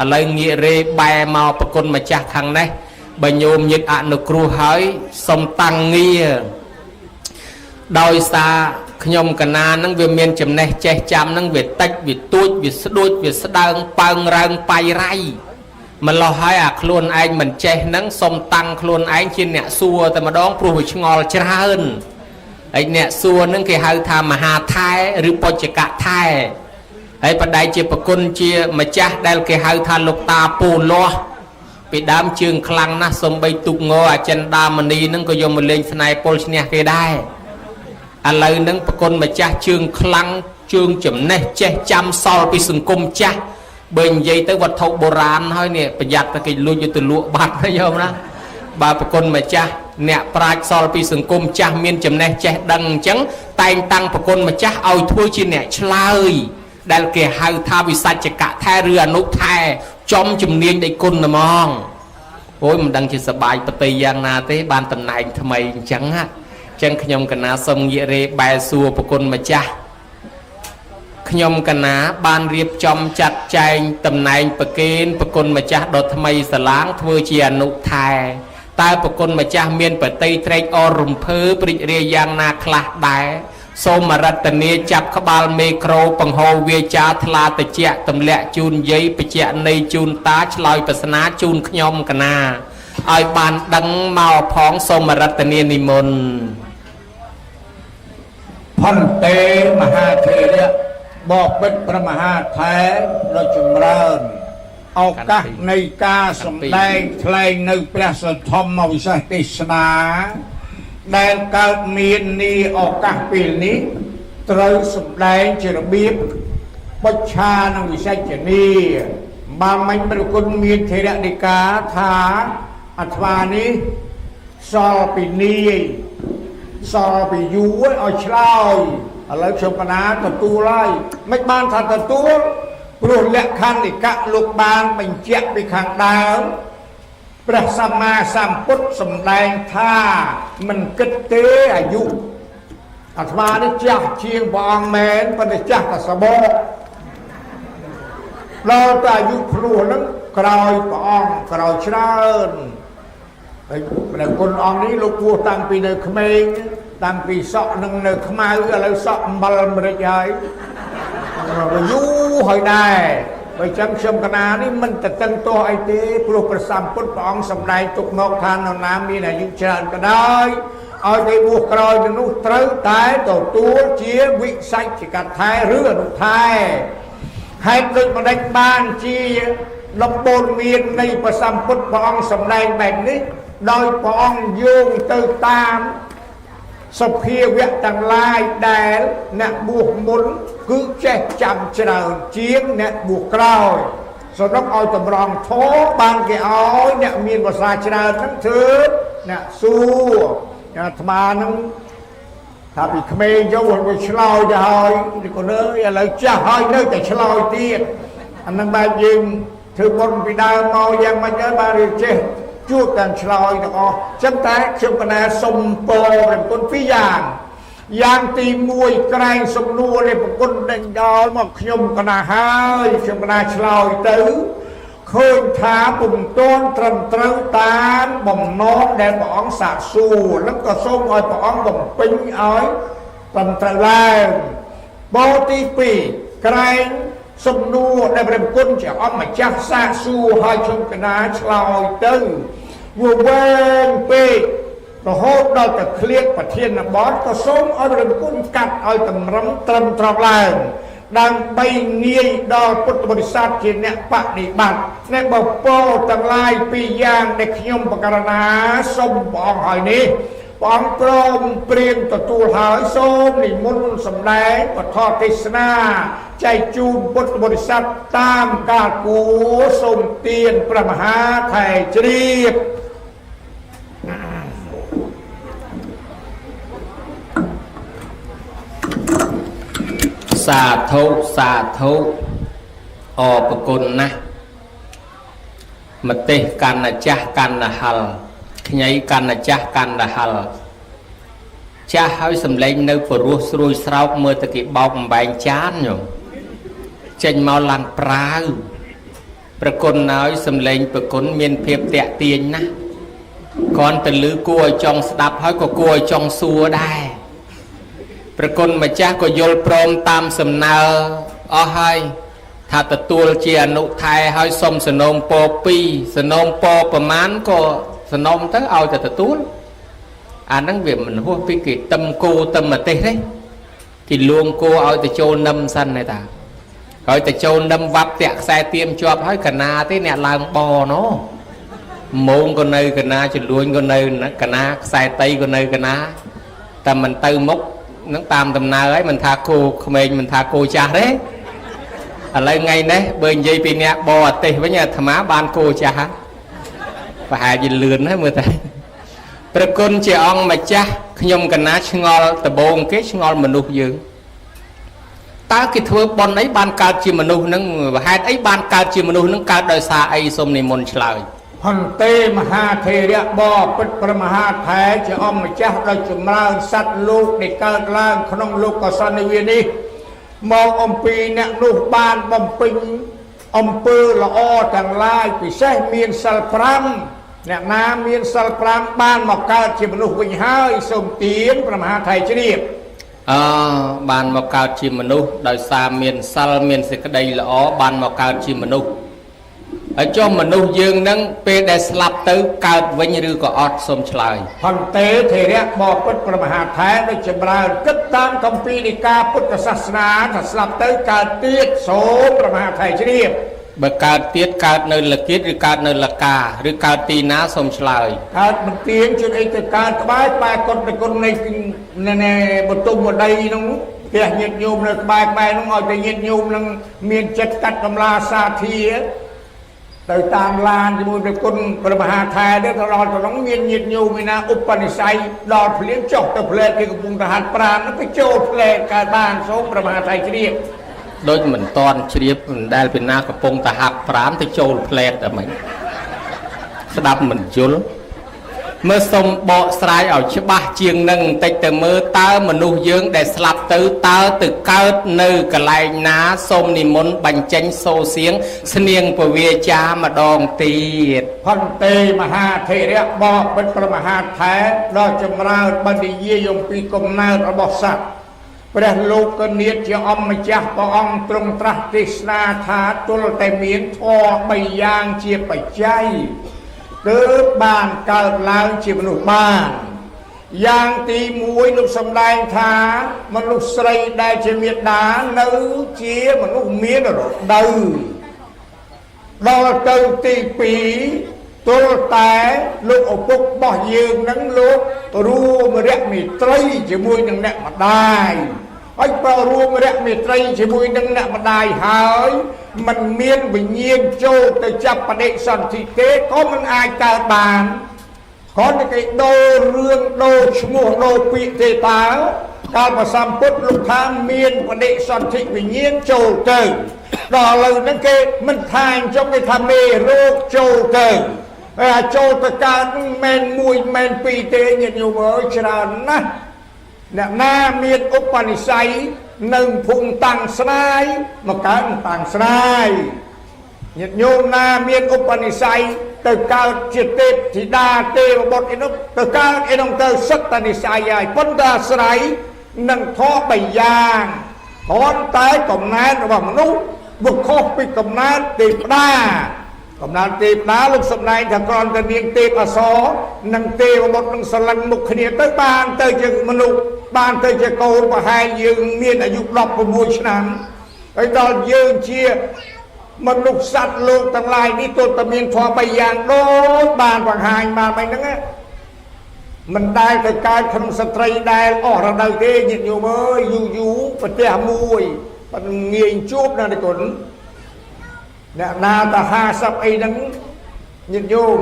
ឥឡូវងាករេបែមកប្រគុណម្ចាស់ខាងនេះបើញោមញាតអនុគ្រោះហើយសុំតាំងងារដោយសារខ្ញុំកណានឹងវាមានចំណេះចេះចាំនឹងវាតិចវាទួចវាស្ដួចវាស្ដើងប៉ើងរើងបៃរៃម្លោះហើយអាខ្លួនឯងមិនចេះនឹងសុំតាំងខ្លួនឯងជាអ្នកសួរតែម្ដងព្រោះវាឆ្ងល់ច្រើនហើយអ្នកសួរនឹងគេហៅថាមហាថែឬបច្ចកថែហើយបដិជាប្រគុណជាម្ចាស់ដែលគេហៅថាលោកតាពូលាស់ពីដើមជើងខ្លាំងណាស់សំបីទុកងអាចិនដាមនីនឹងក៏យកមកលេងស្នេហ៍ពលឈ្នះគេដែរឥឡូវនឹងប្រគុណម្ចាស់ជើងខ្លាំងជើងចំណេះចេះចាំសល់ពីសង្គមចាស់បើនិយាយទៅវត្ថុបុរាណហើយនេះប្រយ័ត្នតែគេលួចយកទៅលក់បាត់ណាយោមណាបើប្រគុណម្ចាស់អ្នកប្រាជ្ញសល់ពីសង្គមចាស់មានចំណេះចេះដឹងអញ្ចឹងតែងតាំងប្រគុណម្ចាស់ឲ្យធ្វើជាអ្នកឆ្លើយដែលគេហៅថាវិសច្ចកថែឬអនុថែចំជំនាញដីគុណហ្មងអូយមិនដឹងជាសបាយប្រតិយ៉ាងណាទេបានតំណែងថ្មីអញ្ចឹងណាចឹងខ្ញុំកណាសុំងាករេបែសួរប្រគុណម្ចាស់ខ្ញុំកណាបានរៀបចំចាត់ចែងតំណែងប្រគេនប្រគុណម្ចាស់ដ៏ថ្មីសាឡាងធ្វើជាអនុថែតើប្រគុណម្ចាស់មានបតីត្រេកអររំភើបរីករាយយ៉ាងណាខ្លះដែរសូមរតនាចាប់ក្បាលមេក្រូបង្ហូរវាចាថ្លាតិចទម្លាក់ជូនយាយបច្ចៈនៃជូនតាឆ្លើយប្រស្នាជូនខ្ញុំកណាឲ្យបានដឹងមកផងសូមរតនានិមន្តផន្តេមហាធេរៈបបិទ្ធព្រះមហាថែដ៏ចម្រើនឱកាសនៃការសម្ដែងថ្លែងនៅព្រះសទ្ធម្មវិសេសទេសនាដែលកើតមាននាឱកាសពេលនេះត្រូវសម្ដែងជារបៀបបច្ឆានិងវិសេចនីបានមិញព្រះគុណមានធេរដីកាថាអាត្មានេះសល់ពីនាយសល់ពីយូរឲ្យឆ្លើយឥឡូវខ្ញុំកណាទទួលហើយមិនបានថាទទួលព្រោះលក្ខន្តិកៈលោកបានបញ្ជាក់ពីខាងដើមព្រះសម្មាសម្ពុទ្ធសម្ដែងថាមិនគិតទេអាយុអាត្មានេះចាស់ជាងព្រះអង្គមែនប៉ុន្តែចាស់តែសបកដល់តែអាយុភ្លោះហ្នឹងក្រោយព្រះអង្គក្រោយច្រើនហើយព្រះគុណអង្គនេះលោកពោះតាំងពីនៅក្មេងតាំងពីសក់នឹងនៅខ្មៅឥឡូវសក់អំបិលម្រេចហើយយូរហើយដែរបើចឹងខ្ញុំកណានេះមិនតឹងទោះអីទេព្រោះព្រះសម្ពុទ្ធព្រះអង្គសម្ដែងទុកមកថានរណាមានអាយុច្រើនក៏ដោយឲ្យទៅបួសក្រោយទៅនោះត្រូវតែទទួលជាវិសច្ចកថែឬអនុថែហេតុដូចម្ដេចបានជាដំបូន្មាននៃព្រះសម្ពុទ្ធព្រះអង្គសម្ដែងបែបនេះដោយព្រះអង្គយោងទៅតាមសភាវៈទាំងឡាយដែលអ្នកបួសមុនគឺចេះចាំច្រើនជាងអ្នកបួសក្រោយសរុបឲ្យតម្រង់ធម៌បានគេឲ្យអ្នកមានភាសាច្រើនហ្នឹងធ្វើអ្នកសួរអាត្មាហ្នឹងថាពីក្មេងយកវាឆ្លើយទៅហើយក៏នៅឥឡូវចាស់ហើយនៅតែឆ្លើយទៀតអាហ្នឹងបែបយើងធ្វើបុណ្យពីដើមមកយ៉ាងម៉េចទៅបានវាចេះជួបទាំងឆ្លើយទាំងអស់ចឹងតែខ្ញុំកណាសុំពរព្រះគុណពីរយ៉ាងយ៉ាងទី1ក្រែងសំណួរនៃប្រគុណដេញដល់មកខ្ញុំកណាហើយខ្ញុំកណាឆ្លើយទៅឃើញថាពុំទាន់ត្រឹមត្រូវតាមបំណងដែលព្រះអង្គសាកសួរនឹងក៏សូមឲ្យព្រះអង្គបំពេញឲ្យត្រឹមត្រូវឡើងបទី2ក្រែងសំណួរដែលព្រះគុណជាអង្គម្ចាស់សាកសួរឲ្យខ្ញុំកណាឆ្លើយទៅវាវែងពេករហូតដល់ទៅឃ្លៀកប្រធានបទក៏សូមឲ្យព្រះគុណកាត់ឲ្យតម្រឹមត្រឹមត្រង់ឡើងដើម្បីងាយដល់ពុទ្ធបរិស័ទជាអ្នកបដិបត្តិអ្នកបពោទាំងឡាយពីរយ៉ាងដែលខ្ញុំបករណាសូមព្រះអង្គហើយនេះព្រះអង្គព្រមព្រៀងទទួលហើយសូមនិមន្តសម្ដែងពធទេសនាចែកជូនពុទ្ធបរិស័ទតាមកាលគួរសូមទានព្រះមហាថែជ្រាបសាធុសាធុអរប្រគុណណាស់មទេសកណ្ណចាស់កណ្ណហលខ្ញីកណ្ណចាស់កណ្ណហលចាស់ហើយសំឡេងនៅព្រោះស្រួយស្រោកមើលតែគេបោកអំបែងចានញោមចេញមកឡើងប្រាវ ប្រគុណហើយសំឡេងប្រគុណមានភាពតាក់ទាញណាស់គ្រាន់តែឮគួរឲ្យចង់ស្ដាប់ហើយក៏គួរឲ្យចង់សួរដែរប្រគុណម្ចាស់ក៏យល់ព្រមតាមសំណើអស់ហើយថាទទួលជាអនុថែហើយសុំសនំពរ2សនំពរប្រមាណក៏សនំទៅឲ្យតែទទួលអាហ្នឹងវាមិនហួសពីគេទឹមគោទឹមម្ទេសទេគេលួងគោឲ្យទៅចូលនឹមសិនទេតាហើយទៅចូលនឹមវ៉ាប់តាក់ខ្សែទៀមជាប់ហើយកណាទេអ្នកឡើងបណូមងក៏នៅកណាចលួញក៏នៅកណាខ្សែតីក៏នៅកណាតែមិនទៅមុខនឹងតាមដំណើរហើយមិនថាគោក្មេងមិនថាគោចាស់ទេឥឡូវថ្ងៃនេះបើនិយាយពីអ្នកបរទេសវិញអាត្មាបានគោចាស់ប្រហែលជាលឿនណាស់មើលតែប្រគុណជាអង្គម្ចាស់ខ្ញុំកណាឆ្ងល់ដបងគេឆ្ងល់មនុស្សយើងតើគេធ្វើបុណ្យអីបានកើតជាមនុស្សនឹងហេតុអីបានកើតជាមនុស្សនឹងកើតដោយសារអីសូមនិមន្តឆ្លើយហន្ទេមហាធេរៈបពិតព្រះមហាថែជាអង្គម្ចាស់ដោយចម្រើនសត្វលោកដែលកើតឡើងក្នុងលោកកសន្និវានេះមកអំពីអ្នកនោះបានបំពេញអំពើល្អទាំងឡាយពិសេសមានសិល5អ្នកណាមានសិល5បានមកកើតជាមនុស្សវិញហើយសូមទានព្រះមហាថៃជ្រាបអបានមកកើតជាមនុស្សដោយសារមានសិលមានសេចក្តីល្អបានមកកើតជាមនុស្សហើយចុះមនុស្សយើងនឹងពេលដែលស្លាប់ទៅកើតវិញឬក៏អត់សូមឆ្លើយហន្ទេធេរៈបពិតព្រះមហាថែដូចចម្រើនគិតតាមគម្ពីរដីកាពុទ្ធសាសនាថាស្លាប់ទៅកើតទៀតសូមព្រះមហាថៃជ្រាបបើកើតទៀតកើតនៅលគិតឬកើតនៅលកាឬកើតទីណាសូមឆ្លើយកើតមិនទៀងជឿអីទៅកើតក្បែរបែកុដគុណនៃបន្ទុំដីនោះផ្ទះញាតិញោមនៅក្បែរក្បែរនោះឲ្យតែញាតិញោមនឹងមានចិត្តកាត់តម្លាសាធាទៅតាមឡានជាមួយព្រះគុណព្រះមហាថែទៅដល់ទៅនោះមានញាតិញោមឯណាឧបនិស្ស័យដល់ភ្លាមចុះទៅផ្លែគេកំពុងទៅហាត់ប្រាណទៅចូលផ្លែកើតបានសូមព្រះមហាថៃជ្រាបដូចមិនតន់ជ្រាបមិនដែលពីណាកំពុងទៅហាត់ប្រាណទៅចូលផ្លែតែមិនស្ដាប់មិនយល់មើលសុំបកស្រាយឲ្យច្បាស់ជាងនឹងបន្តិចទៅមើលតើមនុស្សយើងដែលស្លាប់ទៅតើទៅកើតនៅកន្លែងណាសូមនិមន្តបញ្ចេញសូសៀងស្នៀងពវាចាម្ដងទៀតផន្ទេមហាធេរៈបពិតព្រះមហាថែដល់ចម្រើនបណ្ឌិយាយអំពីកំណើតរបស់សត្វព្រះលោកនាថជាអង្គម្ចាស់ព្រះអង្គទ្រង់ត្រាស់ទេសនាថាទល់តែមានធម៌3យ៉ាងជាបច្ច័យទើបបានកើតឡើងជាមនុស្សបានយ៉ាងទី1លោកសម្ដែងថាមនុស្សស្រីដែលជាមេដានៅជាមនុស្សមានរដូវដល់ទៅទី2ទល់តែលោកឪពុករបស់យើងនឹងលោករួមរយៈមេត្រីជាមួយនឹងអ្នកម្ដាយហើយបើរួមរយៈមេត្រីជាមួយនឹងអ្នកម្ដាយហើយมันមានវិញ្ញាណចូលទៅចាប់បដិសន្ធិទេក៏មិនអាចកើតបានគ្រាន់តែគេដូររឿងដូរឈ្មោះដូរពាក្យទេតើកាលប្រសំពុទ្ធលោកថាមានបដិសន្ធិវិញ្ញាណចូលទៅដល់ឥឡូវហ្នឹងគេមិនថាអញ្ចឹងគេថាមេរោគចូលទៅហើយអាចចូលទៅកើតមិនមួយមិនពីរទេញាតិញោមអើយច្រើនណាស់អ្នកណាមានឧបនិស្ស័យនៅភូមិតាំងស្រាយមកកើតតាំងស្រាយញាតិញោមណាមានឧបនិស្ស័យទៅកើតជាទេពធីតាទេវបុត្រអីនោះទៅកើតអីនោះទៅសិតតនិស្ស័យហើយប៉ុន្តែអាស្រ័យនឹងធម៌បីយ៉ាងគ្រាន់តែកំណើតរបស់មនុស្សវាខុសពីកំណើតទេវតាកំណើតទេវតាលោកសម្ដែងថាគ្រាន់តែនាងទេពអសរនិងទេវបុត្រនឹងស្រលឹងមុខគ្នាទៅបានទៅជាមនុស្សបានទៅជាកូនប្រហែលយើងមានអាយុ16ឆ្នាំហើយដល់យើងជាមនុស្សសត្វលោកទាំងឡាយនេះទល់តែមានធម៌បីយ៉ាងដូចបានបង្ហាញមកមិនហ្នឹងមិនដែលទៅកើតក្នុងស្ត្រីដែលអស់រដូវទេញាតិញោមអើយយូរយូរប្រទេសមួយប៉ុន្តែងាយជួបណាស់គុណអ្នកណាតា50អីហ្នឹងញាតិញោម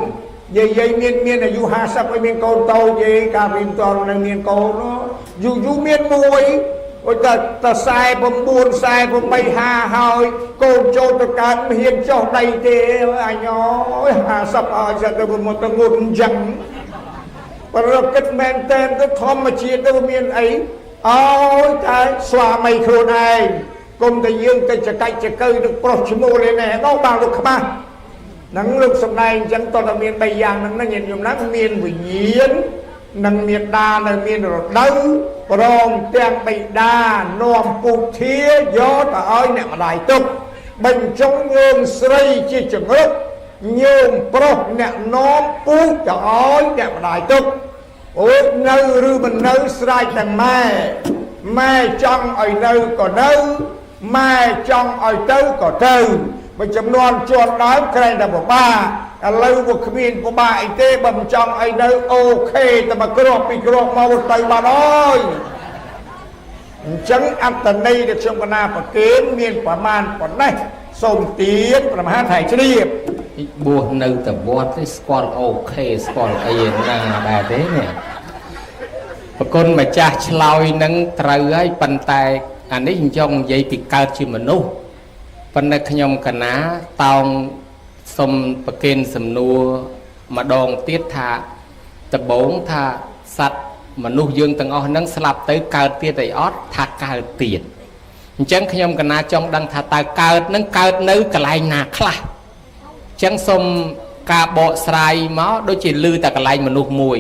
យាយមានអាយុ50អីមានកូនតូចទេកាលពីមិនទាន់នៅមានកូនយូរយូរមានមួយអូតែតែ49 48 50ហើយកូនចូលទៅកើតមិនហ៊ានចុះដីទេអញអើយ50ហើយសិតទៅមកទៅងុនអញ្ចឹងប្រគិតមែនតែនទៅធម្មជាតិទៅមានអីអើយតែស្វាមីខ្លួនឯងគុំតែយើងទៅចកាច់ចកើនឹងប្រុសឈ្មោះលេណែដល់បានលោកខ្មាស់ ហ្នឹងលោកសំដែងអញ្ចឹងតើមាន3យ៉ាងហ្នឹងណាញាតិញោមណាមានវិញ្ញាណនិងមេដានៅមានរដូវព្រមទាំងបិតានាំពុទ្ធាយកទៅឲ្យអ្នកម្ដាយទុកបញ្ចុងញោមស្រីជាចង្រុកញោមប្រុសអ្នកនាំពូជទៅឲ្យអ្នកម្ដាយទុកអូយនៅឬមិននៅស្រេចទាំងម៉ែម៉ែចង់ឲ្យនៅក៏នៅម៉ែចង់ឲ្យទៅក៏ទៅបើចំនួនជាន់ដើមក្រែងតែពិបាកឥឡូវវាគ្មានពិបាកអីទេបើមិនចង់ឲ្យនៅអូខេតែមកគ្រាប់ពីគ្រាប់មកទៅបាត់ហើយអញ្ចឹងអត្តន័យដែលខ្ញុំកណាប្រគេនមានប្រមាណប៉ុណ្ណេះសូមទានប្រមាណថៃជ្រាប បួសនៅតែវត្តទេស្គាល់អូខេស្គាល់អីណាដែរទេនេះប្រគុណម្ចាស់ឆ្លើយនឹងត្រូវហើយប៉ុន្តែអានេះខ្ញុំចង់និយាយពីកើតជាមនុស្សប៉ុន្តែខ្ញុំកណាតោងសុំប្រគេនសំណួរម្ដងទៀតថាដំបូងថាសត្វមនុស្សយើងទាំងអស់ហ្នឹងស្លាប់ទៅកើតទៀតអីអត់ថាកើតទៀតអញ្ចឹងខ្ញុំកណាចង់ដឹងថាតើកើតហ្នឹងកើតនៅកន្លែងណាខ្លះអញ្ចឹងសូមការបកស្រាយមកដូចជាលឺតែកន្លែងមនុស្សមួយ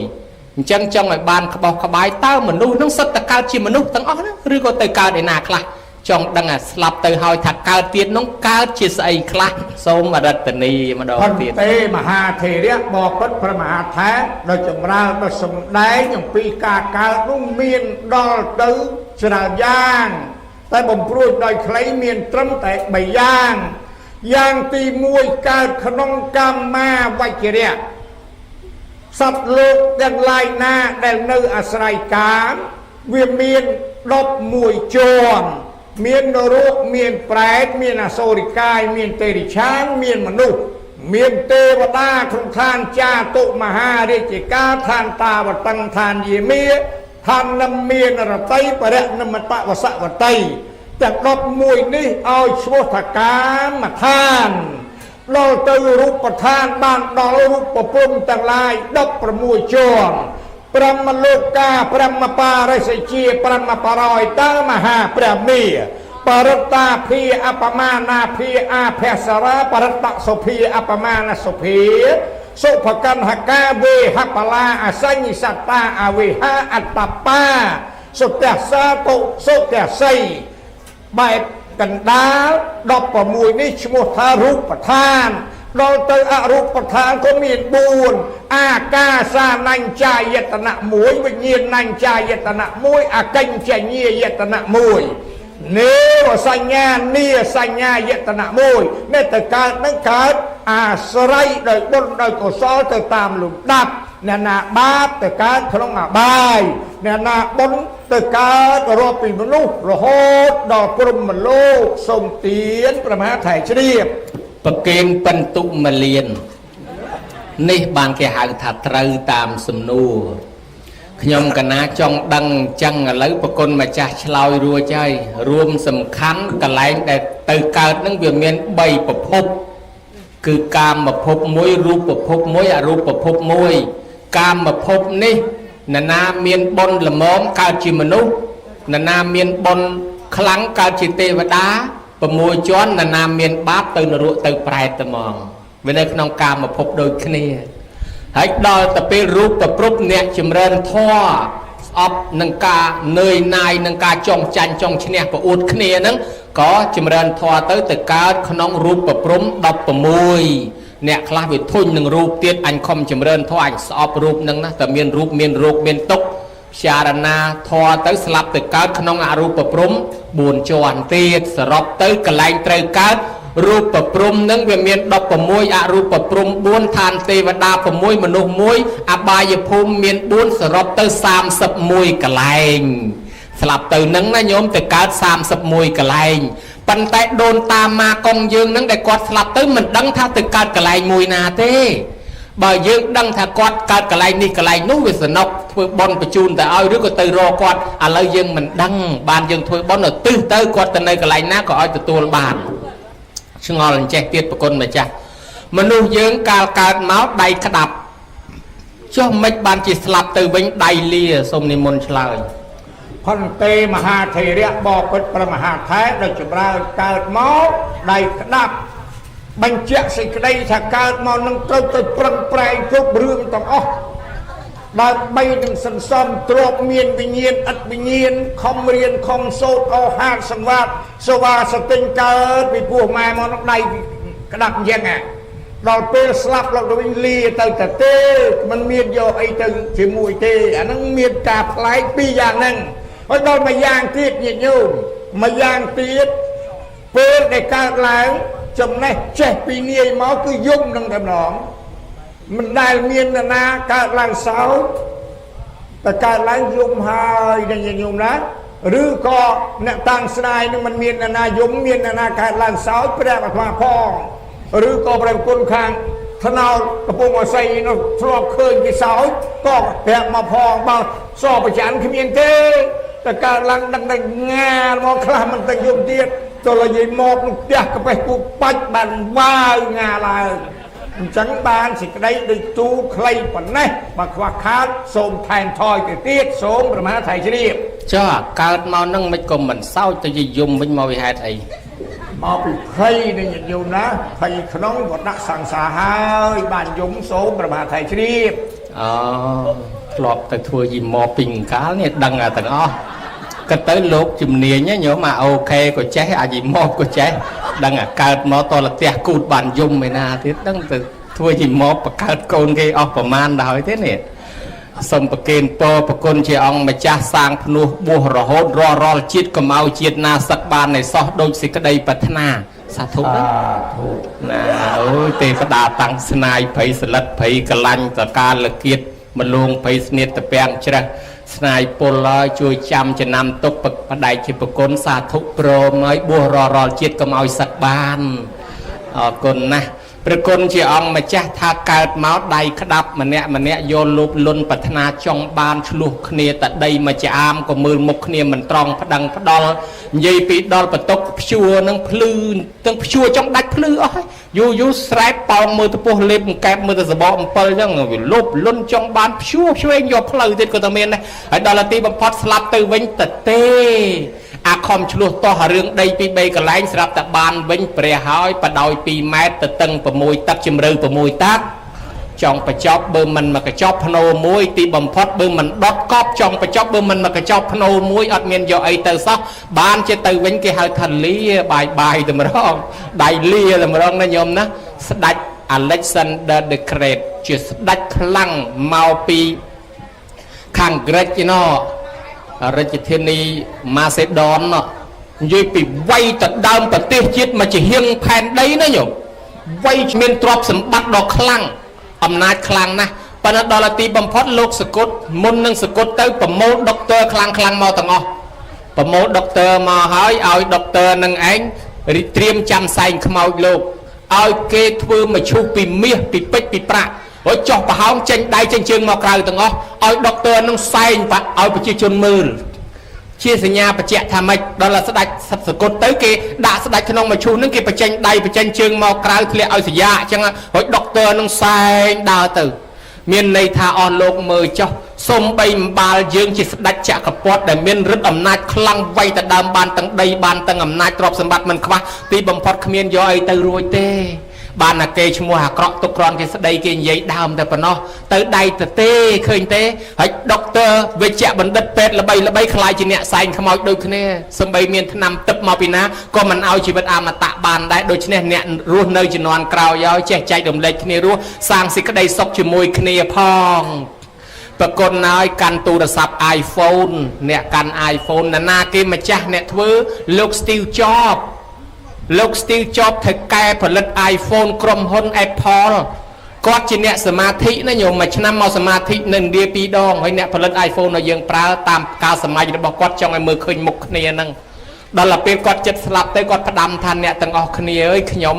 អញ្ចឹងចង់ឲ្យបានក្បោះក្បាយតើមនុស្សហ្នឹងសុទ្ធតែកើតជាមនុស្សទាំងអស់ហ្នឹងឬក៏ទៅកើតឯណាខ្លះចង់ដឹងអាស្លាប់ទៅហើយថាកើតទៀតនោះកើតជាស្អីខ្លះសូមអរតនីម្ដងទៀតទេមហាធេរៈបបិទ្ធព្រះមហាថេរដោយចម្រើនដោយសម្ដែងអំពីការកើតនោះមានដល់ទៅច្រើនយ៉ាងតែបំព្រួយដោយខ្លីមានត្រឹមតែ3យ៉ាងយ៉ាងទី1កើតក្នុងកម្មាវចរៈសត្វលោកទាំងឡាយណាដែលនៅអាស្រ័យកាមវាមាន11ជាន់មាននរកមានប្រែតមានអសូរិកាយមានទេរិឆានមានមនុស្សមានទេវតាក្នុងឋានចាតុមហារាជកាឋានតាវតឹងឋានយាមាឋាននិមានរតីបរិនិមតវសវតីទាំង11នេះឲ្យឈ្មោះថាកាមឋានដល់ទៅរូបឋានបានដល់រូបព្រំទាំងឡាយ16ជាន់ព្រហ្មលោកាព្រហ្មបារិសជាព្រហ្មបរយតើមហាព្រះមាបរិតាភាអបមានាភាអាភសរាបរិតសុភាអបមានសុភាសុភកណ្ហកាវេហបលាអសញ្ញសត្តាអវិហាអត្តបាសុទសាតុសុទសីបែបកណ្ដាល16នេះឈ្មោះថារូបឋានដល់ទៅអរូបឋានក៏មាន4អាកាសានញ្ចាយតនៈ1វិញ្ញាណញ្ចាយតនៈ1អកិញ្ចញ្ញាយតនៈ1នេវសញ្ញានីសញ្ញាយតនៈ1នេះទៅកើតនឹងកើតអាស្រ័យដោយបុណ្យដោយកុសលទៅតាមលំដាប់អ្នកណាបាបទៅកើតក្នុងអបាយអ្នកណាបុណ្យទៅកើតរាប់ពីមនុស្សរហូតដល់ព្រហ្មលោកសូមទានព្រះមហាថៃជ្រាបប្រគេនពិន្ទុមលៀននេះបានគេហៅថាត្រូវតាមសំណួរខ្ញុំកណាចង់ដឹងអញ្ចឹងឥឡូវប្រគុណម្ចាស់ឆ្លើយរួចហើយរួមសំខាន់កន្លែងដែលទៅកើតនឹងវាមាន3ប្រភពគឺកាមភពមួយរូបភពមួយអរូបភពមួយកាមភពនេះនរណាមានបុណ្យល្មមកើតជាមនុស្សនរណាមានបុណ្យខ្លាំងកើតជាទេវតា6ជាន់នរណាមានបាបទៅនរកទៅប្រែតតែហ្មងវានៅក្នុងកាមភពដូចគ្នាហើយដល់ទៅពេលរូបប្រពអ្នកចម្រើនធម៌ស្អប់នឹងការនឿយណាយនឹងការចង់ចាញ់ចង់ឈ្នះប្រអួតគ្នាហ្នឹងក៏ចម្រើនធម៌ទៅកើតក្នុងរូបប្រព្រំ16អ្នកខ្លះវាធុញនឹងរូបទៀតអញខំចម្រើនធម៌អញស្អប់រូបហ្នឹងណាតែមានរូបមានរោគមានទុក្ខពិចារណាធម៌ទៅស្លាប់ទៅកើតក្នុងអរូបព្រំ4ជាន់ទៀតសរុបទៅកន្លែងត្រូវកើតរូបព្រំនឹងវាមាន16អរូបព្រំ4ឋានទេវតា6មនុស្ស1អបាយភូមិមាន4សរុបទៅ31កន្លែងស្លាប់ទៅនឹងណាញោមទៅកើត31កន្លែងប៉ុន្តែដូនតាម៉ាកុងយើងនឹងដែលគាត់ស្លាប់ទៅមិនដឹងថាទៅកើតកន្លែងមួយណាទេបើយើងដឹងថាគាត់កើតកន្លែងនេះកន្លែងនោះវាសនុកធ្វើបុណ្យបញ្ជូនទៅឲ្យឬក៏ទៅរកគាត់ឥឡូវយើងមិនដឹងបានយើងធ្វើបុណ្យទៅទិសទៅគាត់ទៅនៅកន្លែងណាក៏ឲ្យទទួលបានឆ្ងល់អញ្ចេះទៀតប្រគុណម្ចាស់មនុស្សយើងកាលកើតមកដៃក្តាប់ចុះមិនបានជាស្លាប់ទៅវិញដៃលាសូមនិមន្តឆ្លើយ ផន្ទេមហាធេរៈបបិទ្ធព្រះមហាថេរដោយចម្រើនកើតមកដៃក្តាប់ បញ្ជាក់សេចក្តីថាកើតមកនឹងត្រូវទៅប្រឹងប្រែងគ្រប់រឿងទាំងអស់ដើម្បីនឹងសន្សំទ្រព្យមានវិញ្ញាណឥតវិញ្ញាណខំរៀនខំសូត្រអស់ហាតសង្វាតសវាសតិញកើតពីពោះម៉ែមកនឹងដៃក្តាប់អញ្ចឹងដល់ពេលស្លាប់លោកទៅវិញលាទៅតែទេមិនមានយកអីទៅជាមួយទេអាហ្នឹងមានការប្លែកពីរយ៉ាងហ្នឹងហើយដល់មួយយ៉ាងទៀតញាតិញោមមួយយ៉ាងទៀតពេលដែលកើតឡើងចំណេះចេះពីនាយមកគឺយំនឹងតែម្ដងមិនដែលមាននរណាកើតឡើងសោកតែកើតឡើងយំហើយនឹងញាតិញោមណាឬក៏អ្នកតាំងស្ដាយនឹងមិនមាននរណាយំមាននរណាកើតឡើងសោកព្រះអាត្មាផងឬក៏ព្រះគុណខាងថ្នោតកំពុងអស័យនោះធ្លាប់ឃើញគេសោចក៏ប្រាប់មកផងបើសប្រច័នគ្មានទេតែកើតឡើងដឹងតែងាមកខ្លះមិនទៅយំទៀតទោះនិយាយមកនឹងផ្ទះកប៉េះគូបាច់បានវាវងាឡើងអញ្ចឹងបានសេចក្តីដូចទូខ្លីប៉ុណ្ណេះបើខ្វះខាតសូមថែមថយទៅទៀតសូមប្រមាថៃជ្រាបចុះកើតមកនឹងមិនក៏មិនសោចទៅជាយំវិញមកវាហេតុអីមកពីភ័យនឹងញាតិញោមណាភ័យក្នុងវត្តសង្សារហើយបានយំសូមប្រមាថៃជ្រាបអូធ្លាប់ទៅធ្វើយីមកពីកាលនេះដឹងអាទាំងអស់ក៏ទៅលោកជំនាញញោមអាអូខេក៏ចេះអាយីមកក៏ចេះដឹងអាកើតមកតលផ្ទះគូតបានយំឯណាទៀតដឹងទៅធ្វើយីមកបង្កើតកូនគេអស់ប្រមាណដល់ហើយទេនេះសូមប្រគេនពរប្រគុណជាអង្គម្ចាស់សាងភ្នោះបួសរហូតរាល់ជាតិកុំឲ្យជាតិណាសឹកបាននៃសោះដូចសេចក្តីប្រាថ្នាសាធុណាណាអូយទេវតាតាំងស្នាយភ័យស្លិតភ័យកលាញ់តកាលគៀតមលងភ័យស្នៀតតពាំងច្រេះស្នាយពលហើយជួយចាំចំណាំទុកបដិជាប្រគុណសាធុព្រមហើយបួសរាល់ជាតិកុំឲ្យសឹកបានអរគុណណាស់ព្រះគុណជាអង្គម្ចាស់ថាកើតមកដៃក្តាប់ម្នាក់ម្នាក់យកលោភលន់ប្រាថ្នាចង់បានឆ្លោះគ្នាតដីមកចាអាមក៏មើលមុខគ្នាមិនត្រង់ប្តឹងផ្ដាល់និយាយពីដល់បន្ទុកព្យួរនឹងភ្លឺទាំងព្យួរចង់ដាច់ភ្លឺអស់ហើយយូរយូរស្រែកប៉ោងមើលទៅពោះលេបកែបមើលទៅសបកអំពិលអញ្ចឹងវាលោភលន់ចង់បានព្យួរឆ្វេងយកផ្លូវទៀតក៏តែមានដែរហើយដល់ទីបំផុតស្លាប់ទៅវិញតទេអាខំឆ្លោះតោះរឿងដីពី3កន្លែងស្រាប់តែបានវិញព្រះហើយបដោយ2ម៉ែត្រទៅតឹង6ទឹកជំរឿ6ទឹកចង់បញ្ចប់បើមិនមកកញ្ចប់ភ្នោមួយទីបំផុតបើមិនដុតកប់ចង់បញ្ចប់បើមិនមកកញ្ចប់ភ្នោមួយអត់មានយកអីទៅសោះបានជាទៅវិញគេហៅថាលាបាយបាយតម្រងដៃលាតម្រងណាញោមណាស្ដេច Alexander the Great ជាស្ដេចខ្លាំងមកពីខាងក្រិចណោរាជធានីម៉ាសេដនណោះនិយាយពីវ័យទៅដើមប្រទេសជាតិមកជាហៀងផែនដីណាញោមវ័យមានទ្រព្យសម្បត្តិដ៏ខ្លាំងអំណាចខ្លាំងណាស់ប៉ុន្តែដល់ទីបំផុតលោកសកុតមុននឹងសកុតទៅប្រមូលដុកទ័រខ្លាំងខ្លាំងមកទាំងអស់ប្រមូលដុកទ័រមកហើយឲ្យដុកទ័រនឹងឯងរៀបត្រៀមចាំសែងខ្មោចលោកឲ្យគេធ្វើមឈូសពីមាសពីពេជ្រពីប្រាក់ហើយចុះប្រហោងចេញដៃចេញជើងមកក្រៅទាំងអស់ឲ្យដុកទ័រនឹងសែងឲ្យប្រជាជនមើលជាសញ្ញាបញ្ជាក់ថាម៉េចដល់ស្ដេចសកុតទៅគេដាក់ស្ដេចក្នុងមឈូសនឹងគេបញ្ចេញដៃបញ្ចេញជើងមកក្រៅធ្លាក់ឲ្យសញ្ញាអញ្ចឹងហើយដុកទ័រនឹងសែងដើរទៅមានន័យថាអស់លោកមើលចុះសំបីអំបាលយើងជាស្ដេចចក្រពត្តិដែលមានឫទ្ធិអំណាចខ្លាំងវៃទៅដើមបានទាំងដីបានទាំងអំណាចទ្រព្យសម្បត្តិមិនខ្វះទីបំផុតគ្មានយកអីទៅរួចទេបានតែគេឈ្មោះអាក្រក់ទុកក្រនគេស្ដីគេនិយាយដើមតែប៉ុណ្ណោះទៅដៃទៅទេឃើញទេហើយដុកទ័រវិជ្ជបណ្ឌិតពេទ្យល្បីល្បីខ្លាយជាអ្នកសែងខ្មោចដូចគ្នាសំបីមានថ្នាំទឹកមកពីណាក៏មិនឲ្យជីវិតអមតៈបានដែរដូច្នេះអ្នករស់នៅជំនាន់ក្រោយឲ្យចេះចែករំលែកគ្នារស់សាងសេចក្តីសុខជាមួយគ្នាផងប្រគុណហើយកាន់ទូរស័ព្ទ iPhone អ្នកកាន់ iPhone ណានាគេម្ចាស់អ្នកធ្វើលោក Steve Jobs លោក Steve Jobs ថៅកែផលិត iPhone ក្រុមហ៊ុន Apple គាត់ជាអ្នកសមាធិណាញោមមួយឆ្នាំមកសមាធិនៅឥណ្ឌា2ដងហើយអ្នកផលិត iPhone ឲ្យយើងប្រើតាមកាលសម័យរបស់គាត់ចង់ឲ្យមើលឃើញមុខគ្នាហ្នឹងដល់ពេលគាត់ចិត្តស្លាប់ទៅគាត់ផ្ដាំថាអ្នកទាំងអស់គ្នាអើយខ្ញុំ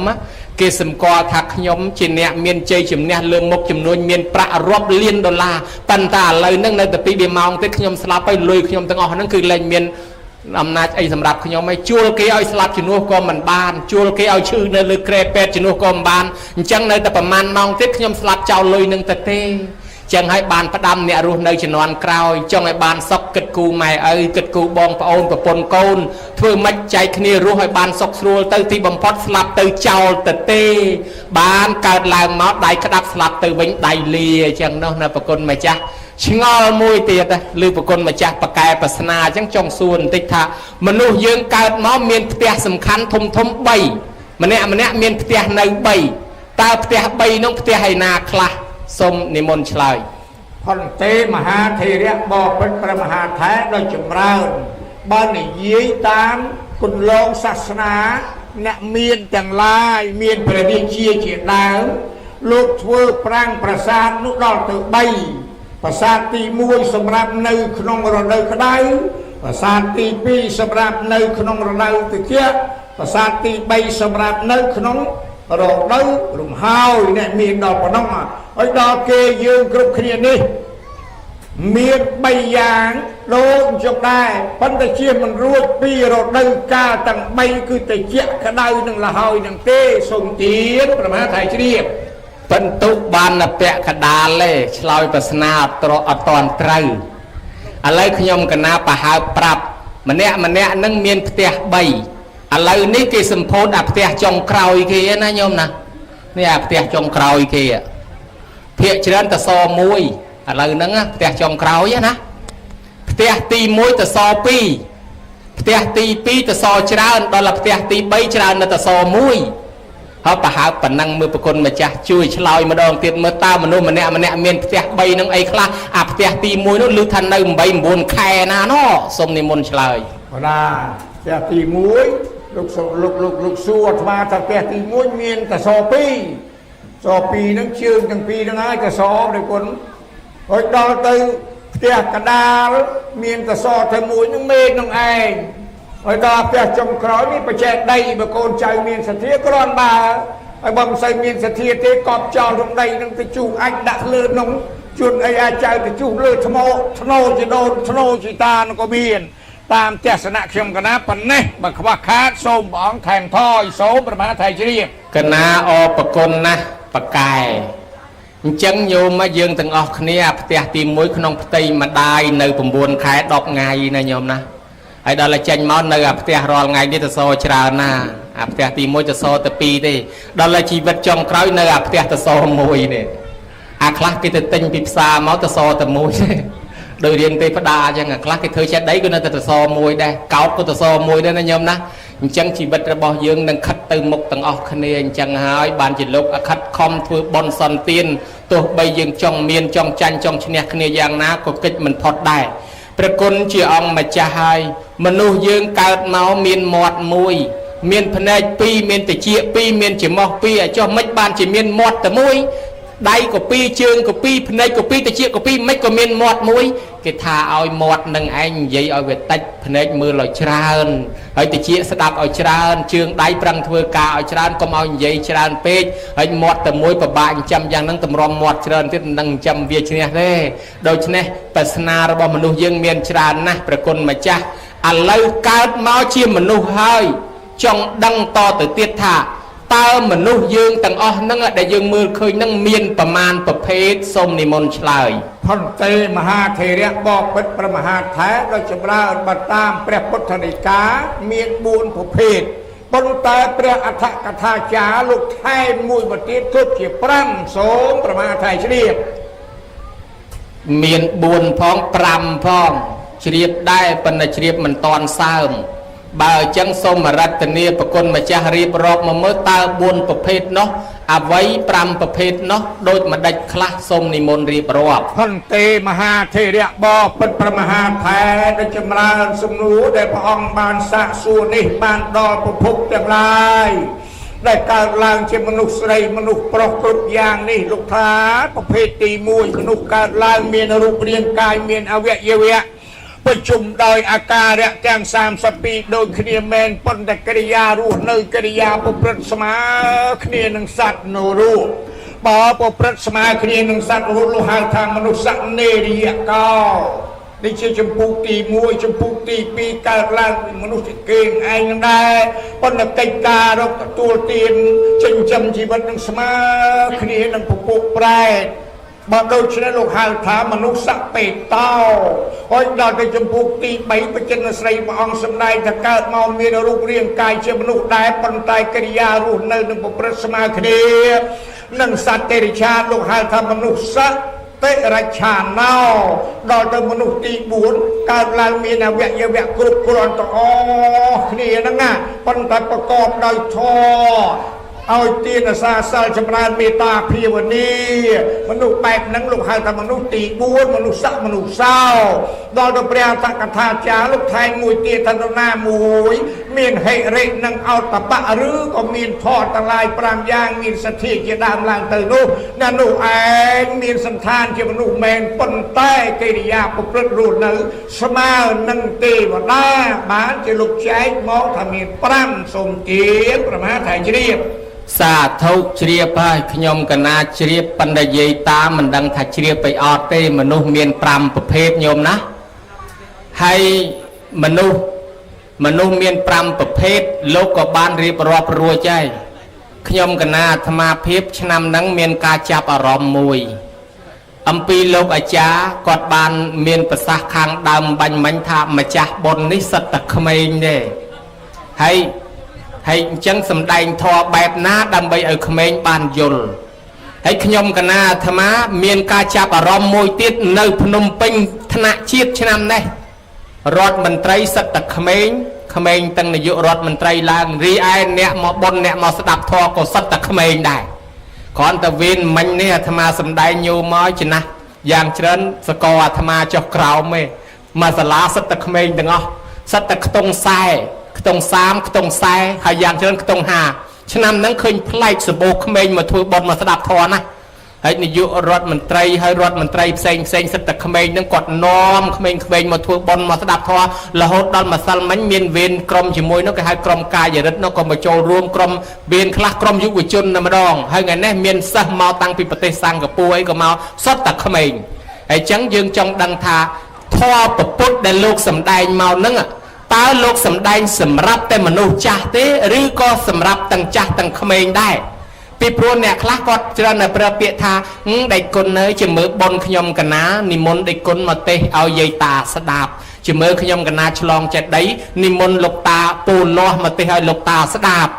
គេសម្គាល់ថាខ្ញុំជាអ្នកមានជ័យជំនះលើមុខចំនួនមានប្រាក់រាប់លានដុល្លារប៉ុន្តែឥឡូវហ្នឹងនៅតែ2ម៉ោងទេខ្ញុំស្លាប់ហើយលុយខ្ញុំទាំងអស់ហ្នឹងគឺលែងមានអំណាចអីសម្រាប់ខ្ញុំហើយជួលគេឲ្យស្លាប់ជំនួសក៏មិនបានជួលគេឲ្យឈឺនៅលើក្រែពេទ្យជំនួសក៏មិនបានអញ្ចឹងនៅតែប្រហែលម៉ោងទៀតខ្ញុំស្លាប់ចោលលុយនឹងទៅទេ ចឹងហើយបានផ្ដាំអ្នករស់នៅជំនាន់ក្រោយចង់ឲ្យបានសុខគិតគូម៉ែឪគិតគូបងប្អូនប្រពន្ធកូនធ្វើម៉េចចែកគ្នារស់ឲ្យបានសុខស្រួលទៅទីបំផុតស្លាប់ទៅចោលទៅទេបានកើតឡើងមកដៃក្តាប់ស្លាប់ទៅវិញដៃលាចឹងនោះណាប្រគុណម្ចាស់ឆ្ងល់មួយទៀតឬប្រគុណម្ចាស់បកែប្រស្នាអញ្ចឹងចង់សួរបន្តិចថាមនុស្សយើងកើតមកមានផ្ទះសំខាន់ធំធំ3ម្នាក់ម្នាក់មានផ្ទះនៅ3តើផ្ទះ3នោះផ្ទះឯណាខ្លះសូមនិមន្តឆ្លើយ ផន្ទេមហាធេរៈបពិតព្រះមហាថែដោយចម្រើនបើនិយាយតាមគន្លងសាសនាអ្នកមានទាំងឡាយមានព្រះរាជាជាដើមលោកធ្វើប្រាង្គប្រាសាទនោះដល់ទៅ3ប្រាសាទទី1សម្រាប់នៅក្នុងរដូវក្តៅប្រាសាទទី2សម្រាប់នៅក្នុងរដូវត្រជាក់ប្រាសាទទី3សម្រាប់នៅក្នុងរដូវរំហើយអ្នកមានដល់ប៉ុណ្ណឹងហើយដល់គេយើងគ្រប់គ្នានេះមាន3យ៉ាងដូចចុកដែរប៉ុន្តែជាមិនរួចពីរដូវកាលទាំង3គឺត្រជាក់ក្តៅនិងលហើយនឹងទេសូមទានប្រមាថៃជ្រាប បន្ទុកបានពាក់កដាលទេឆ្លើយប្រស្នាអត់ត្រអត់តន់ត្រូវឥឡូវខ្ញុំកណាប្រហើបប្រាប់ម្នាក់ម្នាក់នឹងមានផ្ទះ3ឥឡូវនេះគេសម្ពោធអាផ្ទះចុងក្រោយគេណាញោមណានេះអាផ្ទះចុងក្រោយគេភាកច្រើនតសមួយឥឡូវហ្នឹងផ្ទះចុងក្រោយណាផ្ទះទី1តស2ផ្ទះទី2តសច្រើនដល់ផ្ទះទី3ច្រើននៅតស1ហើយប្រហើបប៉ុណ្ណឹងមើលប្រគុណម្ចាស់ជួយឆ្លើយម្ដងទៀតមើលតើមនុស្សម្នាក់ម្នាក់មានផ្ទះ3នឹងអីខ្លះអាផ្ទះទី1នោះឮថានៅ8 9ខែណាណោះសូមនិមន្តឆ្លើយ បាទផ្ទះទី1លោកលោកលោកលោកសួរអាត្មាថាផ្ទះទី1មានតស2ស2ហ្នឹងជើងទាំងពីរហ្នឹងហើយតសព្រះគុណហើយដល់ទៅផ្ទះកដាលមានតសតែមួយហ្នឹងមេឃនឹងឯងហើយដល់ផ្ទះចុងក្រោយនេះបច្ចេកដីបើកូនចៅមានសទ្ធាគ្រាន់បើហើយបើមិនសូវមានសទ្ធាទេកប់ចោលក្នុងដីហ្នឹងទៅជុះអាចដាក់លើក្នុងជួនអីអាចចៅទៅជុះលើថ្មធ្នោជាដូនធ្នោជាតានោះក៏មានតាមទស្សនៈខ្ញុំកណាប៉ុណ្ណេះបើខ្វះខាតសូមព្រះអង្គថែមថយសូមប្រមាថៃជ្រាប កណាអរប្រគុណណាស់បកែអញ្ចឹងញោមមកយើងទាំងអស់គ្នាអាផ្ទះទី1ក្នុងផ្ទៃម្ដាយនៅ9ខែ10ថ្ងៃណាញោមណាហើយដល់តែចេញមកនៅអាផ្ទះរាល់ថ្ងៃនេះទៅសច្រើនណាអាផ្ទះទី1ទៅសទៅ2ទេដល់តែជីវិតចុងក្រោយនៅអាផ្ទះទៅសមួយនេះអាខ្លះគេទៅទិញពីផ្សារមកទៅសតែមួយទេដោយរៀងទេផ្ដាអញ្ចឹងអាខ្លះគេធ្វើចេះដីក៏នៅតែទៅសមួយដែរកោតក៏ទៅសមួយដែរណាញោមណាអញ្ចឹងជីវិតរបស់យើងនឹងខិតទៅមុខទាំងអស់គ្នាអញ្ចឹងហើយបានជាលោកខិតខំធ្វើបុណ្យសន្ទានទោះបីយើងចង់មានចង់ចាញ់ចង់ឈ្នះគ្នាយ៉ាងណាក៏កិច្ចមិនផុតដែរព្រះគុណជាអង្គម្ចាស់ហើយមនុស្សយើងកើតមកមានមាត់មួយមានភ្នែកពីរមានត្រចៀកពីរមានច្រមុះពីរឲ្យចុះមិនបានជាមានមាត់តែមួយដៃក៏ពីរជើងក៏ពីរភ្នែកក៏ពីរត្រចៀកក៏ពីរមិនក៏មានមាត់មួយគេថាឲ្យមាត់នឹងឯងនិយាយឲ្យវាតិចភ្នែកមើលឲ្យច្រើនហើយត្រចៀកស្ដាប់ឲ្យច្រើនជើងដៃប្រឹងធ្វើការឲ្យច្រើនកុំឲ្យនិយាយច្រើនពេកហើយមាត់តែមួយពិបាកចិញ្ចឹមយ៉ាងហ្នឹងតម្រាំមាត់ច្រើនទៀតមិនដឹងចិញ្ចឹមវាឈ្នះទេដូច្នេះប្រាថ្នារបស់មនុស្សយើងមានច្រើនណាស់ព្រះគុណម្ចាស់ឥឡូវកើតមកជាមនុស្សហើយចង់ដឹងតទៅទៀតថាតើមនុស្សយើងទាំងអស់ហ្នឹងដែលយើងមើលឃើញហ្នឹងមានប្រមាណប្រភេទសូមនិមន្តឆ្លើយ ផន្ទេមហាធេរៈបពិតព្រះមហាថែដោយចម្រើនបើតាមព្រះពុទ្ធដីកាមាន4ប្រភេទប៉ុន្តែព្រះអដ្ឋកថាចារ្យលោកថែមមួយមកទៀតគឺជា5សូមព្រះមហាថែជ្រាប មាន4ផង5ផងជ្រាបដែរប៉ុន្តែជ្រាបមិនតាន់សើមបើអញ្ចឹងសូមរតនាប្រគុណម្ចាស់រៀបរាប់មកមើលតើ4ប្រភេទនោះអ្វី5ប្រភេទនោះដូចម្ដេចខ្លះសូមនិមន្តរៀបរាប់ ផន្ទេមហាធេរៈបពិតព្រះមហាថែដោយចម្រើនសំណួរដែលព្រះអង្គបានសាកសួរនេះបានដល់ប្រភពទាំងឡាយដែលកើតឡើងជាមនុស្សស្រីមនុស្សប្រុសគ្រប់យ៉ាងនេះលោកថាប្រភេទទី1មនុស្សកើតឡើងមានរូបរាងកាយមានអវយវៈប្រជុំដោយអាការៈទាំង32ដូចគ្នាមែនប៉ុន្តែកិរិយារស់នៅកិរិយាប្រព្រឹត្តស្មើគ្នានឹងសត្វនរោបើប្រព្រឹត្តស្មើគ្នានឹងសត្វរស់នោះហៅថាមនុស្សនេរិយកោនេះជាចម្ពោះទី1ចម្ពោះទី2កើតឡើងពីមនុស្សជាគេឯងនឹងដែរប៉ុន្តែកិច្ចការរកទទួលទានចិញ្ចឹមជីវិតនឹងស្មើគ្នានឹងពពុះប្រែត បើដូច្នេះលោកហៅថាមនុស្សបេតោហើយដល់ទៅចំពោះទី3បចិនស្រីព្រះអង្គសម្ដែងថាកើតមកមានរូបរាងកាយជាមនុស្សដែរប៉ុន្តែកិរិយារស់នៅនឹងប្រព្រឹត្តស្មើគ្នានឹងសត្វតិរិឆានលោកហៅថាមនុស្សតិរច្ឆាណោដល់ទៅមនុស្សទី4កើតឡើងមានអវយវៈគ្រប់គ្រាន់ទាំងអស់គ្នាហ្នឹងណាប៉ុន្តែប្រកបដោយធម៌ឲ្យទានសាសិលចម្រើនមេត្តាភាវនាមនុស្សបែបហ្នឹងលោកហៅថាមនុស្សទី4មនុស្សសមនុស្សសោដល់ទៅព្រះអត្ថកថាចារលោកថែមមួយទៀតថានរណាមួយមានហិរិនិងអោតបៈឬក៏មានធម៌ទាំងឡាយ5យ៉ាងមានសទ្ធាជាដើមឡើងទៅនោះណានោះឯងមានសន្តានជាមនុស្សមែនប៉ុន្តែកិរិយាប្រព្រឹត្តរស់នៅស្មើនឹងទេវតាបានជាលោកចែកមកថាមាន5សូមទានប្រមាថៃជ្រាបសាធុជ្រាបហើយខ្ញុំកណាជ្រាបប៉ុន្តែយាយតាមិនដឹងថាជ្រាបไปអត់ទេមនុស្សមាន5ប្រភេទញោមណាហើយមនុស្សមាន5ប្រភេទលោកក៏បានរៀបរាប់រួចហើយខ្ញុំកណាអាត្មាភាពឆ្នាំហ្នឹងមានការចាប់អារម្មណ៍មួយអំពីលោកអាចារ្យគាត់បានមានប្រសាសន៍ខាងដើមបាញ់មិញថាម្ចាស់បុណ្យនេះសិតតែក្មេងទេហើយអញ្ចឹងសំដែងធម៌បែបណាដើម្បីឲ្យក្មេងបានយល់ហើយខ្ញុំកណាអាត្មាមានការចាប់អារម្មណ៍មួយទៀតនៅភ្នំពេញថ្នាក់ជាតិឆ្នាំនេះរដ្ឋមន្ត្រីសិតតែក្មេងក្មេងទាំងនាយករដ្ឋមន្ត្រីឡើងរីឯអ្នកមកបុណ្យអ្នកមកស្ដាប់ធម៌ក៏សិតតែក្មេងដែរគ្រាន់តែវេនមិញនេះអាត្មាសំដែងញោមមកចំណាស់យ៉ាងច្រើនសកលអាត្មាចុះក្រោមឯងមកសាលាសិតតែក្មេងទាំងអស់សិតតែខ្ទង់40ខ្ទង់30ខ្ទង់40ហើយយ៉ាងច្រើនខ្ទង់50ឆ្នាំហ្នឹងឃើញប្លែកសម្បូរក្មេងមកធ្វើបុណ្យមកស្ដាប់ធម៌ណាហើយនាយករដ្ឋមន្ត្រីហើយរដ្ឋមន្ត្រីផ្សេងផ្សេងសិតតែក្មេងហ្នឹងគាត់នាំក្មេងៗមកធ្វើបុណ្យមកស្ដាប់ធម៌រហូតដល់ម្សិលមិញមានវេនក្រុមជាមួយនោះគេហៅក្រុមកាយរិទ្ធនោះក៏មកចូលរួមក្រុមវេនខ្លះក្រុមយុវជនតែម្ដងហើយថ្ងៃនេះមានសិស្សមកតាំងពីប្រទេសសិង្ហបុរីអីក៏មកសុទ្ធតែក្មេងហើយចឹងយើងចង់ដឹងថាធម៌ពុទ្ធដែលលោកសម្ដែងមកហ្នឹងតើលោកសម្ដែងសម្រាប់តែមនុស្សចាស់ទេឬក៏សម្រាប់ទាំងចាស់ទាំងក្មេងដែរពីព្រោះអ្នកខ្លះគាត់ច្រើនតែប្រើពាក្យថាដេចគុណអើយជាមើលបុណ្យខ្ញុំកណានិមន្តដេចគុណមកទេសឲ្យយាយតាស្ដាប់ជាមើលខ្ញុំកណាឆ្លងចេតិយនិមន្តលោកតាពូលាស់មកទេសឲ្យលោកតាស្ដាប់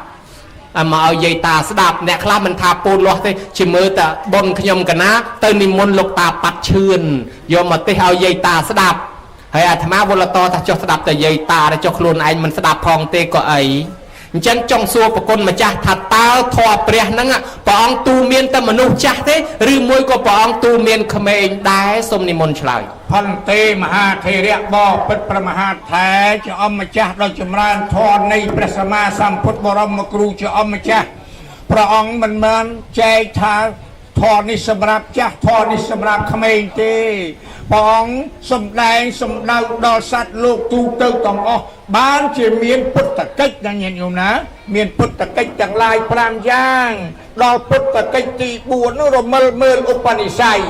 មកឲ្យយាយតាស្ដាប់អ្នកខ្លះមិនថាពូលាស់ទេជាមើលតែបុណ្យខ្ញុំកណាទៅនិមន្តលោកតាប៉ាត់ឈឿនយកមកទេសឲ្យយាយតាស្ដាប់ហើយអាត្មាវល់តថាចុះស្ដាប់តែយាយតាតែចុះខ្លួនឯងមិនស្ដាប់ផងទេក៏អីអញ្ចឹងចង់សួរប្រគុណម្ចាស់ថាតើធម៌ព្រះហ្នឹងព្រះអង្គទូមានតែមនុស្សចាស់ទេឬមួយក៏ព្រះអង្គទូមានក្មេងដែរសូមនិមន្តឆ្លើយផន្តិមហាធេរៈបពិតព្រះមហាថេរជាអម្ចាស់ដ៏ចម្រើនធម៌នៃព្រះសម្មាសម្ពុទ្ធបរមគ្រូជាអម្ចាស់ព្រះអង្គមិនមែនចែកថាធម៌នេះសម្រាប់ចាស់ធម៌នេះសម្រាប់ក្មេងទេព្រះអង្គសម្ដែងសម្ដៅដល់សត្វលោកទូទៅទាំងអស់បានជាមានពុទ្ធកិច្ចណាញាតិញោមណាមានពុទ្ធកិច្ចទាំងឡាយ5យ៉ាងដល់ពុទ្ធកិច្ចទី4នោះរមិលមើលឧបនិស្ស័យ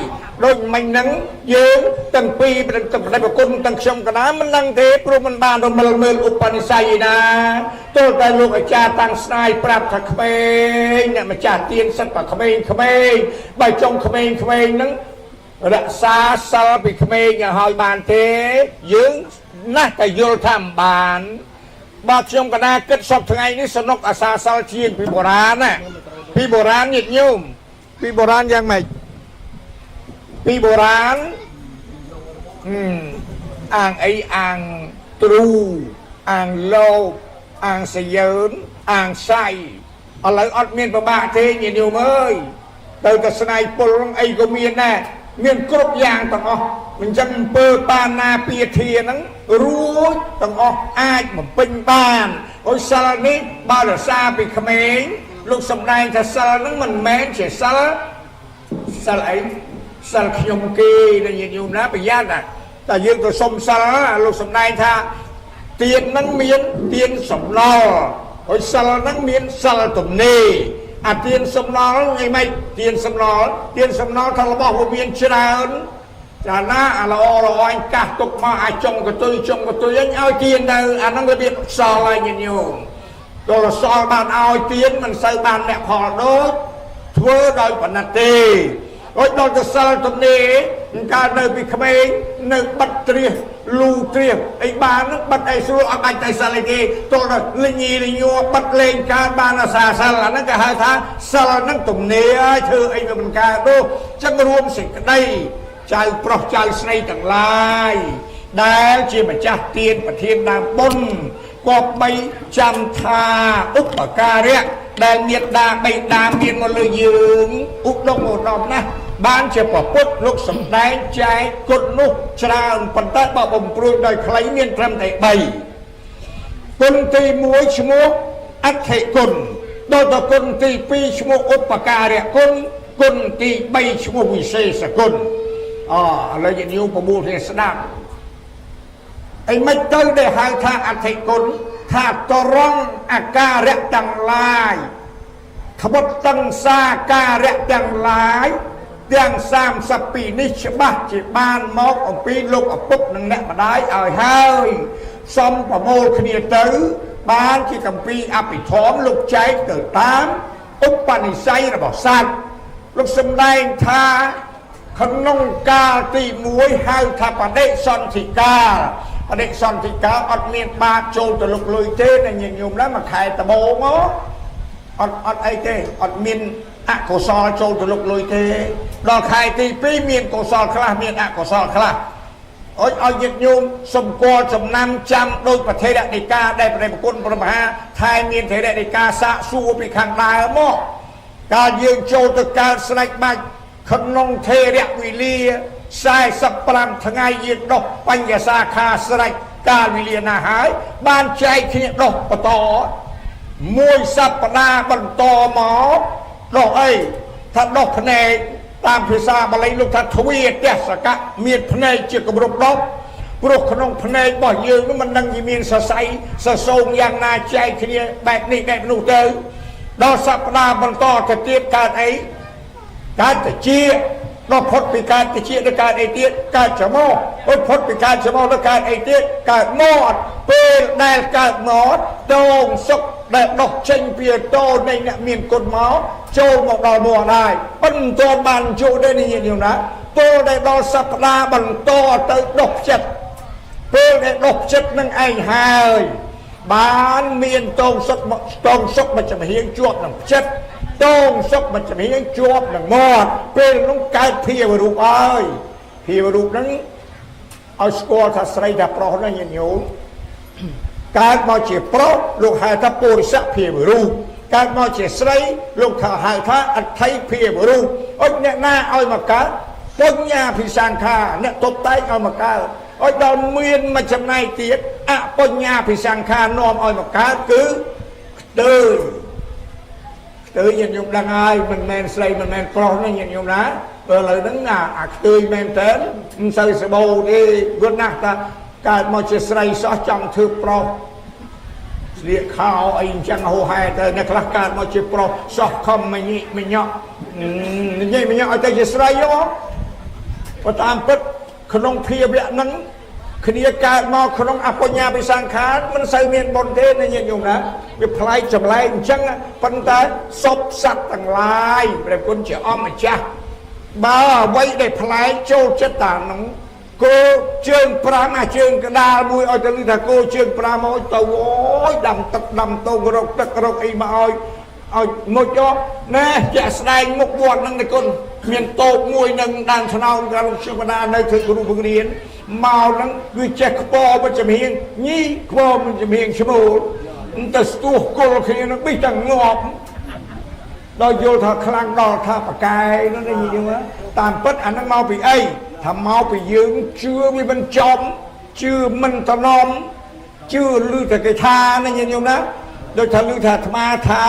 ដូចមិញហ្នឹងយើងទាំងពីរទាំងព្រះគុណទាំងខ្ញុំកណាមិនដឹងទេព្រោះមិនបានរមិលមើលឧបនិស្ស័យឯណាទោះតែលោកអាចារ្យតាំងស្នាយប្រាប់ថាក្មេងអ្នកម្ចាស់ទានសិតតែក្មេងក្មេងបើចង់ក្មេងក្មេងហ្នឹងរក្សាសិលពីក្មេងឲ្យបានទេយើងណាស់តែយល់ថាមិនបានបើខ្ញុំកណាគិតសពថ្ងៃនេះសនុកអាសាសិលជាងពីបុរាណណាពីបុរាណញាតិញោមពីបុរាណយ៉ាងម៉េចពីបុរាណអាងអីអាងទ្រូអាងលោបអាងសយឺនអាងសៃឥឡូវអត់មានពិបាកទេញាតិញោមអើយទៅតែស្នៃពុលអីក៏មានដែរមានគ្រប់យ៉ាងទាំងអស់អញ្ចឹងអំពើបាណាពាធាហ្នឹងរួចទាំងអស់អាចបំពេញបានអូសិលនេះបើរក្សាពីក្មេងលោកសម្ដែងថាសិលហ្នឹងមិនមែនជាសិលសិលអីសិលខ្ញុំគេណាញាតិញោមណាប្រយ័ត្នណាតែយើងទៅសុំសិលលោកសម្ដែងថាទានហ្នឹងមានទានសំណល់ហើយសិលហ្នឹងមានសិលទំនេរអាទានសំណល់អីម៉េចទានសំណល់ទានសំណល់ថារបស់វាមានច្រើនចាណាអាល្អល្អអញកាសទុកមកអាចុងកតុយចុងកតុយអញឲ្យទានទៅអាហ្នឹងរបៀបសល់ហើយញាតិញោមដល់សល់បានឲ្យទានមិនសូវបានអ្នកផលដូចធ្វើដោយបណ្ឌិតទេ អុយដល់ទៅសិលទំនេរកាលនៅពីក្មេងនៅបិទត្រៀសលូត្រៀសអីបាននឹងបិទអីស្រួលអត់បាច់ទៅសិលអីទេទល់ដល់លញីលញ័របិទលេងកើតបានអាសាសិលអាហ្នឹងគេហៅថាសិលហ្នឹងទំនេរហើយធ្វើអីវាមិនកើតនោះចឹងរួមសេចក្តីចៅប្រុសចៅស្រីទាំងឡាយដែលជាម្ចាស់ទានប្រធានដើមបុណ្យគប្បីចាំថាឧបការៈដែលមេដាបៃតាមានមកលើយើងឧត្តមឧត្តមណាស់បានជាពពុទ្ធលោកសំដែងចែកគុណនោះច្រើនប៉ុន្តែបើបំព្រួយដោយខ្លីមានត្រឹមតែ3គុណទី1ឈ្មោះអដ្ឋិគុណដល់ទៅគុណទី2ឈ្មោះឧបការៈគុណគុណទី3ឈ្មោះវិសេសគុណអឥឡូវញាតិញោមប្រមូលគ្នាស្ដាប់អីមិនទៅដែលហៅថាអដ្ឋិគុណថាត្រង់អាការៈទាំងឡាយត្បិតតឹងសាការៈទាំងឡាយទាំង32នេះច្បាស់ជាបានមកអំពីលោកឪពុកនិងអ្នកម្ដាយឲ្យហើយសំប្រមូលគ្នាទៅបានជាកម្ពីអភិធម្មលោកចែកទៅតាមឧបនិស្ស័យរបស់សត្វលោកសម្ដែងថាក្នុងកាលទី1ហៅថាបដិសន្ធិកាលបដិសន្ធិកាលអត់មានបាបចូលទៅលុកលុយទេណាញាតិញោមណាមួយខែដបងអត់អត់អីទេអត់មានអកុសលចូលទៅលុកលុយទេដល់ខែទី2មានកុសលខ្លះមានអកុសលខ្លះអុយឲ្យញាតិញោមសម្គាល់ចំណាំចាំដោយប្រធេរដីកាដែលព្រះគុណព្រះមហាថែមានធេរដីកាសាកសួរពីខាងដើមមកកាលយើងចូលទៅកើតស្ដេចបាច់ក្នុងធេរវេលា45ថ្ងៃយើងដោះបញ្ញសាខាស្រេចកាលវេលាណាហើយបានចែកគ្នាដោះបន្តមួយសប្តាហ៍បន្តមកដោះអីថាដោះភ្នែកតាមភាសាបាលីលោកថាទ្វាទសកៈមានភ្នែកជាគម្រប់ដោះព្រោះក្នុងភ្នែករបស់យើងនោះមិនដឹងជាមានសរសៃសសោងយ៉ាងណាចែកគ្នាបែបនេះបែបនោះទៅដល់សប្តាហ៍បន្តទៅទៀតកើតអីកើតតិចដល់ផុតពីកើតតិចទៅកើតអីទៀតកើតច្មោះអត់ផុតពីកើតច្មោះទៅកើតអីទៀតកើតមាត់ពេលដែលកើតមាត់តងសុខដែលដោះចេញពីតោនៃអ្នកមានគុណមកចូលមកដល់មាត់ដែរប៉ុន្តែបានចូលទេនេះញាតិញោមណាពេលដែលដល់សប្តាហ៍បន្តទៅដោះចិត្តពេលដែលដោះចិត្តនឹងឯងហើយបានមានតងសុខតងសុខមួយចំហៀងជាប់នឹងចិត្តតងសុខមួយចំហៀងជាប់នឹងមាត់ពេលនោះកើតភាវរូបហើយភាវរូបហ្នឹងឲ្យស្គាល់ថាស្រីថាប្រុសហ្នឹងញាតិញោមកើតមកជាប្រុសលោកហៅថាពុរិសៈភាវរូបកើតមកជាស្រីលោកថាហៅថាអដ្ឋិភាវរូបអុចអ្នកណាឲ្យមកកើតបញ្ញាភិសង្ខាអ្នកតបតែងឲ្យមកកើតឲ្យដល់មានមួយចំណែកទៀតអបញ្ញាភិសង្ខានាំឲ្យមកកើតគឺខ្ទើយខ្ទើយញាតិញោមដឹងហើយមិនមែនស្រីមិនមែនប្រុសទេញាតិញោមណាព្រោះឥឡូវហ្នឹងអាខ្ទើយមែនតើមិនសូវសបោទេយល់ណាស់ថាកើតមកជាស្រីសោះចង់ធ្វើប្រុសស្លៀកខោអីអញ្ចឹងហោហែទៅអ្នកខ្លះកើតមកជាប្រុសសោះខំមញិមញក់និយាយមញក់ឲ្យទៅជាស្រីហ៎បើតាមពិតក្នុងភាវៈហ្នឹងគ្នាកើតមកក្នុងអបញ្ញាពិសង្ខារមិនសូវមានបុណ្យទេណាញាតិញោមណាវាប្លែកចម្លែកអញ្ចឹងប៉ុន្តែសពសត្វទាំងឡាយព្រះគុណជាអម្ចាស់បើអ្វីដែលប្លែកចូលចិត្តតាហ្នឹងគោជើង5អាជើងកដាលមួយឲ្យទៅលឺថាគោជើង5ឲ្យទៅអូយដាំទឹកដាំតងរកទឹករកអីមកឲ្យឲ្យមុជណែជាក់ស្ដែងមុខវត្តហ្នឹងទេគុណមានតូបមួយនឹងដើមថ្នោតកាលលោកជបណ្ដានៅធ្វើគ្រូបង្រៀនមកហ្នឹងគឺចេះខ្ពមួយចំហៀងញីខ្ពមួយចំហៀងឈ្មោលទៅស្ទុះគល់គ្នានឹងប៊ិះតែងាប់ដល់យល់ថាខ្លាំងដល់ថាប្រកែហ្នឹងនិយាយតាមពិតអាហ្នឹងមកពីអីថាមកពីយើងជឿវាមិនចំជឿមិនតំណំជឿឮតែគេថាណាញាតិញោមណាដូចថាឮថាអាត្មាថា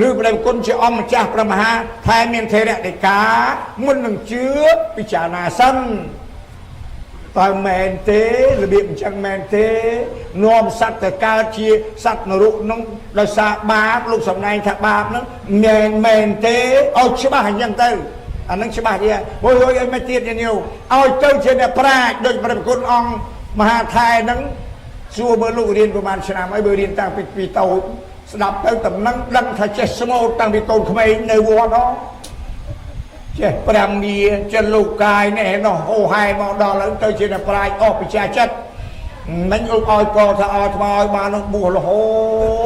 ឬព្រះគុណជាអម្ចាស់ព្រះមហាថែមានធេរដីកាមុននឹងជឿពិចារណាសិនតើមែនទេរបៀបអញ្ចឹងមែនទេនាំសត្វទៅកើតជាសត្វនរកនោះដោយសារបាបលោកសំដែងថាបាបហ្នឹងមែនទេឲ្យច្បាស់អញ្ចឹងទៅអានឹងច្បាស់ទៀតអូយអីមិនទៀតញាតិញោមឲ្យទៅជាអ្នកប្រាជ្ញដូចព្រះគុណអង្គមហាថែហ្នឹងសួរមើលលោករៀនប្រហែលឆ្នាំហើយបើរៀនតាំងពីតូចស្ដាប់ទៅតំណឹងដឹងថាចេះស្មូតតាំងពីកូនក្មេងនៅវត្តហ៎ ចេះប្រាំងារចេះលោកកាយនេះឯនោះហោហែមកដល់ឡើងទៅជាអ្នកប្រាជ្ញអស់ពិចារចិត្តមិញអុកឲ្យពរថាឲ្យថ្មឲ្យបាននឹងបួសរហូ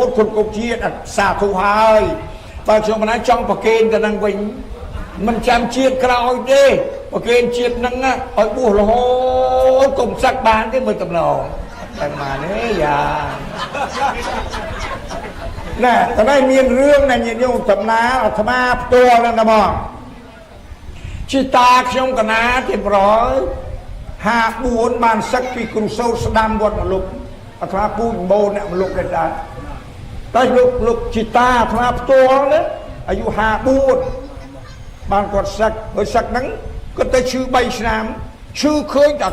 តគ្រប់គ្រប់ជាតិសាធុហើយបើខ្ញុំមិនណាចង់ប្រកេនទៅនឹងវិញមិនចាំជាតិក្រោយទេប្រកេនជាតិនឹងឲ្យបួសរហូតកុំសឹកបានទេមើលតំណងតែមកនេះយ៉ាណែតនេះមានរឿងណាញាតិញោមតំណាអាត្មាផ្ទាល់ហ្នឹងណាបងជីតាខ្ញុំកណាទេប្រយ54បានសឹកពីគ្រូសោតស្ដាំវត្តមលុបអាត្មាពូជបូនអ្នកមលុបដែរតែលោកជីតាអាត្មាផ្ទាល់ណាអាយុ54បានគាត់សឹកហើយសឹកហ្នឹងគាត់ទៅឈឺ3ឆ្នាំឈឺឃើញតែ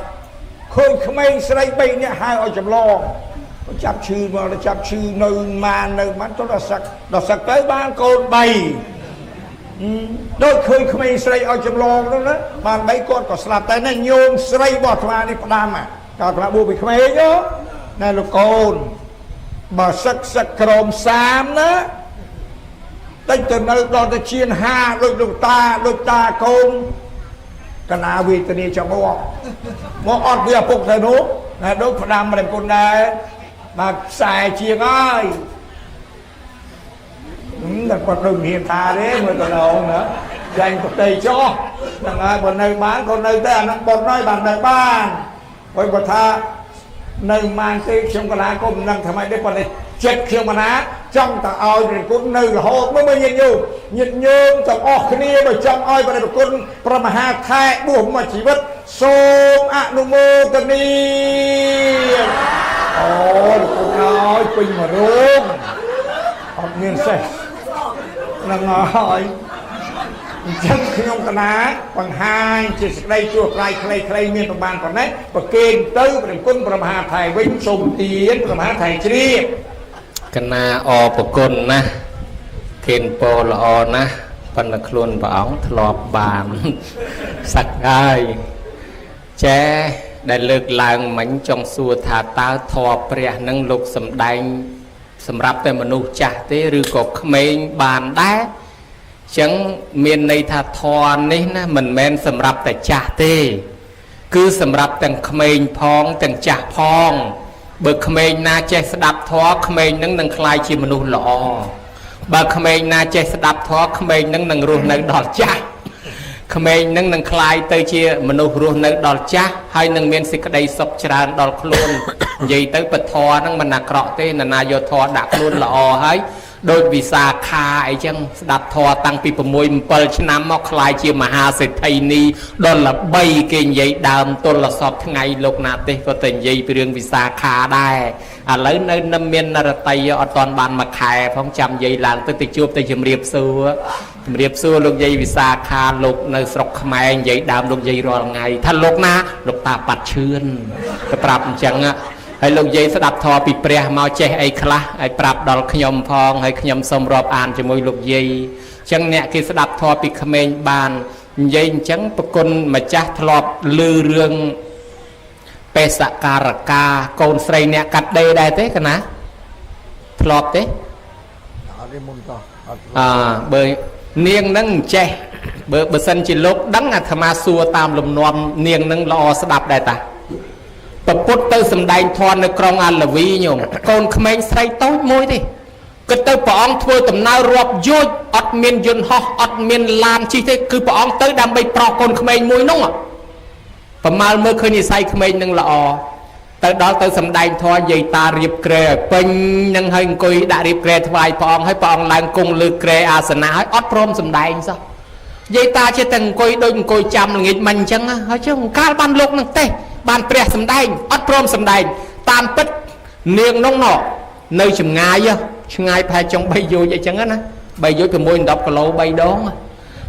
ឃើញក្មេងស្រី3នាក់ហៅឲ្យចម្លងចាប់ឈឺមកចាប់ឈឺនៅម៉ាននៅម៉ានទៅដល់សឹកដល់សឹកទៅបានកូន3ដូចឃើញក្មេងស្រីឲ្យចម្លងនោះណាបាន3គាត់ក៏ស្លាប់តែណាញោមស្រីរបស់អាត្មានេះផ្ដាំកាលអាត្មាបួសពីក្មេងណាលោកកូនបើសឹកសឹកក្រម30ណាតិចទៅនៅដល់ទៅជាង5ដូចលោកតាដូចតាកូនកណាវេទនាចមកមកអត់វាឪពុកទៅនោះណាដូចផ្ដាំប្រពន្ធដែរបាទខ្សែជាងហើយតែគាត់ដូចមានថាទេមើលកណ្ដងណាចាញ់ប្រតិចោះហ្នឹងហើយបើនៅបានក៏នៅតែអាហ្នឹងប៉ុនហើយបាននៅបានហើយគាត់ថានៅបានទេខ្ញុំកណាក៏មិនដឹងថាម៉េចទេប៉ុន្តែចិត្តខ្ញុំកណាចង់តែឲ្យព្រះគុណនៅរហូតមើលមើលញាតិញោមញាតិញោមទាំងអស់គ្នាបើចង់ឲ្យព្រះគុណព្រះមហាថែបួសមួយជីវិតសូមអនុមោទនាអូលោកគុណឲ្យពេញមួយរោងអត់មានសេះហ្នឹងហើយអញ្ចឹងខ្ញុំកណាបង្ហាញជាសេចក្តីជួសថ្លៃខ្លីៗមានប្រមាណប៉ុណ្ណេះប្រគេនទៅព្រះគុណព្រះមហាថៃវិញសូមទានព្រះមហាថៃជ្រាបកណាអរប្រគុណណាស់គេនពរល្អណាស់ប៉ុន្តែខ្លួនព្រះអង្គធ្លាប់បានសឹកហើយចេះដែលលើកឡើងមិញចង់សួរថាតើធម៌ព្រះនឹងលោកសំដែងសម្រាប់តែមនុស្សចាស់ទេឬក៏ក្មេងបានដែរចឹងមានន័យថាធម៌នេះណាមិនមែនសម្រាប់តែចាស់ទេគឺសម្រាប់ទាំងក្មេងផងទាំងចាស់ផងបើក្មេងណាចេះស្ដាប់ធម៌ក្មេងនឹងនឹងក្លាយជាមនុស្សល្អបើក្មេងណាចេះស្ដាប់ធម៌ក្មេងនឹងនឹងរស់នៅដល់ចាស់ក្មេងនឹងនឹងក្លាយទៅជាមនុស្សរស់នៅដល់ចាស់ហើយនឹងមានសេចក្តីសុខច្រើនដល់ខ្លួននិយាយទៅពធហ្នឹងមិនអាក្រក់ទេណានាយកធម៌ដាក់ខ្លួនល្អហើយដូចវិសាខាអីចឹងស្ដាប់ធម៌តាំងពី6 7ឆ្នាំមកក្លាយជាមហាសេដ្ឋីនីដល់ល្បីគេនិយាយដើមទល់សពថ្ងៃលោកណាទេសក៏តែនិយាយពីរឿងវិសាខាដែរឥឡូវនៅនឹមមាននរតីអត់តាន់បានមួយខែផងចាំនិយាយឡើងទៅទៅជួបទៅជំរាបសួរជំរាបសួរលោកយាយវិសាខាលោកនៅស្រុកខ្មែរនិយាយដើមលោកយាយរាល់ថ្ងៃថាលោកណាលោកតាប៉ាត់ឈឿនទៅប្រាប់អញ្ចឹងហើយលោកយាយស្ដាប់ធម៌ពីព្រះមកចេះអីខ្លះហើយប្រាប់ដល់ខ្ញុំផងហើយខ្ញុំសូមរាប់អានជាមួយលោកយាយអញ្ចឹងអ្នកគេស្ដាប់ធម៌ពីក្មេងបាននិយាយអញ្ចឹងប្រគុណម្ចាស់ធ្លាប់ឮរឿងបេសការកាកូនស្រីអ្នកកាត់ដេរដែរទេកណាធ្លាប់ទេអត់ទេមុនតោះអត់បើនាងនឹងចេះបើសិនជាលោកដឹងអាត្មាសួរតាមលំនាំនាងនឹងល្អស្ដាប់ដែរតាពពុទ្ធទៅសំដែងធម៌នៅក្រុងអាលវីញោមកូនក្មេងស្រីតូចមួយទេគិតទៅព្រះអង្គធ្វើដំណើររាប់យោជអត់មានយន្តហោះអត់មានឡានជិះទេគឺព្រះអង្គទៅដើម្បីប្រោសកូនក្មេងមួយនោះប្រមាលមើលឃើញនិស័យក្មេងនឹងល្អទៅដល់ទៅសំដែងធម៌យាយតារៀបក្រែឲ្យពេញនឹងហើយអង្គុយដាក់រៀបក្រែថ្វាយព្រះអង្គហើយព្រះអង្គឡើងគង់លើក្រែអាសនៈហើយអត់ព្រមសំដែងសោះយាយតាចេះតែអង្គុយដូចអង្គុយចាំល្ងាចមិញអញ្ចឹងហើយជើងកាលបានលោកនឹងទេបានព្រះសំដែងអត់ព្រមសំដែងតាមពិតនាងនោះណនៅចម្ងាយឆ្ងាយប្រហែលចុង3យោជអីចឹងណា3យោជ6 10គីឡូ3ដង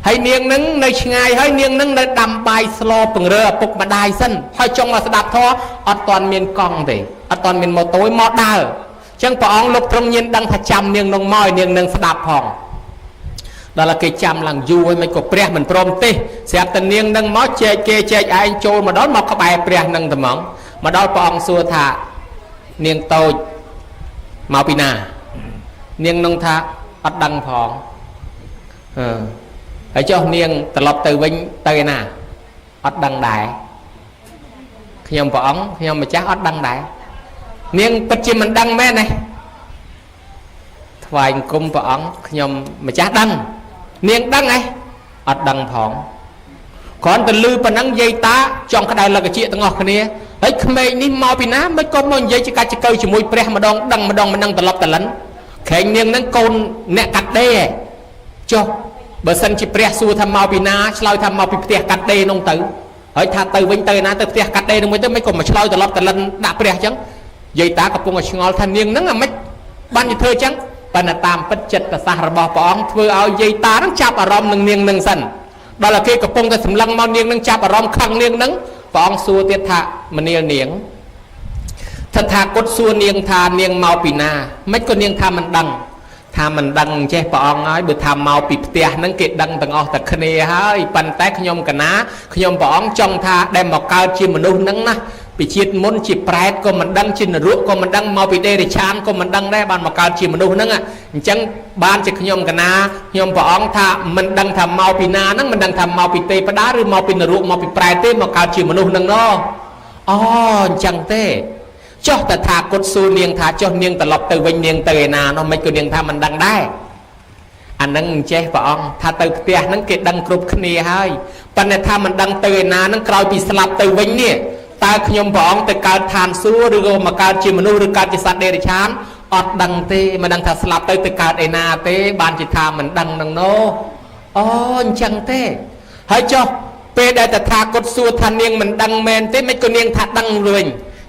ហើយនាងនឹងនៅឆ្ងាយហើយនាងនឹងនៅដាំបាយស្លពង្រើឪពុកម្ដាយសិនហើយចង់មកស្ដាប់ធម៌អត់ទាន់មានកង់ទេអត់ទាន់មានម៉ូតូមកដើរអញ្ចឹងព្រះអង្គលោកទ្រង់ញៀនដឹងថាចាំនាងនឹងមកឲ្យនាងនឹងស្ដាប់ផងដល់គេចាំឡើងយូរហើយមិនក៏ព្រះមិនព្រមទេស្រាប់តែនាងនឹងមកចែកគេចែកឯងចូលមកដល់មកក្បែរព្រះនឹងត្មងមកដល់ព្រះអង្គសួរថានាងតូចមកពីណានាងនឹងថាអត់ដឹងផងអឺ ហើយចុះនាងត្រឡប់ទៅវិញទៅឯណាអត់ដឹងដែរខ្ញុំព្រះអង្គខ្ញុំម្ចាស់អត់ដឹងដែរនាងពិតជាមិនដឹងមែនទេថ្វាយអង្គមព្រះអង្គខ្ញុំម្ចាស់ដឹងនាងដឹងហ៎អត់ដឹងផងគ្រាន់តែលឺប៉ុណ្ណឹងយាយតាចង់ក្តៅលកជាទាំងអស់គ្នាហើយក្មេងនេះមកពីណាមិនក៏មកនិយាយជាកាច់ចកៅជាមួយព្រះម្ដងដឹងម្ដងមិនដឹងត្រឡប់តលិនក្រែងនាងហ្នឹងកូនអ្នកកាត់ដេរចុះបើសិនជាព្រះសួរថាមកពីណាឆ្លើយថាមកពីផ្ទះកាត់ដេរនោះទៅហើយថាទៅវិញទៅណាទៅផ្ទះកាត់ដេរនោះវិញទៅមិនក៏មកឆ្លើយត្រឡប់តលិនដាក់ព្រះអញ្ចឹងយាយតាកំពុងតែឆ្ងល់ថានាងហ្នឹងអាម៉េចបានជាធ្វើអញ្ចឹងប៉ុន្តែតាមពិតចិត្តសាស្ត្ររបស់ព្រះអង្គធ្វើឲ្យយាយតាហ្នឹងចាប់អារម្មណ៍នឹងនាងហ្នឹងសិនដល់តែគេកំពុងតែសម្លឹងមកនាងហ្នឹងចាប់អារម្មណ៍ខឹងនាងហ្នឹងព្រះអង្គសួរទៀតថាមនាលនាងតថាគតសួរនាងថានាងមកពីណាមិនក៏នាងថាមិនដឹងថាមិនដឹងចេះព្រះអង្គហើយបើថាមកពីផ្ទះហ្នឹងគេដឹងទាំងអស់តែគ្នាហើយប៉ុន្តែខ្ញុំកណាខ្ញុំព្រះអង្គចង់ថាដែលមកកើតជាមនុស្សហ្នឹងណាពីជាតិមុនជាប្រែតក៏មិនដឹងជានរកក៏មិនដឹងមកពីដេរិឆានក៏មិនដឹងដែរបានមកកើតជាមនុស្សហ្នឹងអញ្ចឹងបានជាខ្ញុំកណាខ្ញុំព្រះអង្គថាមិនដឹងថាមកពីណាហ្នឹងមិនដឹងថាមកពីទេវតាឬមកពីនរកមកពីប្រែតទេមកកើតជាមនុស្សហ្នឹងណោះអូអញ្ចឹងទេចុះតថាគតសួរនាងថាចុះនាងត្រឡប់ទៅវិញនាងទៅឯណានោះមិនក៏នាងថាមិនដឹងដែរអានឹងចេះព្រះអង្គថាទៅផ្ទះហ្នឹងគេដឹងគ្រប់គ្នាហើយប៉ុន្តែថាមិនដឹងទៅឯណាហ្នឹងក្រោយពីស្លាប់ទៅវិញនេះតើខ្ញុំព្រះអង្គទៅកើតឋានសួគ៌ឬក៏មកកើតជាមនុស្សឬកើតជាសត្វដេរិឆានអត់ដឹងទេមិនដឹងថាស្លាប់ទៅទៅកើតឯណាទេបានជាថាមិនដឹងនឹងនោះអូអញ្ចឹងទេហើយចុះពេលដែលតថាគតសួរថានាងមិនដឹងមែនទេមិនក៏នាងថាដឹងវិញ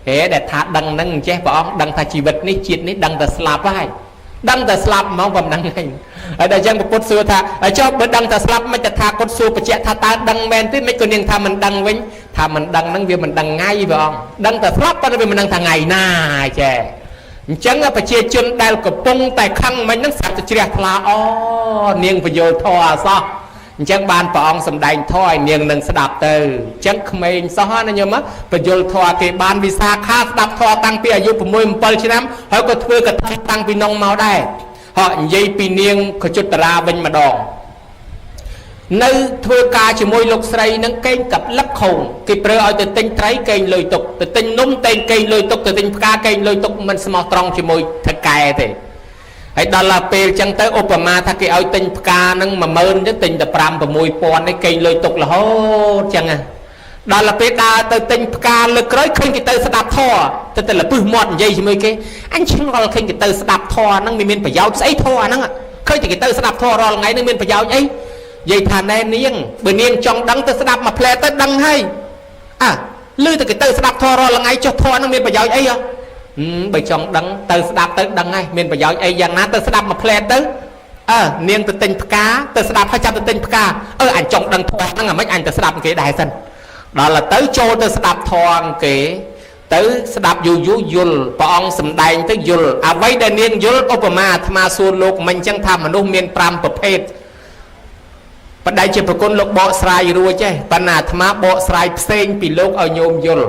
ហេដែលថាដឹងហ្នឹងចេះព្រះអង្គដឹងថាជីវិតនេះជាតិនេះដឹងតែស្លាប់ហើយដឹងតែស្លាប់ហ្មងបំដឹងហ្នឹងហើយដល់អញ្ចឹងពុទ្ធសួរថាហើយចុះបើដឹងតែស្លាប់មិនតថាគតសួរបញ្ជាក់ថាតើដឹងមែនទេមិនក៏នាងថាមិនដឹងវិញថាមិនដឹងហ្នឹងវាមិនដឹងថ្ងៃព្រះអង្គដឹងតែស្លាប់ប៉ុន្តែវាមិនដឹងថាថ្ងៃណាចេះអញ្ចឹងប្រជាជនដែលកំពុងតែខឹងមិញហ្នឹងស្រាប់តែជ្រះថ្លាអូនាងពយល់ធម៌អសោះអញ្ចឹងបានព្រះអង្គសម្ដែងធម៌ឲ្យនាងនឹងស្ដាប់ទៅអញ្ចឹងក្មេងសោះណាញោមពយល់ធម៌គេបានវិសាខាស្ដាប់ធម៌តាំងពីអាយុ6 7ឆ្នាំហើយក៏ធ្វើកថាតាំងពីនងមកដែរហកនិយាយពីនាងខជុត្តរាវិញម្ដងនៅធ្វើការជាមួយលោកស្រីនឹងកេងកលឹកខោងគេប្រើឲ្យទៅទិញត្រីកេងលុយទុកទៅទិញនំតែងកេងលុយទុកទៅទិញផ្កាកេងលុយទុកមិនស្មោះត្រង់ជាមួយថកែទេហើយដល់ដល់ពេលចឹងទៅឧបមាថាគេឲ្យទិញផ្កានឹង10000ចឹងទិញតែ5 6000នេះកេងលុយទុករហូតចឹងណាដល់ដល់ពេលដើរទៅទិញផ្កាលើកក្រោយឃើញគេទៅស្ដាប់ធម៌ទៅតែលពឹសមាត់និយាយជាមួយគេអញឆ្ងល់ឃើញគេទៅស្ដាប់ធម៌ហ្នឹងមានប្រយោជន៍ស្អីធម៌ហ្នឹងឃើញតែគេទៅស្ដាប់ធម៌រាល់ថ្ងៃហ្នឹងមានប្រយោជន៍អីនិយាយថាណែនាងបើនាងចង់ដឹងទៅស្ដាប់មួយផ្លែទៅដឹងហើយអើឮតែគេទៅស្ដាប់ធម៌រាល់ថ្ងៃចុះធម៌ហ្នឹងមានប្រយោជន៍អីហ៎បើចង់ដឹងទៅស្ដាប់ទៅដឹងហើយមានប្រយោជន៍អីយ៉ាងណាទៅស្ដាប់មួយផ្លែទៅអើនាងទៅទិញផ្កាទៅស្ដាប់ហើយចាប់ទៅទិញផ្កាអើអញចង់ដឹងធម៌ហ្នឹងអាម៉េចអញទៅស្ដាប់គេដែរសិនដល់ទៅចូលទៅស្ដាប់ធម៌គេទៅស្ដាប់យូរយូរយល់ព្រះអង្គសម្ដែងទៅយល់អ្វីដែលនាងយល់ឧបមាអាត្មាសួរលោកមិញចឹងថាមនុស្សមាន5ប្រភេទបដិជាប្រគុណលោកបកស្រាយរួចទេប៉ុន្តែអាត្មាបកស្រាយផ្សេងពីលោកឲ្យញោមយល់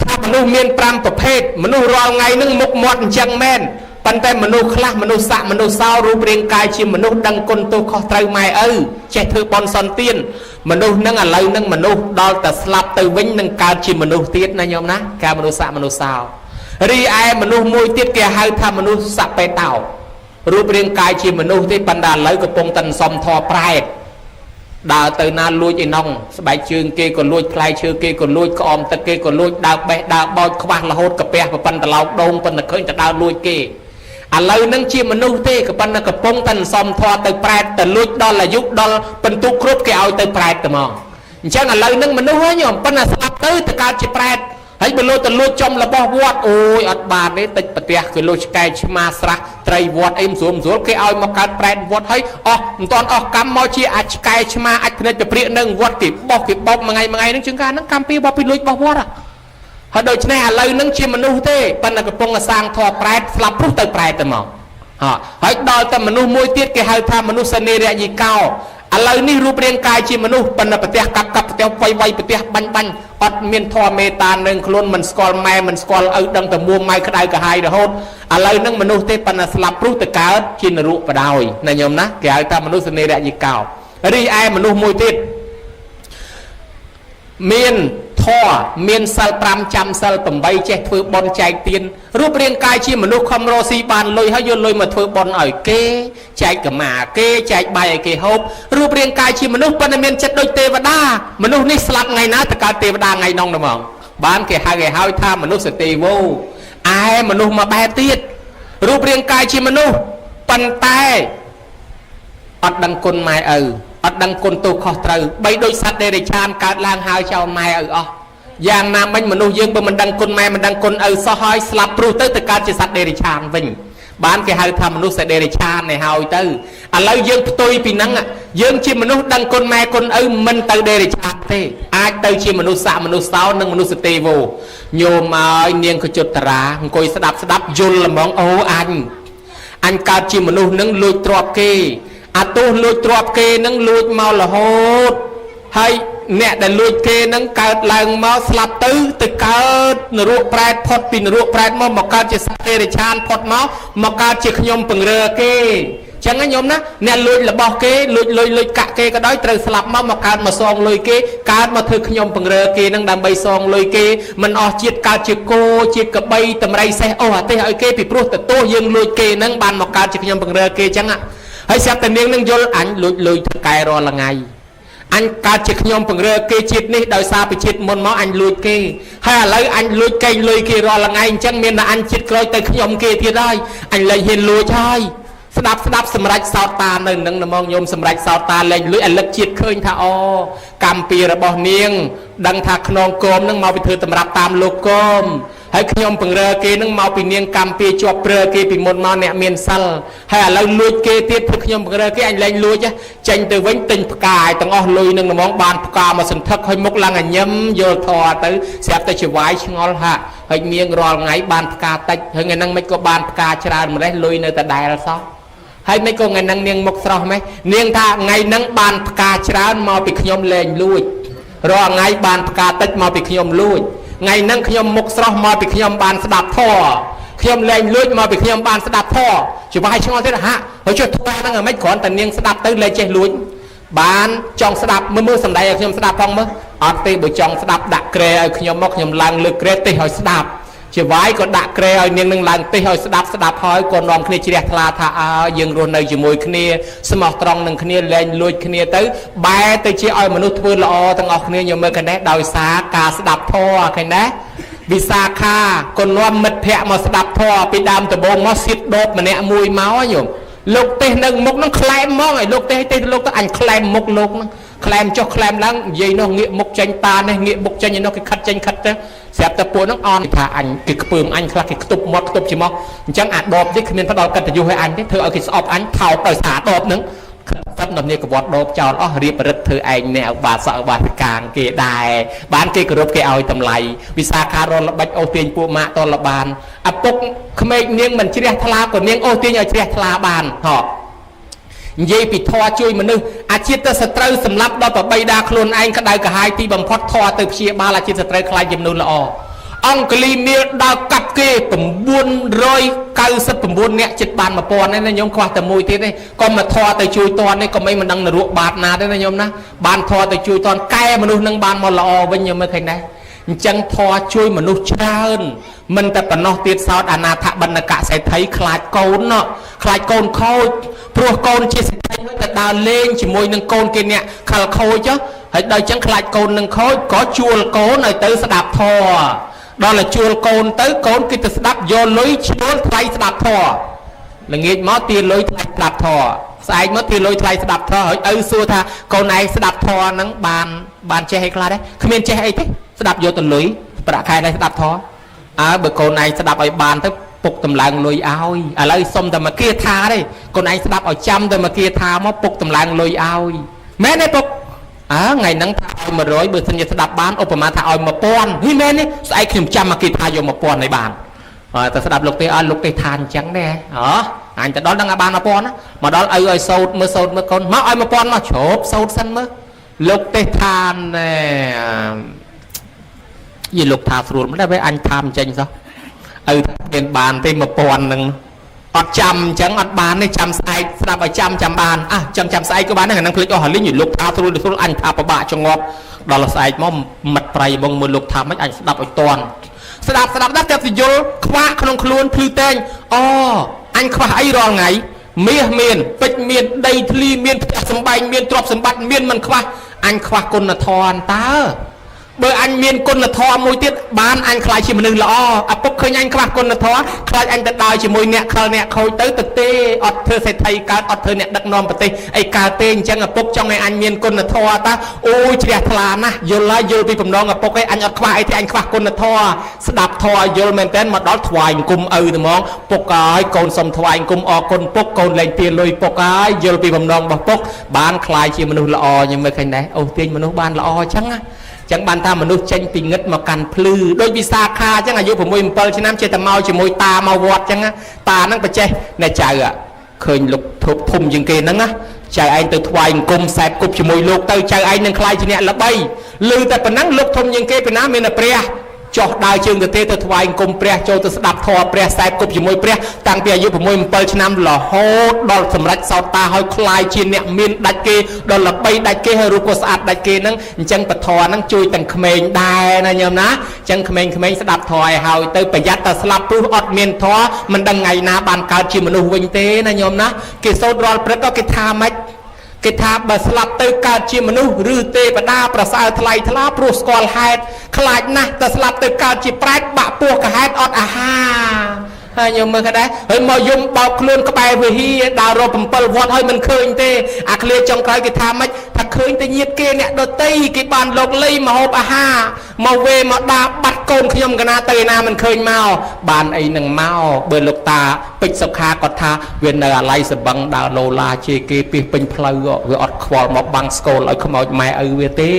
ថាមនុស្សមាន5ប្រភេទមនុស្សរាល់ថ្ងៃនឹងមុខមាត់អញ្ចឹងមែនប៉ុន្តែមនុស្សខ្លះមនុស្សស័កមនុស្សសោរូបរាងកាយជាមនុស្សដឹងគុណទោសខុសត្រូវម៉ែឪចេះធ្វើបុណ្យសន្ទានមនុស្សនឹងឥឡូវនឹងមនុស្សដល់តែស្លាប់ទៅវិញនឹងកើតជាមនុស្សទៀតណាញោមណាការមនុស្សស័កមនុស្សសោរីឯមនុស្សមួយទៀតគេហៅថាមនុស្សសបេតោរូបរាងកាយជាមនុស្សទេប៉ុន្តែឥឡូវកំពុងតែសំធរប្រែតដើរទៅណាលួចឯណងស្បែកជើងគេក៏លួចផ្លែឈើគេក៏លួចក្អមទឹកគេក៏លួចដើរបេះដើរបោចខ្វះរហូតកាពះប៉ុន្តែឡោកដូងប៉ុន្តែឃើញតែដើរលួចគេឥឡូវនឹងជាមនុស្សទេក៏ប៉ុន្តែកំពុងតែសំធរទៅប្រែតទៅលួចដល់អាយុដល់បន្ទុកគ្រប់គេឲ្យទៅប្រែតទៅមកអញ្ចឹងឥឡូវនឹងមនុស្សហ្នឹងញោមប៉ុន្តែស្លាប់ទៅទៅកើតជាប្រែតហើយបើលោទៅលួចចំរបស់វត្តអូយអត់បានទេតិចប្រទះគេលួចឆ្កែឆ្មាស្រះត្រីវត្តអីមិនស្រួលមិនស្រួលគេឲ្យមកកើតប្រែតវត្តហើយអស់មិនតាន់អស់កម្មមកជាអាចឆ្កែឆ្មាអាចភ្នែកទៅព្រាកនឹងវត្តគេបោះគេបោកមួយថ្ងៃមួយថ្ងៃហ្នឹងជាងការហ្នឹងកម្មពីបោះពីលួចបោះវត្តហើយដូច្នេះឥឡូវហ្នឹងជាមនុស្សទេប៉ុន្តែកំពុងសាងធម៌ប្រែតស្លាប់ព្រោះទៅប្រែតទៅមកហើយដល់តែមនុស្សមួយទៀតគេហៅថាមនុស្សសនេរយិកោឥឡូវនេះរូបរាងកាយជាមនុស្សប៉ុន្តែប្រទះកាប់កាប់ប្រទះវៃវៃប្រទះបាញ់បាញ់អត់មានធម៌មេត្តានឹងខ្លួនមិនស្គាល់ម៉ែមិនស្គាល់ឪដឹងតែមួម៉ៅក្តៅក្រហាយរហូតឥឡូវនឹងមនុស្សទេប៉ុន្តែស្លាប់ព្រោះទៅកើតជានរកបដ ாய் ណាញោមណាគេហៅថាមនុស្សសនេរយិកោ រីឯមនុស្សមួយទៀតមានធម៌មានសិល5ចាំសិល8ចេះធ្វើបុណ្យចែកទានរូបរាងកាយជាមនុស្សខំរស់ស៊ីបានលុយហើយយកលុយមកធ្វើបុណ្យឲ្យគេចែកកម្មាគេចែកបាយឲ្យគេហូបរូបរាងកាយជាមនុស្សប៉ុន្តែមានចិត្តដូចទេវតាមនុស្សនេះស្លាប់ថ្ងៃណាទៅកើតទេវតាថ្ងៃនោះហ្មងបានគេហៅគេហើយថាមនុស្សទេវោឯមនុស្សមួយបែបទៀតរូបរាងកាយជាមនុស្សប៉ុន្តែអត់ដឹងគុណម៉ែឪអត់ដឹងគុណទោសខុសត្រូវបីដូចសត្វដេរិឆានកើតឡើងហើយចោលម៉ែឪអស់យ៉ាងណាមិញមនុស្សយើងបើមិនដឹងគុណម៉ែមិនដឹងគុណឪសោះហើយស្លាប់ព្រោះទៅទៅកើតជាសត្វដេរិឆានវិញបានគេហៅថាមនុស្សដេរិឆាននេះហើយទៅឥឡូវយើងផ្ទុយពីហ្នឹងយើងជាមនុស្សដឹងគុណម៉ែគុណឪមិនទៅដេរិឆានទេអាចទៅជាមនុស្សស័កមនុស្សសោនិងមនុស្សទេវោញោមឲ្យនាងកជុត្តរាអង្គុយស្ដាប់ស្ដាប់យល់ហ្មងអូអញកើតជាមនុស្សនឹងលួចទ្រព្យគេអាទោសលួចទ្រព្យគេនឹងលួចមករហូតហើយអ្នកដែលលួចគេនឹងកើតឡើងមកស្លាប់ទៅទៅកើតនរកប្រែតផុតពីនរកប្រែតមកមកកើតជាសត្វទេរិឆានផុតមកមកកើតជាខ្ញុំពង្រើគេចឹងណាញោមណាអ្នកលួចរបស់គេលួចលុយលួចកាក់គេក៏ដោយត្រូវស្លាប់មកមកកើតមកសងលុយគេកើតមកធ្វើខ្ញុំពង្រើគេនឹងដើម្បីសងលុយគេមិនអស់ជាតិកើតជាគោជាកបីតម្រៃសេះអូអាទេសឲ្យគេពីព្រោះទទួលយើងលួចគេនឹងបានមកកើតជាខ្ញុំពង្រើគេចឹងហើយស្រាប់តែនាងនឹងយល់អញលួចលុយធ្វើកែរាល់ថ្ងៃអញកើតជាខ្ញុំពង្រើគេជាតិនេះដោយសារពីជាតិមុនមកអញលួចគេហើយឥឡូវអញលួចកេងលុយគេរាល់ថ្ងៃអញ្ចឹងមានតែអញជាតិក្រោយទៅខ្ញុំគេទៀតហើយអញលែងហ៊ានលួចហើយស្ដាប់ស្ដាប់សម្រេចសោតតានៅនឹងហ្មងញោមសម្រេចសោតតាលែងលួចឲ្យលឹកជាតិឃើញថាអូកម្មពីរបស់នាងដឹងថាខ្នងគមនឹងមកពីធ្វើតម្រាប់តាមលោកគមហើយខ្ញុំពង្រើគេនឹងមកពីនាងកម្មពីជាប់ព្រើគេពីមុនមកអ្នកមានសិលហើយឥឡូវលួចគេទៀតធ្វើខ្ញុំពង្រើគេអញលែងលួចចេញទៅវិញទិញផ្កាយទាំងអស់លុយនឹងហ្មងបានផ្កាមកសន្ធឹកហើយមុខឡើងញញឹមយល់ធរទៅស្រាប់តែជាវាយឆ្ងល់ហាក់ហើយនាងរាល់ថ្ងៃបានផ្កាតិចហើយថ្ងៃហ្នឹងមិនក៏បានផ្កាច្រើនម្លេះលុយនៅតែដែលសោះហើយមិនក៏ថ្ងៃហ្នឹងនាងមុខស្រស់ម៉េះនាងថាថ្ងៃហ្នឹងបានផ្កាច្រើនមកពីខ្ញុំលែងលួចរាល់ថ្ងៃបានផ្កាតិចមកពីខ្ញុំលួចថ្ងៃហ្នឹងខ្ញុំមុខស្រស់មកពីខ្ញុំបានស្ដាប់ធម៌ខ្ញុំលែងលួចមកពីខ្ញុំបានស្ដាប់ធម៌ច្បាស់ឆ្ងល់ទៀតហាក់ហើយចុះធម៌ហ្នឹងមិនគ្រាន់តែនាងស្ដាប់ទៅលែងចេះលួចបានចង់ស្ដាប់មើលមើលសំដែងឲ្យខ្ញុំស្ដាប់ផងមើលអត់ទេបើចង់ស្ដាប់ដាក់ក្រែឲ្យខ្ញុំមកខ្ញុំឡើងលើក្រែទេសឲ្យស្ដាប់ជាវាយក៏ដាក់ក្រែឲ្យនាងនឹងឡើងទេសឲ្យស្ដាប់ស្ដាប់ហើយក៏នាំគ្នាជ្រះថ្លាថាអើយើងរស់នៅជាមួយគ្នាស្មោះត្រង់នឹងគ្នាលែងលួចគ្នាទៅបែរទៅជាឲ្យមនុស្សធ្វើល្អទាំងអស់គ្នាញោមមើលកណេះដោយសារការស្ដាប់ធម៌ឃើញទេវិសាខាក៏នាំមិត្តភ័ក្តិមកស្ដាប់ធម៌ពីដើមដំបូងមកសៀតដបម្នាក់មួយមកញោមលោកទេសនៅមុខនឹងក្លែមហ្មងឲ្យលោកទេសទេសលោកទៅអញក្លែមមុខលោកហ្នឹងក្លែមចុះក្លែមឡើងនិយាយនោះងាកមុខចេញតានេះងាកមុខចេញឯនោះគេខិតចេញខិតទៅស្រាប់តែពួកហ្នឹងអន់ថាអញគេខ្ពើមអញខ្លះគេខ្ទប់មាត់ខ្ទប់ច្រមុះអញ្ចឹងអាដបនេះគ្មានផ្ដល់កិត្តិយសឲ្យអញទេធ្វើឲ្យគេស្អប់អញថោកដោយសារដបហ្នឹងស្រាប់ដល់នេះកវត្តដបចោលអស់រៀបរិទ្ធធ្វើឯងអ្នកឧបាសកឧបាសិកាងគេដែរបានគេគោរពគេឲ្យតម្លៃវិសាខារល្បិចអូសទាញពួកម៉ាក់តលបានឪពុកក្មេកនាងមិនជ្រះថ្លាក៏នាងអូសទាញឲ្យជ្រះថ្លាបានហ៎និយាយពីធម៌ជួយមនុស្សអាជាតិសត្រូវសម្លាប់ដល់ប្របីដាខ្លួនឯងក្តៅក្រហាយទីបំផុតធម៌ទៅព្យាបាលអាជាតិសត្រូវខ្លាចជាមនុស្សល្អអង្គលីមៀលដើរកាប់គេ999នាក់ចិត្តបាន1000នេះណាញោមខ្វះតែមួយទៀតទេកុំមកធម៌ទៅជួយតននេះកុំអីមិនដឹងនរកបាតណាទេណាញោមណាបានធម៌ទៅជួយតនកែមនុស្សនឹងបានមកល្អវិញញោមមើលឃើញដែរអញ្ចឹងធម៌ជួយមនុស្សច្រើនមិនតែប៉ុណ្ណោះទៀតសោតអនាថបណ្ឌកសេដ្ឋីខ្លាចកូនណោះខ្លាចកូនខូចព្រោះកូនជាសេដ្ឋីហើយទៅដើរលេងជាមួយនឹងកូនគេអ្នកខលខូចហើយដល់អញ្ចឹងខ្លាចកូននឹងខូចក៏ជួលកូនឲ្យទៅស្ដាប់ធម៌ដល់តែជួលកូនទៅកូនគេទៅស្ដាប់យកលុយឈ្នួលថ្លៃស្ដាប់ធម៌ល្ងាចមកទាលុយថ្លៃស្ដាប់ធម៌ស្អែកមកទាលុយថ្លៃស្ដាប់ធម៌ហើយឪសួរថាកូនឯងស្ដាប់ធម៌ហ្នឹងបានចេះអីខ្លះដែរគ្មានចេះអីទេស្ដាប់យកទៅលុយប្រាក់ខែនេះស្ដាប់ធម៌អើបើកូនឯងស្ដាប់ឲ្យបានទៅពុកតម្លើងលុយឲ្យឥឡូវសុំតែមកគាថាទេកូនឯងស្ដាប់ឲ្យចាំតែមកគាថាមកពុកតម្លើងលុយឲ្យមែនទេពុកអើថ្ងៃហ្នឹងថាឲ្យ100បើសិនជាស្ដាប់បានឧបមាថាឲ្យ1000ហីមែនទេស្អែកខ្ញុំចាំមកគាថាយក1000ឲ្យបានហើយតែស្ដាប់លោកទេអត់លោកទេថាអញ្ចឹងដែរហ៎អញទៅដល់ដឹងឲ្យបាន1000ណាមកដល់ឪឲ្យសូត្រមើលសូត្រមើលកូនមកឲ្យ1000មកជ្រូបសូត្រសិនមើលលោកទេថាណែយីលោកថាស្រួលមិនដែរវាអញថាមិនចេញសោះឪថាមានបានទេ1000ហ្នឹង អត់ចាំអញ្ចឹងអត់បានទេចាំស្អែកស្ដាប់ឲ្យចាំចាំបានអះចាំចាំស្អែកក៏បានដែរហ្នឹងភ្លេចអស់ហលីងលោកថាស្រួលស្រួលអញថាពិបាកចងប់ដល់ស្អែកមកមិត្តប្រៃបងមើលលោកថាមិនអញស្ដាប់ឲ្យតន់ស្ដាប់ស្ដាប់ដល់តែយល់ខ្វាក់ក្នុងខ្លួនភ្លឺតែងអូអញខ្វះអីរាល់ថ្ងៃមាសមានពេជ្រមានដីធ្លីមានផ្ទះសម្បែងមានទ្រព្យសម្បត្តិមានមិនខ្វះអញខ្វះគុណធម៌តើបើអញមានគុណធម៌មួយទៀតបានអញខ្លាចជាមនុស្សល្អឪពុកឃើញអញខ្វះគុណធម៌ខ្លាចអញទៅដើរជាមួយអ្នកខលអ្នកខូចទៅទៅទេអត់ធ្វើសេដ្ឋីកើតអត់ធ្វើអ្នកដឹកនាំប្រទេសអីកើតទេអញ្ចឹងឪពុកចង់ឲ្យអញមានគុណធម៌តាអូយជ្រះថ្លាណាស់យល់ហើយយល់ពីបំណងឪពុកឯងអញអត់ខ្វះអីទេអញខ្វះគុណធម៌ស្ដាប់ធម៌យល់មែនតើមកដល់ថ្វាយអង្គមឪត្មងពុកអើយកូនសុំថ្វាយអង្គមអរគុណពុកកូនលែងទាលុយពុកអើយយល់ពីបំណងរបស់ពុកបានខ្លាយជាមនុស្សល្អខ្ញុំមើលឃើញដែរអូទាញមនុស្សបានល្អអញ្ចឹងណាចឹងបានថាមនុស្សចេញពីងឹតមកកាន់ភ្លឺដូចវិសាខាចឹងអាយុ6 7ឆ្នាំចេះតែមកជាមួយតាមកវត្តចឹងតាហ្នឹងបច្ចេះអ្នកចៅឃើញលោកធំធំជាងគេហ្នឹងណាចៅឯងទៅថ្វាយអង្គមសែបគប់ជាមួយលោកទៅចៅឯងនឹងខ្លាយជាអ្នកល្បីឮតែប៉ុណ្ណឹងលោកធំជាងគេពីណាមានតែព្រះចុះដើរជើងទៅទេទៅថ្វាយអង្គមព្រះចូលទៅស្ដាប់ធម៌ព្រះសែបគប់ជាមួយព្រះតាំងពីអាយុ6 7ឆ្នាំរហូតដល់សម្រេចសោតាឲ្យខ្លាយជាអ្នកមានដាច់គេដល់ល្បីដាច់គេហើយរូបក៏ស្អាតដាច់គេហ្នឹងអញ្ចឹងពធហ្នឹងជួយទាំងក្មេងដែរណាញោមណាអញ្ចឹងក្មេងៗស្ដាប់ធម៌ឲ្យហើយទៅប្រយ័ត្នតែស្លាប់ព្រោះអត់មានធម៌មិនដឹងថ្ងៃណាបានកើតជាមនុស្សវិញទេណាញោមណាគេសូត្ររាល់ព្រឹកក៏គេថាម៉េចគេថាបើស្លាប់ទៅកើតជាមនុស្សឬទេវតាប្រសើរថ្លៃថ្លាព្រោះស្គាល់ហេតុខ្លាចណាស់តែស្លាប់ទៅកើតជាប្រែតបាក់ពោះកាហេតុអត់អាហារហើយញោមមើលក៏ដែរហើយមកយំបោកខ្លួនក្បែរវិហារដើររក7វត្តហើយមិនឃើញទេអាឃ្លាចុងក្រោយគេថាម៉េចថាឃើញតែញាតគេអ្នកដតីគេបានលោកលៃមកហូបអាហារមកវេមកដាបាត់កូនខ្ញុំកណាទៅណាមិនឃើញមកបានអីនឹងមកបើលោកតាពេជ្រសុខាគាត់ថាវានៅអាល័យសបឹងដើរលោឡាជាគេពីពេញផ្លូវវាអត់ខ្វល់មកបាំងស្គលឲ្យខ្មោចម៉ែឪវាទេ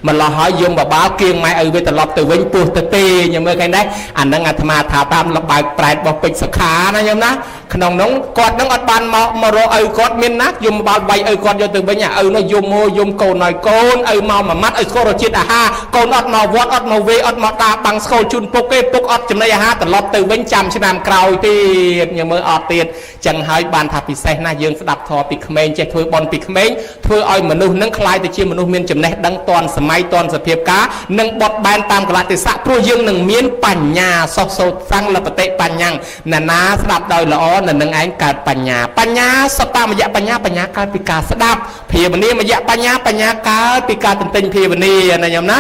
ម្លោះហើយយំបបាលគៀងម៉ែឪវាត្រឡប់ទៅវិញពោះទៅទេញោមមើលឃើញដែរអានឹងអាត្មាថាតាមលបើកប្រែតរបស់ពេជ្រសុខាណាញោមណាក្នុងនោះគាត់នឹងអត់បានមករកឪគាត់មានណាយំបាលវាយឪគាត់យកទៅវិញអាឪនោះយំមកយំកូនឲ្យកូនឪមកមួយម៉ាត់ឲ្យស្គាល់រសជាតិអាហារកូនអត់មកវត្តអត់មកវេអត់មកតាបាំងស្គលជូនពុកទេពុកអត់ចំណីអាហារត្រឡប់ទៅវិញចាំឆ្នាំក្រោយទៀតញោមមើលអត់ទៀតចឹងហើយបានថាពិសេសណាស់យើងស្ដាប់ធម៌ពីក្មេងចេះធ្វើបន់ពីក្មេងធ្វើឲ្យមនុស្សនឹងក្លាយទៅជាមនុស្សមានចំណេះដឹងទាន់សម័យទាន់សភាពការនិងបត់បែនតាមកលៈទេសៈព្រោះយើងនឹងមានបញ្ញាសោះសូត្រសង្ឃលបតិបញ្ញាណានាស្ដាប់ដោយល្អនៅនឹងឯងកើតបញ្ញាបញ្ញាសតាមយៈបញ្ញាបញ្ញាកើតពីការស្ដាប់ភាវនាមយៈបញ្ញាបញ្ញាកើតពីការទន្ទិញភាវនាណាញោមណា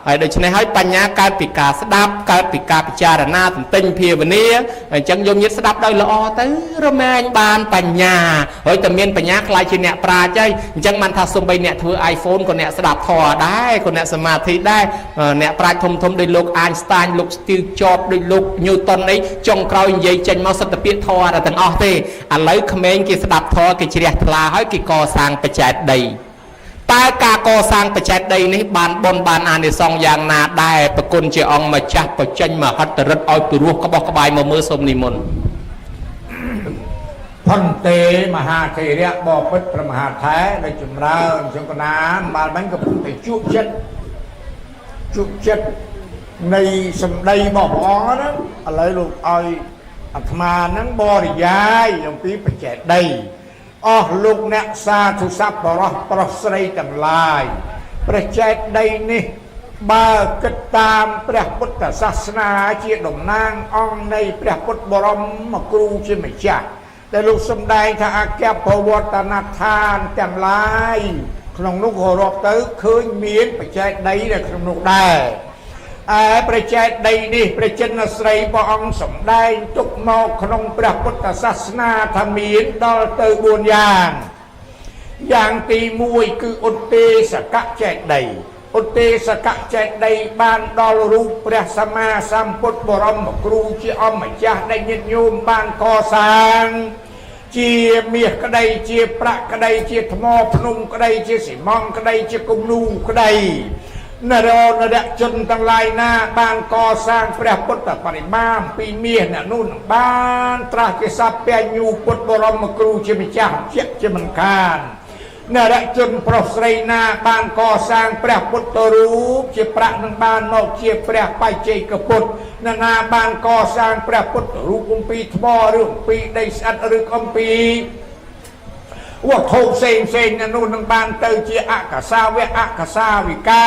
ហើយដូច្នេះហើយបញ្ញាកើតពីការស្ដាប់កើតពីការពិចារណាទន្ទិញភាវនាអញ្ចឹងយមញាតស្ដាប់ដោយល្អទៅរមែងបានបញ្ញាហើយតែមានបញ្ញាខ្លាយជាអ្នកប្រាជ្ញហើយអញ្ចឹងបានថាសំបីអ្នកធ្វើ iPhone ក៏អ្នកស្ដាប់ធម៌ដែរក៏អ្នកសមាធិដែរអ្នកប្រាជ្ញធំធំដូចលោកអាញស្តាញលោក Steve Jobs ដូចលោក Newton អីចុងក្រោយនិយាយចេញមកសិទ្ធិពាក្យធម៌តែទាំងអស់ទេឥឡូវក្មេងគេស្ដាប់ធម៌គេជ្រះថ្លាហើយគេកសាងបច្ចេកដីតើការកសាងបច្ចេកដីនេះបានបុណ្យបានអានិសង្សយ៉ាងណាដែរប្រគុណជាអង្គម្ចាស់បញ្ចេញមហិទ្ធិឫទ្ធិឲ្យពិរោះក្បោះក្បាយមកមើលសូមនិមន្តផន្ទេមហាថេរៈបពិតព្រះមហាថែដែលចម្រើនចង្កណាបាលបាញ់កំពុងតែជក់ចិត្តជក់ចិត្តនៃសម្ដីរបស់ព្រះអង្គហ្នឹងឥឡូវលោកឲ្យអាត្មាហ្នឹងបរិយាយអំពីបច្ចេកដីអស់លោកអ្នកសាធុស័ព្ទបរោះប្រុសស្រីទាំងឡាយព្រះចេតិយនេះបើគិតតាមព្រះពុទ្ធសាសនាជាតំណាងអង្គនៃព្រះពុទ្ធបរមគ្រូជាម្ចាស់ដែលលោកសម្ដែងថាអគ្គប្រវត្តិនដ្ឋានទាំងឡាយក្នុងនោះក៏រាប់ទៅឃើញមានបច្ចេកដីនៅក្នុងនោះដែរឯព្រះចេតិយនេះព្រះចិនស្រីព្រះអង្គសម្ដែងទុកមកក្នុងព្រះពុទ្ធសាសនាថាមានដល់ទៅ4យ៉ាងយ៉ាងទី1គឺឧទេសកចេតិយឧទេសកចេតិយបានដល់រូបព្រះសម្មាសម្ពុទ្ធបរមគ្រូជាអម្ចាស់ដែលញាតិញោមបានកសាងជាមាសក្តីជាប្រាក់ក្តីជាថ្មភ្នំក្តីជាស៊ីម៉ងក្តីជាគំនូក្តីនរោនរជនទាំងឡាយណាបានកសាងព្រះពុទ្ធបរិមាពីមាសអ្នកនោះនឹងបានត្រាស់ជាសព្វញ្ញូពុទ្ធបរមគ្រូជាម្ចាស់ជាជាមិនខាន នរជនប្រុសស្រីណាបានកសាងព្រះពុទ្ធរូបជាប្រាក់នឹងបានមកជាព្រះបច្ចេកពុទ្ធនរណាបានកសាងព្រះពុទ្ធរូបអំពីថ្មឬអំពីដីស្អិតឬអំពីវត្ថុផ្សេងផ្សេងនោះនឹងបានទៅជាអកសាវៈអកសាវិកា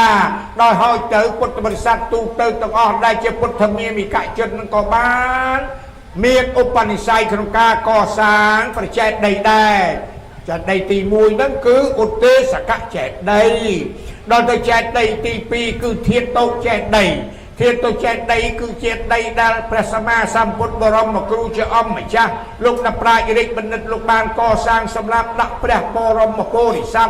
ដោយហើយទៅពុទ្ធបរិស័ទទូទៅទាំងអស់ដែលជាពុទ្ធមាមិកជននឹងក៏បានមានឧបនិស្ស័យក្នុងការកសាងព្រះចេតិយដែរចេតិយទី1ហ្នឹងគឺឧទេសកចេតិយដល់ទៅចេតិយទី2គឺធាតុចេតិយធាតុចេតិយគឺជាដីដែលព្រះសម្មាសម្ពុទ្ធបរមគ្រូជាអម្ចាស់លោកអ្នកប្រាជ្ញរាជបណ្ឌិតលោកបានកសាងសម្រាប់ដាក់ព្រះបរមពុរិស័ទ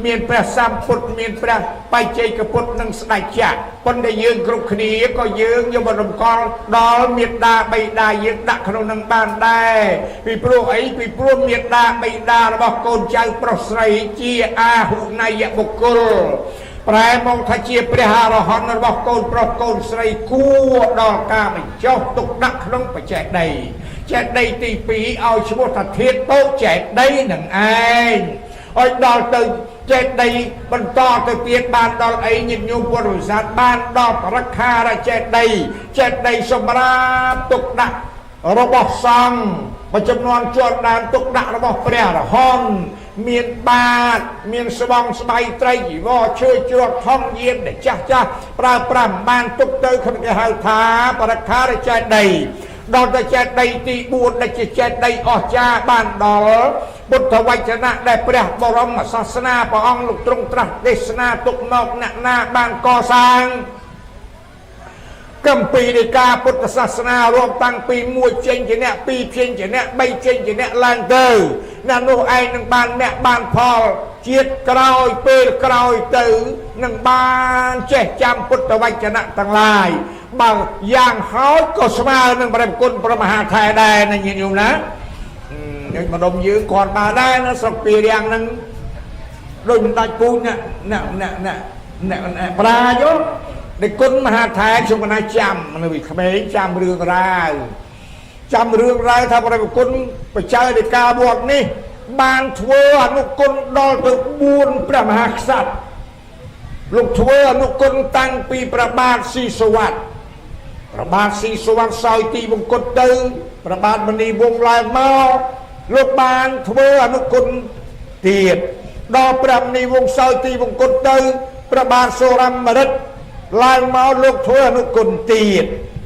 មានព្រះសម្ពុទ្ធមានព្រះបច្ចេកពុទ្ធនិងស្ដេចចក្រប៉ុន្តែយើងគ្រប់គ្នាក៏យើងយកមករំកល់ដល់មេត្តាបិតាយើងដាក់ក្នុងនឹងបានដែរពីព្រោះអីពីព្រោះមេត្តាបិតារបស់កូនចៅប្រុសស្រីជាអាហុណយបុគ្គលប្រែមកថាជាព្រះអរហន្តរបស់កូនប្រុសកូនស្រីគួរដល់ការបញ្ចុះទុកដាក់ក្នុងបច្ចេតីចេតិយទី2ឲ្យឈ្មោះថាធាតុចេតិយនឹងឯងឲ្យដល់ទៅចេតិយបន្តទៅទៀតបានដល់អីញាតិញោមពុទ្ធបរិស័ទបានដល់បរិខារចេតិយចេតិយសម្រាប់ទុកដាក់របស់សង្ឃមួយចំនួនជាប់ដើមទុកដាក់របស់ព្រះអរហន្តមានបាតមានស្បង់ស្បៃត្រីជីវរឈើជ្រត់ថងយានដែលចាស់ចាស់ប្រើប្រាស់បានទុកទៅក្នុងគេហៅថាបរិខារចេតិយដល់ទៅចេតិយទី4ដែលជាចេតិយអស្ចារ្យបានដល់ពុទ្ធវចនៈដែលព្រះបរមសាសនាព្រះអង្គលោកទ្រង់ត្រាស់ទេសនាទុកមកអ្នកណាបានកសាងកម្ពីនៃការពុទ្ធសាសនារាប់តាំងពី1ចេញជាអ្នក2ចេញជាអ្នក3ចេញជាអ្នកឡើងទៅអ្នកនោះឯងនឹងបានអ្នកបានផលជាតិក្រោយពេលក្រោយទៅនឹងបានចេះចាំពុទ្ធវចនៈទាំងឡាយបើយ៉ាងហោចក៏ស្មើនឹងព្រះគុណព្រះមហាថែដែរណាញាតិញោមណានេះម្ដុំយើងគាត់បានដែរណាស្រុកពីរាំងហ្នឹងដូចមិនដាច់ពូជអ្នកអ្នកអ្នកអ្នកអ្នកប្រាជដែលគុណមហាថែខ្ញុំកណាចាំនៅពីក្មេងចាំរឿងរ៉ាវចាំរឿងរ៉ាវថាព្រះគុណបច្ច័យនៃការវត្តនេះបានធ្វើអនុគុណដល់ទៅ4ព្រះមហាក្សត្រលោកធ្វើអនុគុណតាំងពីព្រះបាទស៊ីសុវត្ថិព្រះបាទស៊ីសុវត្ថិសោយទីបង្គត់ទៅព្រះបាទមនីវង្សឡើងមកលោកបានធ្វើអនុគុណទៀតដល់ព្រះមនីវង្សសោយទីបង្គត់ទៅព្រះបាទសូរមរិទ្ធឡើងមកលោកធ្វើអនុគុណទៀត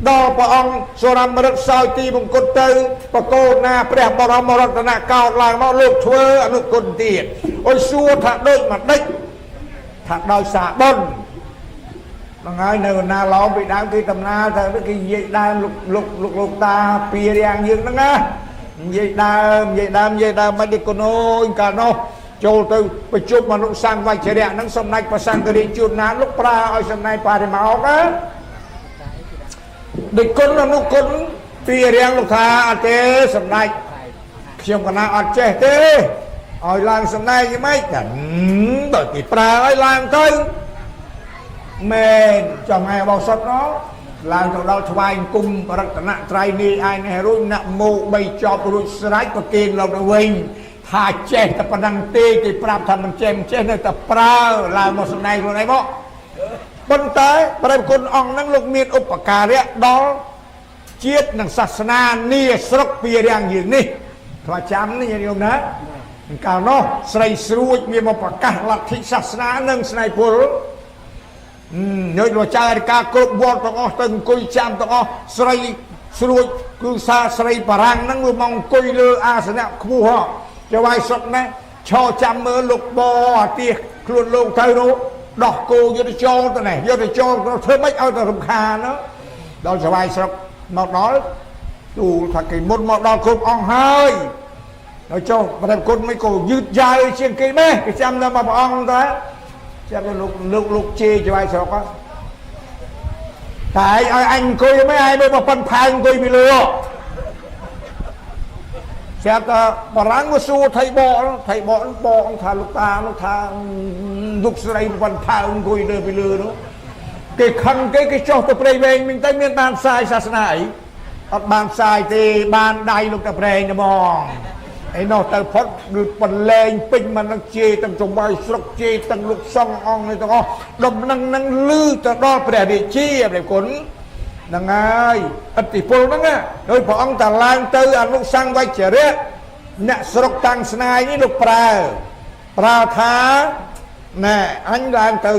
ដល់ព្រះអង្គសូរមរិទ្ធសោយទីបង្គត់ទៅបកោណាព្រះបរមរតនកោដ្ឋឡើងមកលោកធ្វើអនុគុណទៀតអុយសួរថាដូចម្ដេចថាដោយសារបុណ្យហ្នឹងហើយនៅណាឡោមពីដើមគេតំណាទៅគេនិយាយដើមលោកលោកលោកលោកតាពីរាំងយើងហ្នឹងណានិយាយដើមនិយាយដើមនិយាយដើមមិនទេគុណអូយកាលនោះចូលទៅប្រជុំអនុសង្ឃវជ្រៈហ្នឹងសម្ដេចព្រះសង្ឃរាជជួនណាលោកប្រើឲ្យសម្ដែងបរិមោកណាដូចគុណអនុគុណពីរាំងលោកថាអត់ទេសម្ដេចខ្ញុំកណាអត់ចេះទេឲ្យឡើងសម្ដែងយ៉ាងម៉េចតែបើគេប្រើឲ្យឡើងទៅមែនចំថ្ងៃបោសុតនោះឡើងទៅដល់ថ្វាយអង្គមរតនត្រ័យនេះឯនេះរួចអ្នកមោ3ចប់រួចស្រេចប្រគេនលោកទៅវិញថាចេះតែប៉ុណ្ណឹងទេគេប្រាប់ថាមិនចេះមិនចេះនៅតែប្រើឡើងមកសម្ដែងខ្លួនឯងមកប៉ុន្តែព្រះគុណអង្គហ្នឹងលោកមានឧបការៈដល់ជាតិនិងសាសនានាស្រុកពីរាំងយើងនេះថ្មចាំនេះញាតិញោមណាកាលនោះស្រីស្រួចមានមកប្រកាសលទ្ធិសាសនានិងស្នេហ៍ពលញយលោកចៅអធិការគ្រប់វត្តទាំងអស់ទៅអង្គុយចាំទាំងអស់ស្រីស្រួចគឺសាស្រីបារាំងហ្នឹងវាមកអង្គុយលើអាសនៈខ្ពស់ហ៎ចៅឲ្យសុកណាឈរចាំមើលលោកបអាទាសខ្លួនលោកទៅនោះដោះគោយកទៅចូលទៅនេះយកទៅចូលធ្វើម៉េចឲ្យទៅរំខានដល់ចៅឲ្យស្រុកមកដល់ទូលថាគេមុនមកដល់គ្រប់អង្គហើយដល់ចុះព្រះគុណមិនក៏យឺតយ៉ាវជាងគេម៉េះគេចាំដល់មកព្រះអង្គតើចាំលោកលោកលោកជេរចៅឲ្យស្រុកតែឲ្យអញអង្គុយមិនឲ្យមើលមកប៉ុនផើងអង្គុយពីលើស្រាប់តែបារាំងមកសួរថៃបកថៃបកបកថាលោកតាលោកថាលោកស្រីប៉ុនផើងអង្គុយលើពីលើនោះគេខឹងគេគេចុះទៅព្រៃវែងវិញទៅមានបានផ្សាយសាសនាអីអត់បានផ្សាយទេបានដៃលោកតាប្រែងហ្មង ឯនោះទៅផុតឬបន្លែងពេញមកនឹងជេរទាំងចង្វាយស្រុកជេរទាំងលោកសង្ឃអង្គនេះទាំងអស់ដំណឹងនឹងលឺទៅដល់ព្រះរាជាព្រះគុណហ្នឹងហើយឥទ្ធិពលហ្នឹងហើយព្រះអង្គតាឡើងទៅអនុសង្វច្ចរៈអ្នកស្រុកតាំងស្នាយនេះលោកប្រើថាណែអញឡើងទៅ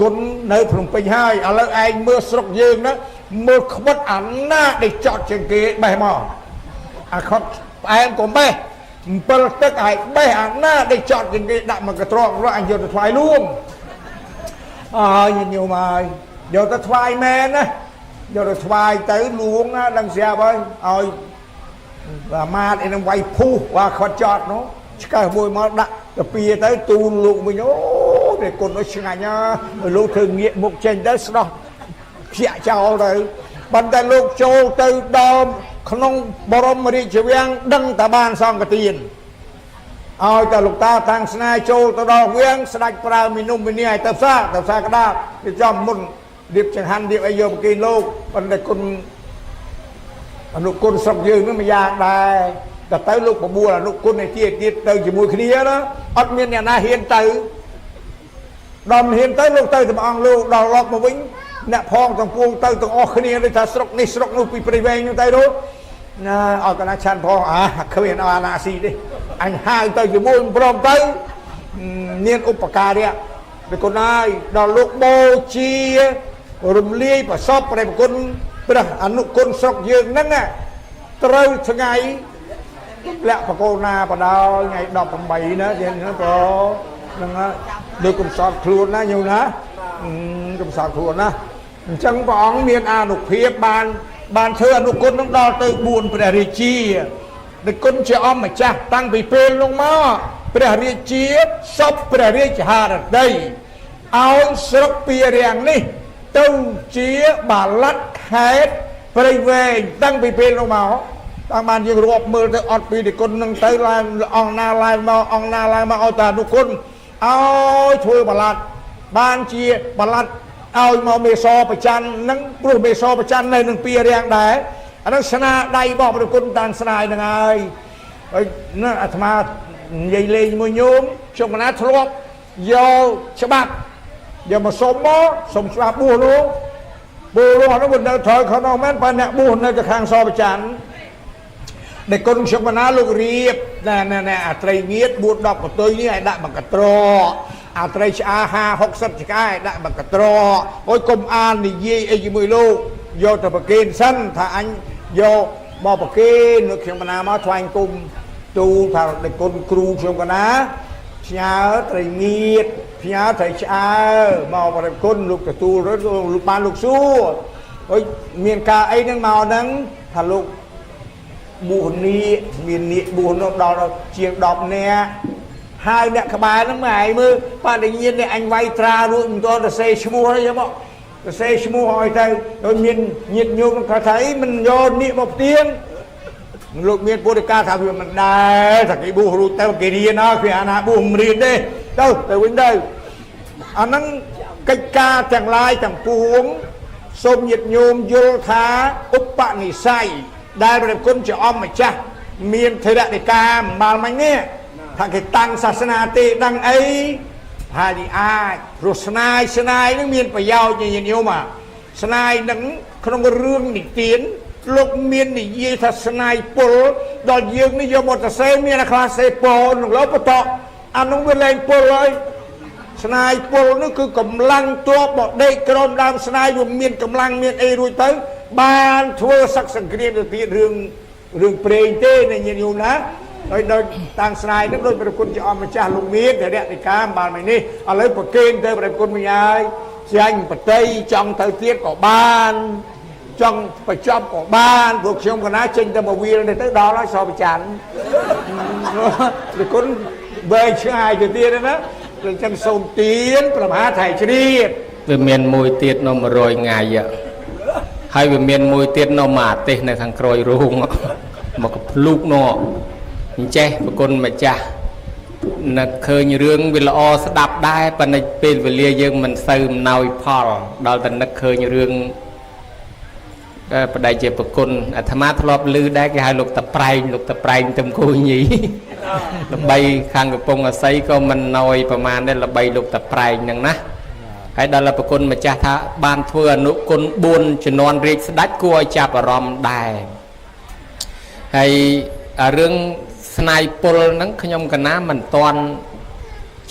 គុណនៅភ្នំពេញហើយឥឡូវឯងមើលស្រុកយើងណាមើលខ្វិតអាណាដែលចត់ជាងគេបេះមកអាខត់ផ្អែមកុំបេះអំពិលទឹកឲ្យបេះអាណាដែលចត់ជាងគេដាក់មកកត្រករអញយកទៅថ្វាយលួងអើយញាតិញោមហើយយកទៅថ្វាយមែនណាយកទៅថ្វាយទៅលួងណាដឹងស្រាប់ហើយឲ្យអាមាតឯនឹងវាយភុះว่าខ្វិតចត់នោះឆ្កឹះមួយមកដាក់កាពីទៅទូលលោកវិញអូព្រះគុណនោះឆ្ងាញ់ណាលោកធ្វើងាកមុខចេញទៅស្ដោះខ្យាក់ចោលទៅប៉ុន្តែលោកចូលទៅដល់ក្នុងបរមរាជវាំងដឹងតែបានសង្ឃទានឲ្យតែលោកតាតាំងស្នេហ៍ចូលទៅដល់វាំងស្ដេចប្រើមីនុំមីនីឲ្យទៅផ្សារទៅផ្សារក្តារវាចំមុនរៀបចង្ហាន់រៀបអីយកមកគេលោកប៉ុន្តែគុណអនុគុណស្រុកយើងនឹងមួយយ៉ាងដែរតែទៅលោកបបួលអនុគុណឯទៀតទៀតទៅជាមួយគ្នាណាអត់មានអ្នកណាហ៊ានទៅដល់ហ៊ានទៅលោកទៅតែអង្គលោកដល់ឡប់មកវិញអ្នកផងទាំងពួងទៅទាំងអស់គ្នាដូចថាស្រុកនេះស្រុកនោះពីព្រៃវែងហ្នឹងទៅនោះណាឲ្យកណាឆាន់ផងអាគ្មានអាណាស៊ីទេអញហៅទៅជាមួយមិនព្រមទៅមានឧបការៈព្រះគុណហើយដល់លោកបូជារំលាយប្រសពព្រះគុណព្រះអនុគុណស្រុកយើងហ្នឹងត្រូវថ្ងៃលាក់បកូណាបដោយថ្ងៃ18ណាយើងហ្នឹងក៏ហ្នឹងដូចកំសត់ខ្លួនណាញោមណាកំសត់ខ្លួនណាអញ្ចឹងព្រះអង្គមានអានុភាពបានធ្វើអនុគុណនឹងដល់ទៅ4ព្រះរាជាដែលគុណជាអម្ចាស់តាំងពីពេលនោះមកព្រះរាជាសពព្រះរាជហារតីឲ្យស្រុកពីរាំងនេះទៅជាបាឡាត់ខេត្តព្រៃវែងតាំងពីពេលនោះមកតាំងបានយើងរាប់មើលទៅអត់ពីគុណនឹងទៅឡើងអង្គណាឡើងមកអង្គណាឡើងមកឲ្យតាអនុគុណឲ្យធ្វើបាឡាត់បានជាបាឡាត់ឲ្យមកមេសប្រច័ននឹងព្រោះមេសប្រច័ននៅនឹងពីរាំងដែរអានឹងស្នាដៃរបស់ព្រះគុណតាំងស្នាយហ្នឹងហើយហើយណាអាត្មានិយាយលេងមួយញោមខ្ញុំកណាធ្លាប់យកច្បាប់យកមកសុំមកសុំច្បាប់បួសលោកបួសលោកនោះមិននៅថយខនោះមែនបើអ្នកបួសនៅទៅខាងសប្រច័នដែលគុណខ្ញុំកណាលោករៀបណែណែអាត្រីងៀត4 10កតុយនេះឲ្យដាក់មកកត្រអាត្រីឆ្អា50 60ឆ្កែដាក់មកកត្រអូយកុំអាននិយាយអីជាមួយលោកយកទៅប្រគេនសិនថាអញយកមកប្រគេនលោកខ្ញុំកណាមកថ្វាយគុំទូលថាដែលគុណគ្រូខ្ញុំកណាផ្ញើត្រីងៀតផ្ញើត្រីឆ្អើមកប្រគុណលោកទទួលលោកបានលោកសួរអូយមានការអីហ្នឹងមកហ្នឹងថាលោកបួសនាគមាននាគបួសនោះដល់ជាង10នាក់ហើយអ្នកក្បែរហ្នឹងមកឯងមើលបដិញ្ញានេះអញវាយត្រារួចមិនទាន់ទៅសេឈ្មោះទេយកមកទៅសេឈ្មោះឲ្យទៅដូចមានញាតិញោមគាត់ថាអីមិនយកនាគមកផ្ទៀងលោកមានពុទ្ធិកាថាវាមិនដែរថាគេបួសរួចទៅគេរៀនហើយគេអាណាបួសមិនរៀនទេទៅទៅវិញទៅអាហ្នឹងកិច្ចការទាំងឡាយទាំងពួងសូមញាតិញោមយល់ថាឧបនិស្ស័យដែលព្រះគុណជាអម្ចាស់មានធរណិកាអំបាលមិញនេះថាគេតាំងសាសនាទេដឹងអីហើយអាចព្រោះស្នាយស្នាយនឹងមានប្រយោជន៍ញាតិញោមស្នាយនឹងក្នុងរឿងនិទានលោកមាននិយាយថាស្នាយពុលដល់យើងនេះយកមកទៅសេមានអាខ្លះសេពោនឹងលោបតអានោះវាលែងពុលហើយស្នាយពុលនោះគឺកម្លាំងទ័ពមកដេកក្រោមដើមស្នាយវាមានកម្លាំងមានអីរួចទៅបានធ្វើសឹកសង្គ្រាមទៅទៀតរឿងព្រេងទេណាញាតិញោមណាហើយដូចតាំងស្នាយនឹងដូចព្រះគុណជាអម្ចាស់លោកមានធរណិកាបានមិននេះឥឡូវប្រគេនទៅព្រះគុណវិញហើយស្អញបតីចង់ទៅទៀតក៏បានចង់បញ្ចប់ក៏បានព្រោះខ្ញុំកណាចេញទៅមកវាលនេះទៅដល់ហើយសពច័ន្ទព្រះគុណវែងឆ្ងាយទៅទៀតណាអញ្ចឹងសូមទានប្រមហាថៃជ្រាបវាមានមួយទៀតនៅ100ថ្ងៃហើយវាមានមួយទៀតនៅមួយអាទិសនៅខាងក្រោយរោងមកកភ្លូកនោះអញ្ចេះប្រគុណម្ចាស់នឹកឃើញរឿងវាល្អស្ដាប់ដែរប៉ុន្តែពេលវេលាយើងមិនសូវអំណោយផលដល់តែនឹកឃើញរឿង បដិជាប្រគុណអាត្មាធ្លាប់ឮដែរគេហៅលោកតប្រែងលោកតប្រែងទឹមគូញីល្បីខាងកំពង់អាស័យក៏មិនណយប្រមាណដែរល្បីលោកតប្រែងហ្នឹងណាហើយដល់ប្រគុណម្ចាស់ថាបានធ្វើអនុគុណ4ជំនាន់រាជស្ដេចគួរឲ្យចាប់អារម្មណ៍ដែរហើយរឿងស្នាយពលហ្នឹងខ្ញុំកណាមិនតាន់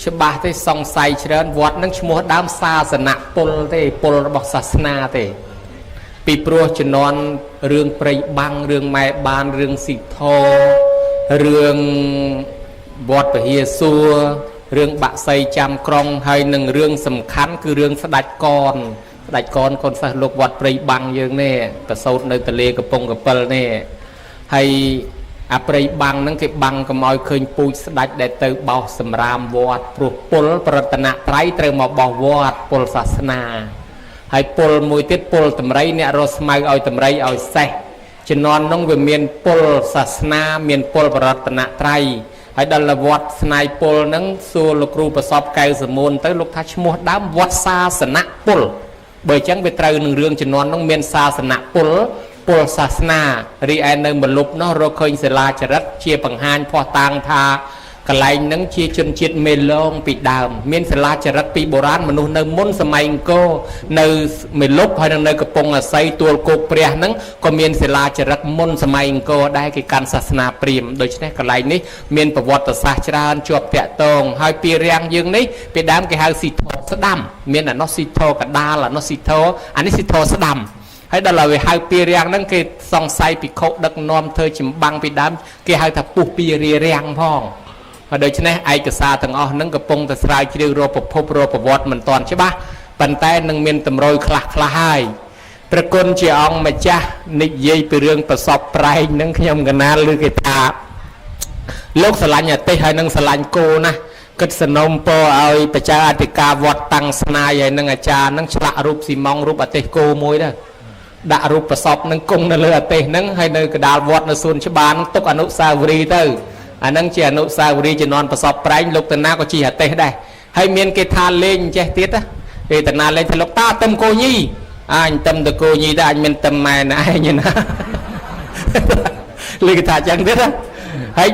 ច្បាស់ទេសង្ស័យច្រើនវត្តហ្នឹងឈ្មោះដើមសាសនៈពលទេពលរបស់សាសនាទេពីព្រោះជំនាន់រឿងព្រៃបាំងរឿងម៉ែបានរឿងស៊ីធរឿងវត្តពហិសួររឿងបាក់សីចាំក្រុងហើយនឹងរឿងសំខាន់គឺរឿងស្ដេចកនស្ដេចកនកូនសិស្សលោកវត្តព្រៃបាំងយើងនេះប្រសូតនៅទលេកំពង់កពិលនេះហើយអាព្រៃបាំងហ្នឹងគេបាំងកុំឲ្យឃើញពូជស្ដេចដែលទៅបោសសម្រាមវត្តព្រោះពលប្រតនត្រ័យត្រូវមកបោសវត្តពលសាសនាហើយពលមួយទៀតពលតម្រៃអ្នករស់ស្មៅឲ្យតម្រៃឲ្យសេះជំនាន់នោះវាមានពលសាសនាមានពលប្រតនត្រ័យហើយដល់វត្តស្នាយពលហ្នឹងសួរលោកគ្រូប្រសពកៅសមួនទៅលោកថាឈ្មោះដើមវត្តសាសនៈពលបើអញ្ចឹងវាត្រូវនឹងរឿងជំនាន់នោះមានសាសនៈពលពលសាសនារីឯនៅមលុបនោះរកឃើញសិលាចារិកជាបង្ហាញភស្តុតាងថាកន្លែងហ្នឹងជាជនជាតិមេឡងពីដើមមានសិលាចារិកពីបុរាណមនុស្សនៅមុនសម័យអង្គរនៅមេលុបហើយនឹងនៅកំពង់អាស័យទួលគោកព្រះហ្នឹងក៏មានសិលាចារិកមុនសម័យអង្គរដែរគេកាន់សាសនាព្រាហ្មណ៍ដូច្នេះកន្លែងនេះមានប្រវត្តិសាស្ត្រច្រើនជាប់តាក់ទងហើយពីរាំងយើងនេះពីដើមគេហៅស៊ីធស្ដាំមានអានោះស៊ីធកដាលអានោះស៊ីធអានេះស៊ីធស្ដាំហើយដល់ឲ្យហៅពីរាំងហ្នឹងគេសង្ស័យភិក្ខុដឹកនាំធ្វើចម្បាំងពីដើមគេហៅថាពុះពីរាំងផងហើយដូច្នេះឯកសារទាំងអស់ហ្នឹងកំពុងតែស្រាវជ្រាវរកប្រភពរកប្រវត្តិមិនទាន់ច្បាស់ប៉ុន្តែនឹងមានតម្រុយខ្លះខ្លះហើយប្រគុណជាអង្គម្ចាស់និយាយពីរឿងប្រសពប្រែងហ្នឹងខ្ញុំកណាលឺគេថាលោកស្រឡាញ់អាទិសហើយនឹងស្រឡាញ់គោណាស់គិតសនំពរឲ្យបច្ចាអធិការវត្តតាំងស្នាយហើយនឹងអាចារ្យនឹងឆ្លាក់រូបស៊ីម៉ងរូបអាទិសគោមួយដែរដាក់រូបប្រសពនឹងគង់នៅលើអាទិសហ្នឹងហើយនៅកដាលវត្តនៅសួនច្បារហ្នឹងទុកអនុស្សាវរីយ៍ទៅអាហ្នឹងជាអនុស្សាវរីយ៍ជំនាន់ប្រសពប្រែងលោកតាណាក៏ជិះអាទិសដែរហើយមានគេថាលេងចេះទៀតណាគេតាណាលេងថាលោកតាទឹមគោញីអញទឹមតគោញីដែរអញមានទឹមម៉ែណាឯងណាលើគេថាចឹងទៀតណាហើយ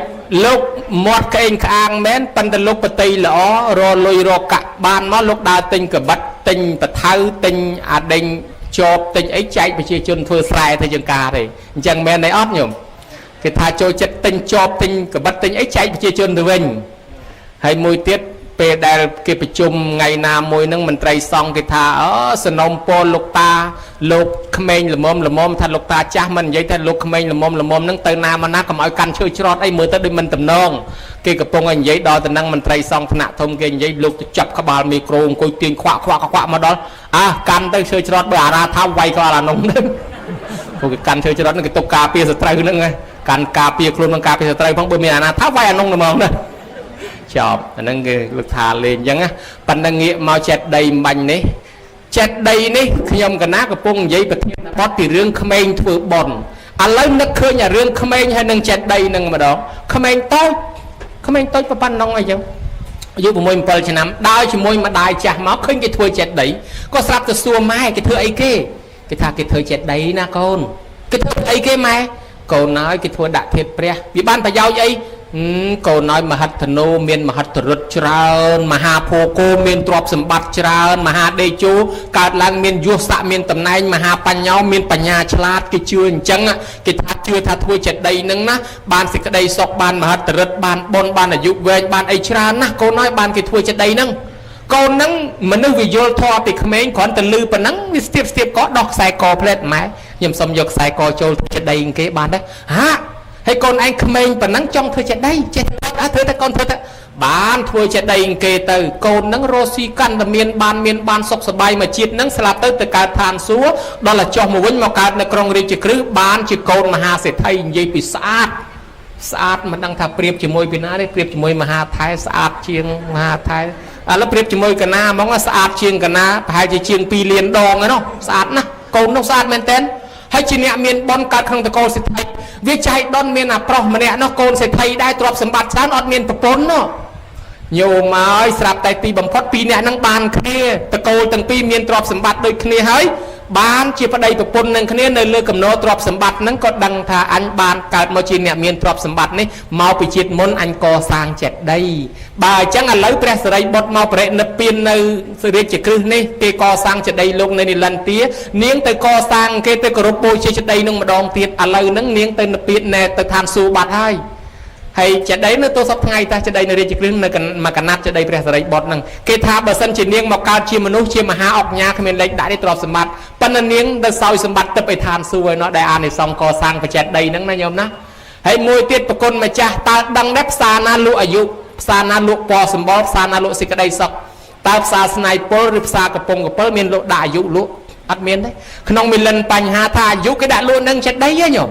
លោកមាត់ក្អេងក្អាងមែនប៉ុន្តែលោកបតីល្អរលុយរកាក់បានមកលោកដើរទិញកបិតទិញបថៅទិញអាដេញជាប់ទិញអីចែកប្រជាជនធ្វើស្រែធ្វើចង្ការទេអញ្ចឹងមែនទេអត់ញោមគេថាចូលចិត្តទិញជាប់ទិញកបិតទិញអីចែកប្រជាជនទៅវិញហើយមួយទៀតពេលដែលគេប្រជុំថ្ងៃណាមួយហ្នឹងមន្ត្រីសង្ឃគេថាអូសនំពរលោកតាលោកក្មេងល្មមល្មមថាលោកតាចាស់មិននិយាយថាលោកក្មេងល្មមល្មមហ្នឹងទៅណាមកណាកុំឲ្យកាន់ឈើច្រត់អីមើលទៅដូចមិនតំណងគេកំពុងឲ្យនិយាយដល់តំណឹងមន្ត្រីសង្ឃថ្នាក់ធំគេនិយាយលោកទៅចាប់ក្បាលមីក្រូអង្គុយទាញខ្វាក់ខ្វាក់ខ្វាក់មកដល់អើកាន់ទៅឈើច្រត់បើអារាថាវាយក្បាលអានោះហ្នឹងពួកគេកាន់ឈើច្រត់ហ្នឹងគេទុកការពារសត្រូវហ្នឹងកាន់ការពារខ្លួននិងការពារសត្រូវផងបើមានអាណាថាវាយអានោះហ្មងណាចប់អាហ្នឹងគេលោកថាលេងអញ្ចឹងណាប៉ុន្តែងាកមកចេតដីបាញ់នេះចេតដីនេះខ្ញុំកណាកំពុងនិយាយប្រធានបទពីរឿងក្មេងធ្វើបុណ្យឥឡូវនឹកឃើញអារឿងក្មេងហើយនឹងចេតដីនឹងម្ដងក្មេងតូចក្មេងតូចប៉ុណ្ណឹងអីចឹងអាយុ6 7ឆ្នាំដើរជាមួយម្ដាយចាស់មកឃើញគេធ្វើចេតដីក៏ស្រាប់ទៅសួរម៉ែគេធ្វើអីគេគេថាគេធ្វើចេតដីណាកូនគេធ្វើអីគេម៉ែកូនហើយគេធ្វើដាក់ធាតុព្រះវាបានប្រយោជន៍អីកូនហើយមហិទ្ធនោមានមហិទ្ធរិទ្ធច្រើនមហាភោគោមានទ្រព្យសម្បត្តិច្រើនមហាដេជោកើតឡើងមានយសស័កមានតំណែងមហាបញ្ញោមានបញ្ញាឆ្លាតគេជឿអញ្ចឹងគេថាជឿថាធ្វើចេតិយនឹងណាបានសេចក្តីសុខបានមហិទ្ធរិទ្ធបានបុណ្យបានអាយុវែងបានអីច្រើនណាស់កូនហើយបានគេធ្វើចេតិយហ្នឹងកូនហ្នឹងមនុស្សវាយល់ធម៌ពីក្មេងគ្រាន់តែលឺប៉ុណ្ណឹងវាស្ទាបស្ទាបកដោះខ្សែកផ្លែតម៉ែខ្ញុំសុំយកខ្សែកចូលចេតិយគេបានដែរហាហើយកូនឯងក្មេងប៉ុណ្ណឹងចង់ធ្វើចេតិយចេះអើធ្វើតែកូនធ្វើតែបានធ្វើចេតិយគេទៅកូនហ្នឹងរស់ស៊ីកាន់តែមានបានមានបានសុខសប្បាយមួយជាតិហ្នឹងស្លាប់ទៅទៅកើតឋានសួគ៌ដល់តែចុះមកវិញមកកើតនៅក្រុងរាជក្រឹសបានជាកូនមហាសេដ្ឋីនិយាយពីស្អាតស្អាតមិនដឹងថាប្រៀបជាមួយពីណាទេប្រៀបជាមួយមហាថែស្អាតជាងមហាថែឥឡូវប្រៀបជាមួយកណាហ្មងស្អាតជាងកណាប្រហែលជាជាង2លានដងឯនោះស្អាតណាស់កូននោះស្អាតមែនតើហើយជាអ្នកមានបុណ្យកើតក្នុងតកូលសេដ្ឋីវាចៃដន្យមានអាប្រុសម្នាក់នោះកូនសេដ្ឋីដែរទ្រព្យសម្បត្តិច្រើនអត់មានប្រពន្ធនោះញោមហើយស្រាប់តែទីបំផុតពីរអ្នកហ្នឹងបានគ្នាតកូលទាំងពីរមានទ្រព្យសម្បត្តិដូចគ្នាហើយ បានជាប្តីប្រពន្ធនឹងគ្នានៅលើកំណោទ្រព្យសម្បត្តិហ្នឹងក៏ដឹងថាអញបានកើតមកជាអ្នកមានទ្រព្យសម្បត្តិនេះមកពីជាតិមុនអញកសាងចេតិយបើអញ្ចឹងឥឡូវព្រះសិរីបុត្រមកបរិនិព្វាននៅរាជក្រឹសនេះគេកសាងចេតិយលោកនៅនិលន្ទានាងទៅកសាងគេទៅគោរពបូជាចេតិយនឹងម្ដងទៀតឥឡូវហ្នឹងនាងទៅនិព្វានណែទៅឋានសួគ៌បាត់ហើយហើយចេតិយនៅទោះសពថ្ងៃតាចេតិយនៅរាជក្រឹសនៅមកកណាត់ចេតិយព្រះសិរីបុត្រហ្នឹងគេថាបើសិនជានាងមកកើតជាមនុស្សជាមហាអុកញ៉ាគ្មានលេខដាក់ទេទ្រព្យសម្បត្តិប៉ុន្តែនាងទៅសោយសម្បត្តិទឹកឯឋានសួគ៌ឯណោះដែលអានិសង្សកសាងបច្ចេតិយហ្នឹងណាញោមណាហើយមួយទៀតប្រគុណម្ចាស់តើដឹងដែរផ្សារណាលក់អាយុផ្សារណាលក់ពណ៌សម្បុរផ្សារណាលក់សេចក្តីសុខតើផ្សារស្នៃពលឬផ្សារកំពង់កពិលមានលក់ដាក់អាយុលក់អត់មានទេក្នុងមីលិនបញ្ហាថាអាយុគេដាក់លក់នឹងចេតិយហ៎ញោម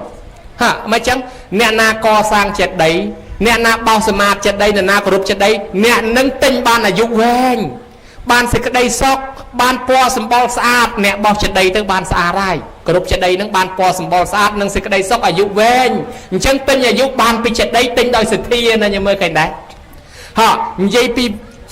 ហាមិនចឹងអ្នកណាកសាងចេតិយអ្នកណាបោសសមាធិចេតិយអ្នកណាគោរពចេតិយអ្នកនឹងទិញបានអាយុវែងបានសេចក្តីសុខបានពណ៌សម្បុរស្អាតអ្នកបោសចេតិយទៅបានស្អាតហើយគោរពចេតិយនឹងបានពណ៌សម្បុរស្អាតនិងសេចក្តីសុខអាយុវែងអញ្ចឹងទិញអាយុបានពីចេតិយទិញដោយសទ្ធាណាញមើលឃើញដែរហានិយាយពី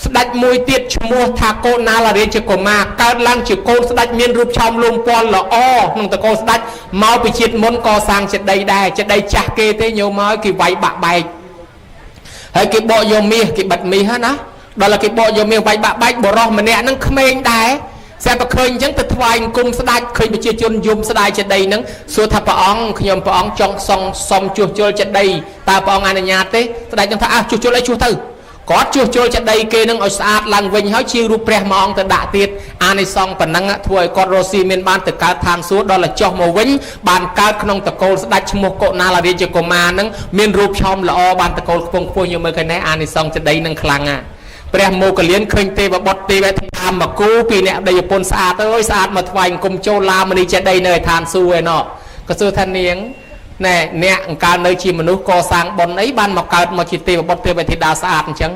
ស្ដេចមួយទៀតឈ្មោះថាកោណាលរាជកុមារកើតឡើងជាកូនស្ដេចមានរូបឆោមលោមពណ៌ល្អក្នុងតកូលស្ដេចមកពីជាតិមុនកសាងចេតិយដែរចេតិយចាស់គេទេញោមហើយគេវាយបាក់បែកហើយគេបកយកមាសគេបិទមាសណាដល់គេបកយកមាសវាយបាក់បែកបរោះម្នាក់ហ្នឹងក្មេងដែរស្រាប់តែឃើញអញ្ចឹងទៅថ្វាយអង្គមស្ដេចឃើញប្រជាជនយំស្ដាយចេតិយហ្នឹងសួរថាព្រះអង្គខ្ញុំព្រះអង្គចង់សង់សុំជួសជុលចេតិយតើព្រះអង្គអនុញ្ញាតទេស្ដេចហ្នឹងថាអើជួសជុលអីជួសទៅគាត់ជួសជុលចេតិយគេនឹងឲ្យស្អាតឡើងវិញហើយជារូបព្រះមួយអង្គទៅដាក់ទៀតអានិសង្សប៉ុណ្ណឹងធ្វើឲ្យគាត់រស់ស៊ីមានបានទៅកើតឋានសួគ៌ដល់តែចុះមកវិញបានកើតក្នុងតកូលស្ដេចឈ្មោះកុណាលរាជកុមារនឹងមានរូបឆោមល្អបានតកូលខ្ពង់ខ្ពស់យកមើលឃើញដែរអានិសង្សចេតិយនឹងខ្លាំងណាស់ព្រះមោគលានឃើញទេវបុត្រទេវធីមកគូពីអ្នកដីប្រពន្ធស្អាតអើយស្អាតមកថ្វាយអង្គមចូលឡាមនីចេតិយនៅឯឋានសួគ៌ឯណោះក៏សួរថានាងណែអ្នកអង្កើនៅជាមនុស្សកសាងបុណ្យអីបានមកកើតមកជាទេវបុត្រទេវធីតាស្អាតអញ្ចឹង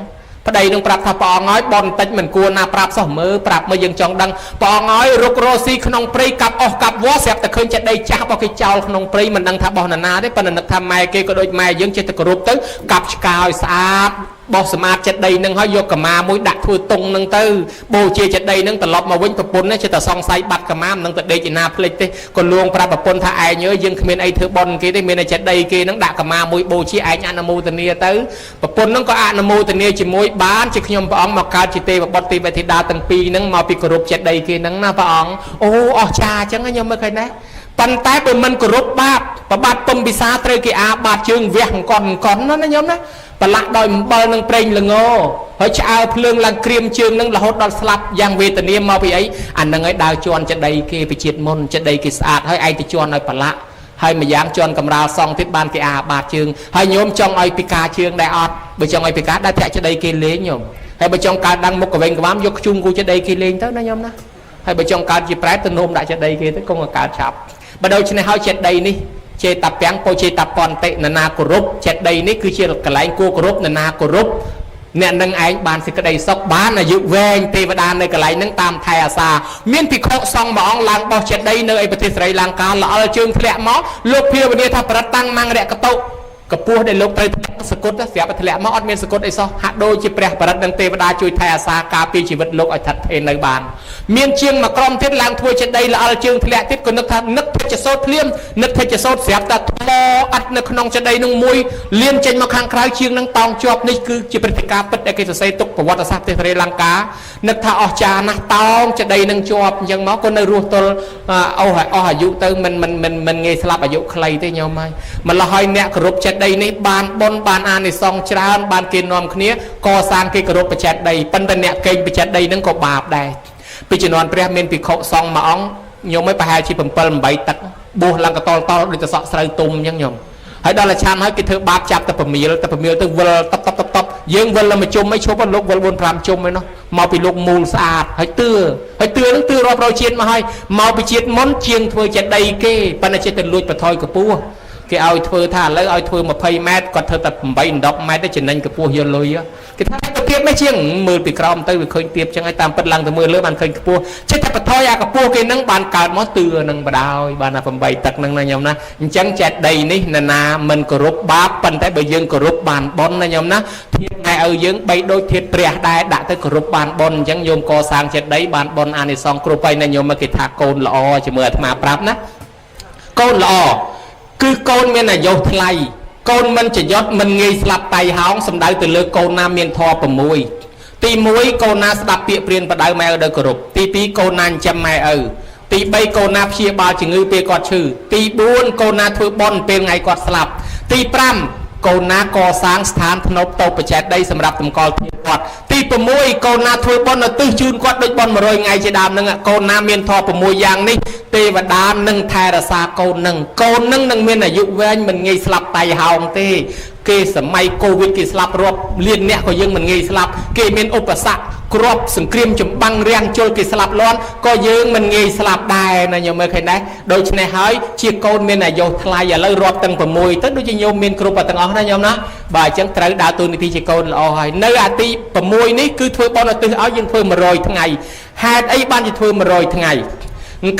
ប្តីនឹងប្រាប់ថាព្រះអង្គហើយបុណ្យតិចមិនគួរណាប្រាប់សោះមើលប្រាប់មើលយើងចង់ដឹងព្រះអង្គហើយរុករស់ស៊ីក្នុងព្រៃកាប់អស់កាប់វ៉ស្រាប់តែឃើញចេតិយចាស់របស់គេចោលក្នុងព្រៃមិនដឹងថាបោះនរណាទេប៉ុន្តែនឹកថាម៉ែគេក៏ដូចម៉ែយើងចេះតែគោរពទៅកាប់ឆ្កាឲ្យស្អាតបោះសមាធិចេតិយនឹងហើយយកកម្មាមួយដាក់ធ្វើតុងនឹងទៅបូជាចេតិយនឹងត្រឡប់មកវិញប្រពន្ធចេះតែសង្ស័យបាត់កម្មាមិននឹងទៅដេកឯណាភ្លេចទេក៏លួងប្រាប់ប្រពន្ធថាឯងអើយយើងគ្មានអីធ្វើបុណ្យគេទេមានតែចេតិយគេនឹងដាក់កម្មាមួយបូជាឯងអនុមោទនាទៅប្រពន្ធនឹងក៏អនុមោទនាជាមួយបានជាខ្ញុំព្រះអង្គមកកើតជាទេវបុត្រទេវធីតាទាំងពីរនឹងមកពីគោរពចេតិយគេនឹងណាព្រះអង្គអូអស្ចារ្យអញ្ចឹងខ្ញុំមើលឃើញដែរប៉ុន្តែបើមិនគោរពបាបប្របាទពំពិសាត្រូវគេអាបាតជើងវះអង្គន់អង្គន់ណាញោមណាប្រឡាក់ដោយអំបិលនឹងប្រេងល្ងហើយឆ្អើភ្លើងឡើងក្រៀមជើងនឹងរហូតដល់ស្លាប់យ៉ាងវេទនាមកពីអីអានឹងឲ្យដើរជន់ចេតិយគេពីជាតិមុនចេតិយគេស្អាតហើយឯងទៅជន់ឲ្យប្រឡាក់ហើយម្យ៉ាងជន់កំរាលសងទៀតបានគេអាបាតជើងហើយញោមចង់ឲ្យពិការជើងដែរអត់បើចង់ឲ្យពិការដើរធាក់ចេតិយគេលេងញោមហើយបើចង់កើតដឹងមុខកវែងក្បាលយកខ្ជុំគូចេតិយគេលេងទៅណាញោមណាហើយបើចង់កើតជាប្រែតទៅនោមដាក់ចេតិយគេទៅគង់ឲ្យកើតឆាប់បើដូច្នេះហើយចេតិយនេះចេតពាំងពោចេតពន្តិនណាគោរពចេតិយនេះគឺជាកន្លែងគួរគោរពនណាគោរពអ្នកនឹងឯងបានសេចក្តីសុខបានអាយុវែងទេវតានៅកន្លែងហ្នឹងតាមថែអាសាមានភិក្ខុសង្ឃមួយអង្គឡើងបោះចេតិយនៅឯប្រទេសស្រីលង្កាល្អិលជើងធ្លាក់មកលោកភាវនាថាប្រតាំងមង្គរកតុកពស់ដែលលោកត្រូវសកុតស្រាប់តែធ្លាក់មកអត់មានសកុតអីសោះហាក់ដូចជាព្រះបរិត្តនិងទេវតាជួយថែអាសាការពារជីវិតលោកឲ្យស្ថិតថេរនៅបានមានជាងមួយក្រុមទៀតឡើងធ្វើចេតិយល្អិលជើងធ្លាក់ទៀតក៏នឹកថានឹកធ្វើជាសោតភ្លាមនឹកធ្វើជាសោតស្រាប់តែថ្មអត់នៅក្នុងចេតិយនឹងមួយលៀនចេញមកខាងក្រៅជាងនឹងតោងជាប់នេះគឺជាព្រឹត្តិការណ៍ពិតដែលគេសរសេរទុកប្រវត្តិសាស្ត្រប្រទេសស្រីលង្កានឹកថាអស្ចារ្យណាស់តោងចេតិយនឹងជាប់អញ្ចឹងមកក៏នៅរស់ទល់អស់អាយុទៅមិនមិនមិនមិនងាយស្លាប់អាយុខ្លីទេញោមហើយម្ល៉េះហើយអ្នកគោរពចេតិយនេះបានបុណ្យបានអានិសង្សច្រើនបានគេនាំគ្នាកសាងគេគោរពបច្ចេតិយប៉ុន្តែអ្នកកេងបច្ចេតិយនឹងក៏បាបដែរពីជំនាន់ព្រះមានភិក្ខុសង្ឃមួយអង្គញោមឯងប្រហែលជា7 8ទឹកបួសឡើងកតលតលដូចទៅសក់ស្រូវទុំអញ្ចឹងញោមហើយដល់តែឆានហើយគេធ្វើបាបចាប់ទៅប្រមៀលទៅប្រមៀលទៅវិលតបតបតបតបយើងវិលមកជុំអីឈប់លោកវិល4 5ជុំឯណោះមកពីលោកមូលស្អាតហើយទឿហើយទឿនឹងទឿរាប់រយជាតិមកហើយមកពីជាតិមុនជាងធ្វើចេតិយគេប៉ុន្តែចេះតែលួចបន្ថយកពស់គេឲ្យធ្វើថាឥឡូវឲ្យធ្វើ20ម៉ែត្រគាត់ធ្វើតែ8 10ម៉ែត្រទៅចំណេញកម្ពស់យកលុយគេថាទៅ ទៀបមិនជាងមើលពីក្រោមទៅវាឃើញទៀបចឹងហើយតាមពិតឡើងទៅមើលលើបានឃើញខ្ពស់ចេះតែបថយអាកពស់គេនឹងបានកើតមកទឿនឹងបដោយបានតែ8ទឹកនឹងណាញោមណាអញ្ចឹងចេតីនេះណានាមិនគោរពបាបប៉ុន្តែបើយើងគោរពបានបុណ្យណាញោមណាធាតុម៉ែឪយើងបីដូចធាតុព្រះដែរដាក់ទៅគោរពបានបុណ្យអញ្ចឹងញោមកសាងចេតីបានបុណ្យអានិសង្សគ្រប់ហើយណាញោមគេថាកូនល្អជាមួយអាត្មាប្រាប់ណាកូនល្អគឺកូនមានអាយុថ្លៃកូនមិនចយត់មិនងាយស្លាប់តៃហោងសំដៅទៅលើកូនណាមានធម៌6ទី1កូនណាស្ដាប់ពាក្យព្រានបដៅម៉ែឪដោយគោរពទី2កូនណាចិញ្ចឹមម៉ែឪទី3កូនណាព្យាបាលជំងឺពេលគាត់ឈឺទី4កូនណាធ្វើបុណ្យពេលថ្ងៃគាត់ស្លាប់ទី5កូនណាកសាងស្ថានធ្នប់តូបចេតីសម្រាប់តម្កល់ធាតុគាត់ទី6កូនណាធ្វើបុណ្យឧទ្ទិសជូនគាត់ដូចបុណ្យ100ថ្ងៃជាដើមហ្នឹងកូនណាមានធម៌6យ៉ាងនេះទេវតានឹងថែរក្សាកូននឹងកូននឹងនឹងមានអាយុវែងមិនងាយស្លាប់តៃហោងទេគេសម័យកូវីដគេស្លាប់រាប់លានអ្នកក៏យើងមិនងាយស្លាប់គេមានឧបសគ្គគ្រាប់សង្គ្រាមចម្បាំងរាំងជុលគេស្លាប់លាន់ក៏យើងមិនងាយស្លាប់ដែរណាញោមមើលឃើញដែរដូច្នេះហើយជាកូនមានអាយុថ្លៃឥឡូវរាប់ទាំង6ទៅដូចជាញោមមានគ្រប់ទាំងអស់ណាញោមណាបាទអញ្ចឹងត្រូវដើរតួនាទីជាកូនល្អហើយនៅអាទី6នេះគឺធ្វើបុណ្យឧទ្ទិសឲ្យយើងធ្វើ100ថ្ងៃហេតុអីបានជាធ្វើ100ថ្ងៃ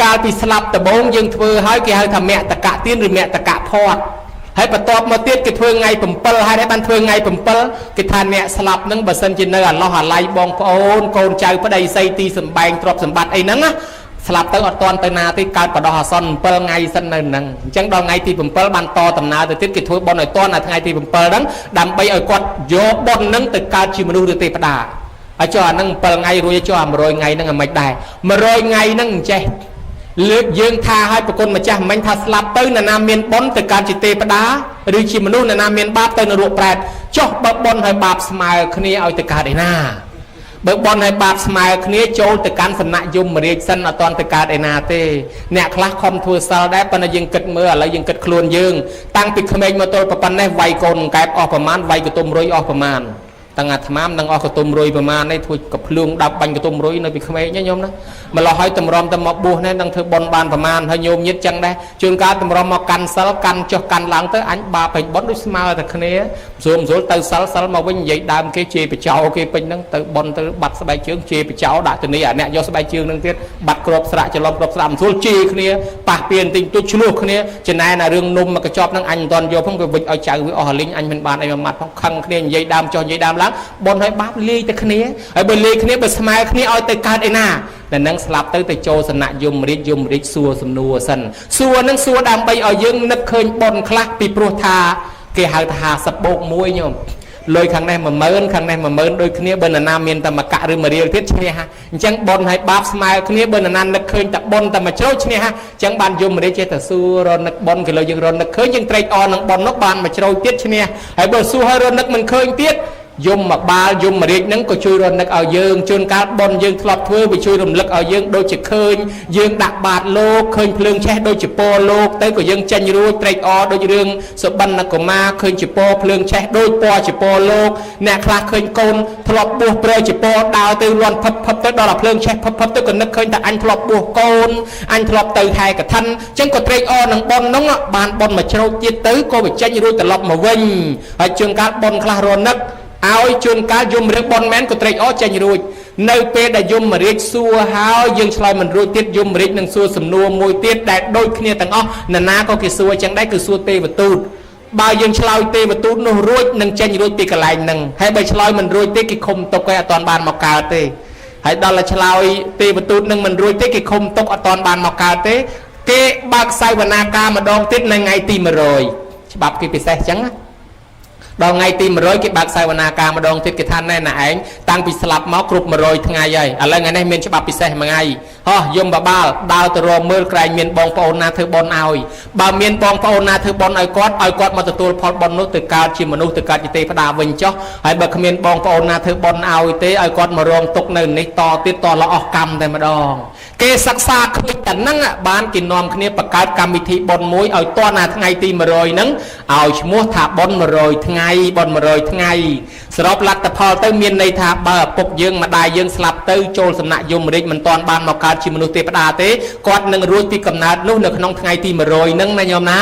កាលពីស្លាប់ដំបូងយើងធ្វើហើយគេហៅថាមគ្គតកទានឬមគ្គតកភ័ត្រហើយបន្ទាប់មកទៀតគេធ្វើថ្ងៃ7ហើយបានធ្វើថ្ងៃ7គេថាអ្នកស្លាប់ហ្នឹងបើសិនជានៅអាឡោះអាល័យបងប្អូនកូនចៅប្តីសីទីសំបែងទ្រព្យសម្បត្តិអីហ្នឹងណាស្លាប់ទៅអត់ទាន់ទៅណាទេកើតបដោះអាសន្ន7ថ្ងៃសិននៅហ្នឹងអញ្ចឹងដល់ថ្ងៃទី7បានតដំណើរទៅទៀតគេធ្វើបុណ្យឲ្យទាន់ដល់ថ្ងៃទី7ហ្នឹងដើម្បីឲ្យគាត់យកបុណ្យហ្នឹងទៅកើតជាមនុស្សឬទេវតាហើយចុះអាហ្នឹង7ថ្ងៃរួចចុះអា100ថ្ងៃហ្នឹងអាមិនដែរ100ថ្ងៃហ្នឹងអញ្ចេះលើកយើងថាឲ្យប្រគុណម្ចាស់មិញថាស្លាប់ទៅនរណាមានបុណ្យទៅកើតជាទេវតាឬជាមនុស្សនរណាមានបាបទៅនរកប្រែតចុះបើបុណ្យហើយបាបស្មើគ្នាឲ្យទៅកើតឯណាបើបុណ្យហើយបាបស្មើគ្នាចូលទៅកាន់សំណាក់យមរាជសិនអត់ទាន់ទៅកើតឯណាទេអ្នកខ្លះខំធ្វើសិលដែរប៉ុន្តែយើងគិតមើលឥឡូវយើងគិតខ្លួនយើងតាំងពីក្មេងមកទល់ប៉ុណ្ណេះវាយកូនកែបអស់ប្រមាណវាយកតុំរុយអស់ប្រមាណតាំងអាត្មាមិនដឹងអស់កតុំរុយប្រមាណនេះធ្វើកភ្លឿងដាប់បាញ់កតុំរុយនៅពីក្មេងណាញោមណាម្ល៉េះហើយតម្រាំទៅមកបួសនេះនឹងធ្វើបុណ្យបានប្រមាណហើយញោមញាតចឹងដែរជួនកាលតម្រាំមកកាន់សិលកាន់ចុះកាន់ឡើងទៅអញបាបពេញបុណ្យដូចស្មើតែគ្នាស្រួលស្រួលទៅសិលសិលមកវិញនិយាយដើមគេជេរបចោគេពេញហ្នឹងទៅបុណ្យទៅបាត់ស្បែកជើងជេរបចោដាក់ទៅនេះអាអ្នកយកស្បែកជើងហ្នឹងទៀតបាត់ក្របស្រាក់ច្រឡំក្របស្រាក់ស្រួលជេរគ្នាប៉ះពៀនតិចតួចឆ្លោះគ្នាចំណែនអារឿងនំមកកញ្ចប់ហ្នឹងអញមិនទាន់យកផងវាវិចឲ្យចៅវាអស់លីងអញមិនបានអីមួយម៉ាត់ផងខឹងគ្នានិយាយដើមចុះនិយាយដើមឡើងបុណ្យហើយបាបលាយទៅគ្នាហើយបើលាយគ្នាបើស្មើគ្នាឲ្យទៅកើតឯណាតែនឹងស្លាប់ទៅទៅចូលសំណាក់យមរាជយមរាជសួរសំណួរសិនសួរនឹងសួរដើម្បីឲ្យយើងនឹកឃើញបុណ្យខ្លះពីព្រោះថាគេហៅថា50បូក1ញោមលុយខាងនេះ10000ខាងនេះ10000ដូចគ្នាបើនរណាមានតែមកកាក់ឬមួយរៀលទៀតឈ្នះហ่ะអញ្ចឹងបុណ្យហើយបាបស្មើគ្នាបើនរណានឹកឃើញតែបុណ្យតែមួយជ្រុងឈ្នះហ่ะអញ្ចឹងបានយមរាជចេះតែសួររនឹកបុណ្យគេលើយើងរនឹកឃើញយើងត្រេកអរនឹងបុណ្យនោះបានមួយជ្រុងទៀតឈ្នះហើយបើសួរឲ្យរនឹកមិនឃើញទៀតយមមកបាលយមរាជហ្នឹងក៏ជួយរនឹកឲ្យយើងជួនកាលបុណ្យយើងធ្លាប់ធ្វើវាជួយរំលឹកឲ្យយើងដូចជាឃើញយើងដាក់បាតលោកឃើញភ្លើងឆេះដូចជាពណ៌លោកទៅក៏យើងចេញរួចត្រេកអរដូចរឿងសុបិនកុមារឃើញជាពណ៌ភ្លើងឆេះដូចពណ៌ជាពណ៌លោកអ្នកខ្លះឃើញកូនធ្លាប់បួសព្រែជាពណ៌ដើរទៅលន់ផឹបផឹបទៅដល់តែភ្លើងឆេះផឹបផឹបទៅក៏នឹកឃើញថាអញធ្លាប់បួសកូនអញធ្លាប់ទៅហែកឋិនអញ្ចឹងក៏ត្រេកអរនឹងបុណ្យហ្នឹងបានបុណ្យមួយជ្រុងទៀតទៅក៏វាចេញរួចត្រឡប់មកវិញហើយជួនកាលបុណ្យខ្លះរនឹកឲ្យជួនកាលយមរាជបុណ្យមែនក៏ត្រេកអរចេញរួចនៅពេលដែលយមរាជសួរហើយយើងឆ្លើយមិនរួចទៀតយមរាជនឹងសួរសំណួរមួយទៀតដែលដូចគ្នាទាំងអស់នរណាក៏គេសួរចឹងដែរគឺសួរទេវទូតបើយើងឆ្លើយទេវទូតនោះរួចនឹងចេញរួចពីកន្លែងហ្នឹងហើយបើឆ្លើយមិនរួចទេគេឃុំទុកឲ្យអត់ទាន់បានមកកើតទេហើយដល់តែឆ្លើយទេវទូតនឹងមិនរួចទេគេឃុំទុកអត់ទាន់បានមកកើតទេគេបើកសវនាការម្ដងទៀតនៅថ្ងៃទី100ច្បាប់គេពិសេសចឹងណាដល់ថ្ងៃទី100គេបើកសវនាការម្ដងទៀតគេថាណែណាឯងតាំងពីស្លាប់មកគ្រប់100ថ្ងៃហើយឥឡូវថ្ងៃនេះមានច្បាប់ពិសេសមួយថ្ងៃហោះយមបបាលដើរទៅរកមើលក្រែងមានបងប្អូនណាធ្វើបុណ្យឲ្យបើមានបងប្អូនណាធ្វើបុណ្យឲ្យគាត់ឲ្យគាត់មកទទួលផលបុណ្យនោះទៅកើតជាមនុស្សទៅកើតជាទេវតាវិញចុះហើយបើគ្មានបងប្អូនណាធ្វើបុណ្យឲ្យទេឲ្យគាត់មករងទុកនៅនេះតទៀតតល្អអស់កម្មតែម្ដងគេសិក្សាឃើញតែហ្នឹងបានគេនាំគ្នាបង្កើតកម្មវិធីបុណ្យមួយឲ្យតណាថ្ងៃទី100ហ្នឹងឲ្យឈ្មោះថាបុណ្យ100ថ្ងៃបុណ្យ100ថ្ងៃសរុបលទ្ធផលទៅមានន័យថាបើឪពុកយើងម្ដាយយើងស្លាប់ទៅចូលសំណាក់យមរាជមិនទាន់បានមកកើតជាមនុស្សទេវតាទេគាត់នឹងរួចពីកំណើតនោះនៅក្នុងថ្ងៃទី100ហ្នឹងណាញោមណា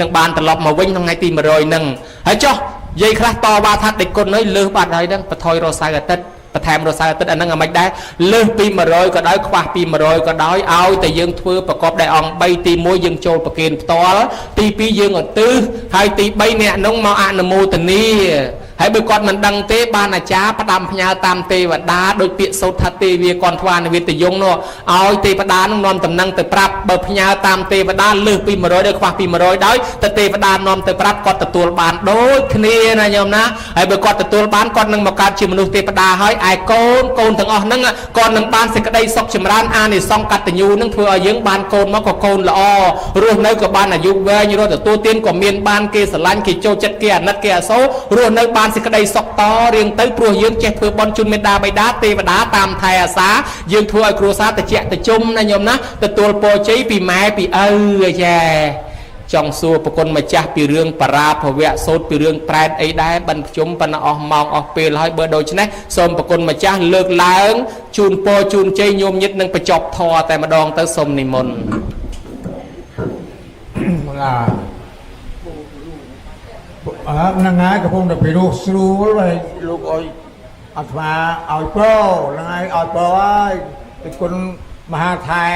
នឹងបានត្រឡប់មកវិញក្នុងថ្ងៃទី100ហ្នឹងហើយចុះ យាយខ្លះតវ៉ាថាដេចគុណអើយលើសបាត់ហើយហ្នឹងបថយរសៅអាទិត្យបន្ថែមរសៅអាទិត្យអាហ្នឹងអាមិនដែរលើសពី100ក៏ដោយខ្វះពី100ក៏ដោយឲ្យតែយើងធ្វើប្រកបដោយអង្គ3ទី1យើងចូលប្រគេនផ្ទាល់ទី2យើងឧទ្ទិសហើយទី3អ្នកនោះមកអនុមោទនាហើយបើគាត់មិនដឹងទេបានអាចារ្យផ្ដាំផ្ញើតាមទេវតាដោយពាក្យសូត្រថាទេវាកនថ្វានវិតយងនោះឲ្យទេវតានឹងនាំតំណែងទៅប្រាប់បើផ្ញើតាមទេវតាលើសពី100ឬខ្វះពី100ដោយតែទេវតានាំទៅប្រាប់គាត់ទទួលបានដូចគ្នាណាញោមណាហើយបើគាត់ទទួលបានគាត់នឹងមកកើតជាមនុស្សទេវតាហើយឯកូនកូនទាំងអស់ហ្នឹងគាត់នឹងបានសេចក្តីសុខចម្រើនអានិសង្សកតញ្ញូនឹងធ្វើឲ្យយើងបានកូនមកក៏កូនល្អរស់នៅក៏បានអាយុវែងរស់ទទួលទានក៏មានបានគេស្រឡាញ់គេចូលចិត្តគេអាណិតគេអាសូររស់នៅបានសេចក្តីសុខតរៀងទៅព្រោះយើងចេះធ្វើបុណ្យជូនមេដាបៃតាទេវតាតាមថែអាសាយើងធ្វើឲ្យគ្រួសារតិចតិជុំណាញោមណាទទួលពរជ័យពីម៉ែពីឪអាយ៉ែចង់សួរប្រគុណម្ចាស់ពីរឿងបរាភវៈសូត្រពីរឿងប្រែតអីដែរបិណ្ឌខ្ញុំប៉ុន្តែអស់ម៉ោងអស់ពេលហើយបើដូច្នេះសូមប្រគុណម្ចាស់លើកឡើងជូនពរជូនជ័យញោមញាតិនឹងបញ្ចប់ធម៌តែម្ដងទៅសូមនិមន្ត ឡាអើហ្នឹងហើយកំពុងតែពិរោះស្រួលហើយលោកអុយអាត្មាឲ្យពោហ្នឹងហើយឲ្យពោហើយពីគុណមហាថែ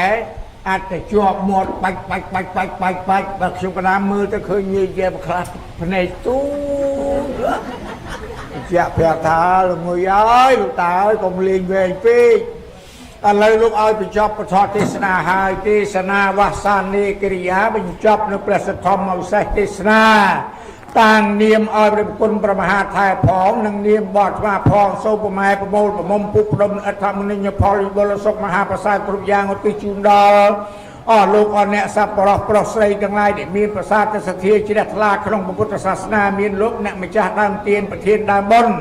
អាចតែជាប់មាត់បាច់បាច់បាច់បាច់បាច់បាច់បើខ្ញុំកណ្ដាលមើលទៅឃើញញីជាខ្លះភ្នែកទូជាប្រាប់ថាលោកងុយអើយលោកតាអើយកុំលេងវែងពេកឥឡូវលោកឲ្យបញ្ចប់ពធទេសនាហើយទេសនាវាសានីកិរិយាបញ្ចប់នៅព្រះសទ្ធម្មវិសេសទេសនាតាងនាមឲ្យព្រះគុណព្រះមហាថែផងនិងនាមបតស្វាផងសូមប្រម៉ែប្រមូលប្រមុំពុកផ្ដុំអធមនិញផលវិបុលសុខមហាប្រសើរគ្រប់យ៉ាងឧទ្ទិសជូនដល់អស់លោកអស់អ្នកសប្បុរសប្រុសស្រីទាំងឡាយដែលមានប្រសាទសទ្ធាជ្រះថ្លាក្នុងពុទ្ធសាសនាមានលោកអ្នកម្ចាស់ដើមទានប្រធានដើមបុណ្យ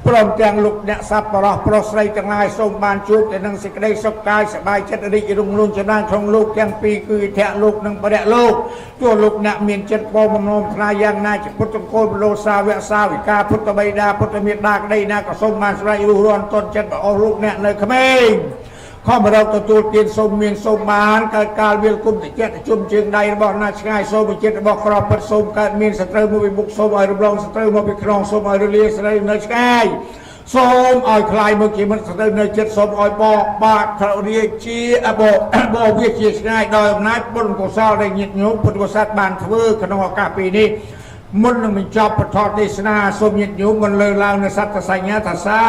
ព្រមទាំងលោកអ្នកសប្បុរសប្រុសស្រីទាំងឡាយសូមបានជួបតែនឹងសេចក្តីសុខកាយសប្បាយចិត្តរីករុងរឿងចម្រើនក្នុងលោកទាំងពីរគឺធៈលោកនិងបរិយលោកទោះលោកអ្នកមានចិត្តបងបំណងថ្លាយ៉ាងណាជាពុទ្ធកូលលោសាវៈសាវិកាពុទ្ធបិតាពុទ្ធមេដាក្តីណាក៏សូមបានសម្រេចរុះរាន់តនចិត្តអស់លោកអ្នកនៅក្មេងខំរកទទួលទានសូមមានសូមបានកើតកាលវិលគុំតិចជុំជើងដៃរបស់ណាឆ្ងាយសូមចិត្តរបស់ក្រពិតសូមកើតមានសត្រូវមកពីមុខសូមឲ្យរំលងសត្រូវមកពីខ្នងសូមឲ្យរលាស្រីនៅឆ្ងាយសូមឲ្យคลายមកជាមិត្តសត្រូវនៅចិត្តសូមឲ្យបកបាក់រាជាអបបវាជាឆ្ងាយដោយអំណាចបុណ្យកុសលដែលញាតិញោមពុទ្ធបរិស័ទបានធ្វើក្នុងឱកាសពេលនេះមុននឹងបញ្ចប់ពធទេសនាសូមញាតិញោមមិនលើឡើងនៅសត្វសញ្ញាថាសា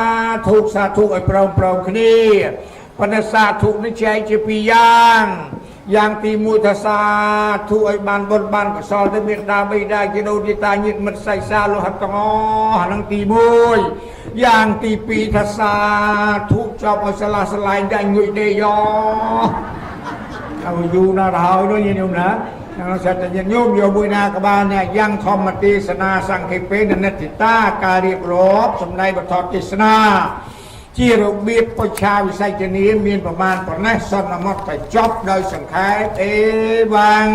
ធុសាធុឲ្យព្រមព្រមគ្នាប៉ុន្តែសាធុនេះចែកជាពីរយ៉ាងយ៉ាងទី1ថាសាធុឲ្យបានបុណ្យបានកុសលទៅមានដើមអីដែរជាដូនជាតាញាតិមិត្តសាច់សាលោហិតទាំងអស់អានឹងទី1យ៉ាងទី2ថាសាធុចប់ឲ្យស្លាស្លែងតែងុយដេយោឲ្យយូរណាស់ហើយនោះញាតិញោមណានឹងសិតតែញាតិញោមយកមួយណាក៏បានដែរយ៉ាងធម្មទេសនាសង្ឃិពេននិតិតាការរៀបរាប់សម្ដែងបទទេសនាជារបៀបបច្ឆាវិស័យនាមានប្រមាណប៉ុណ្ណេះសន្មត់តែចប់ដោយសង្ខេបអេវ៉ាំង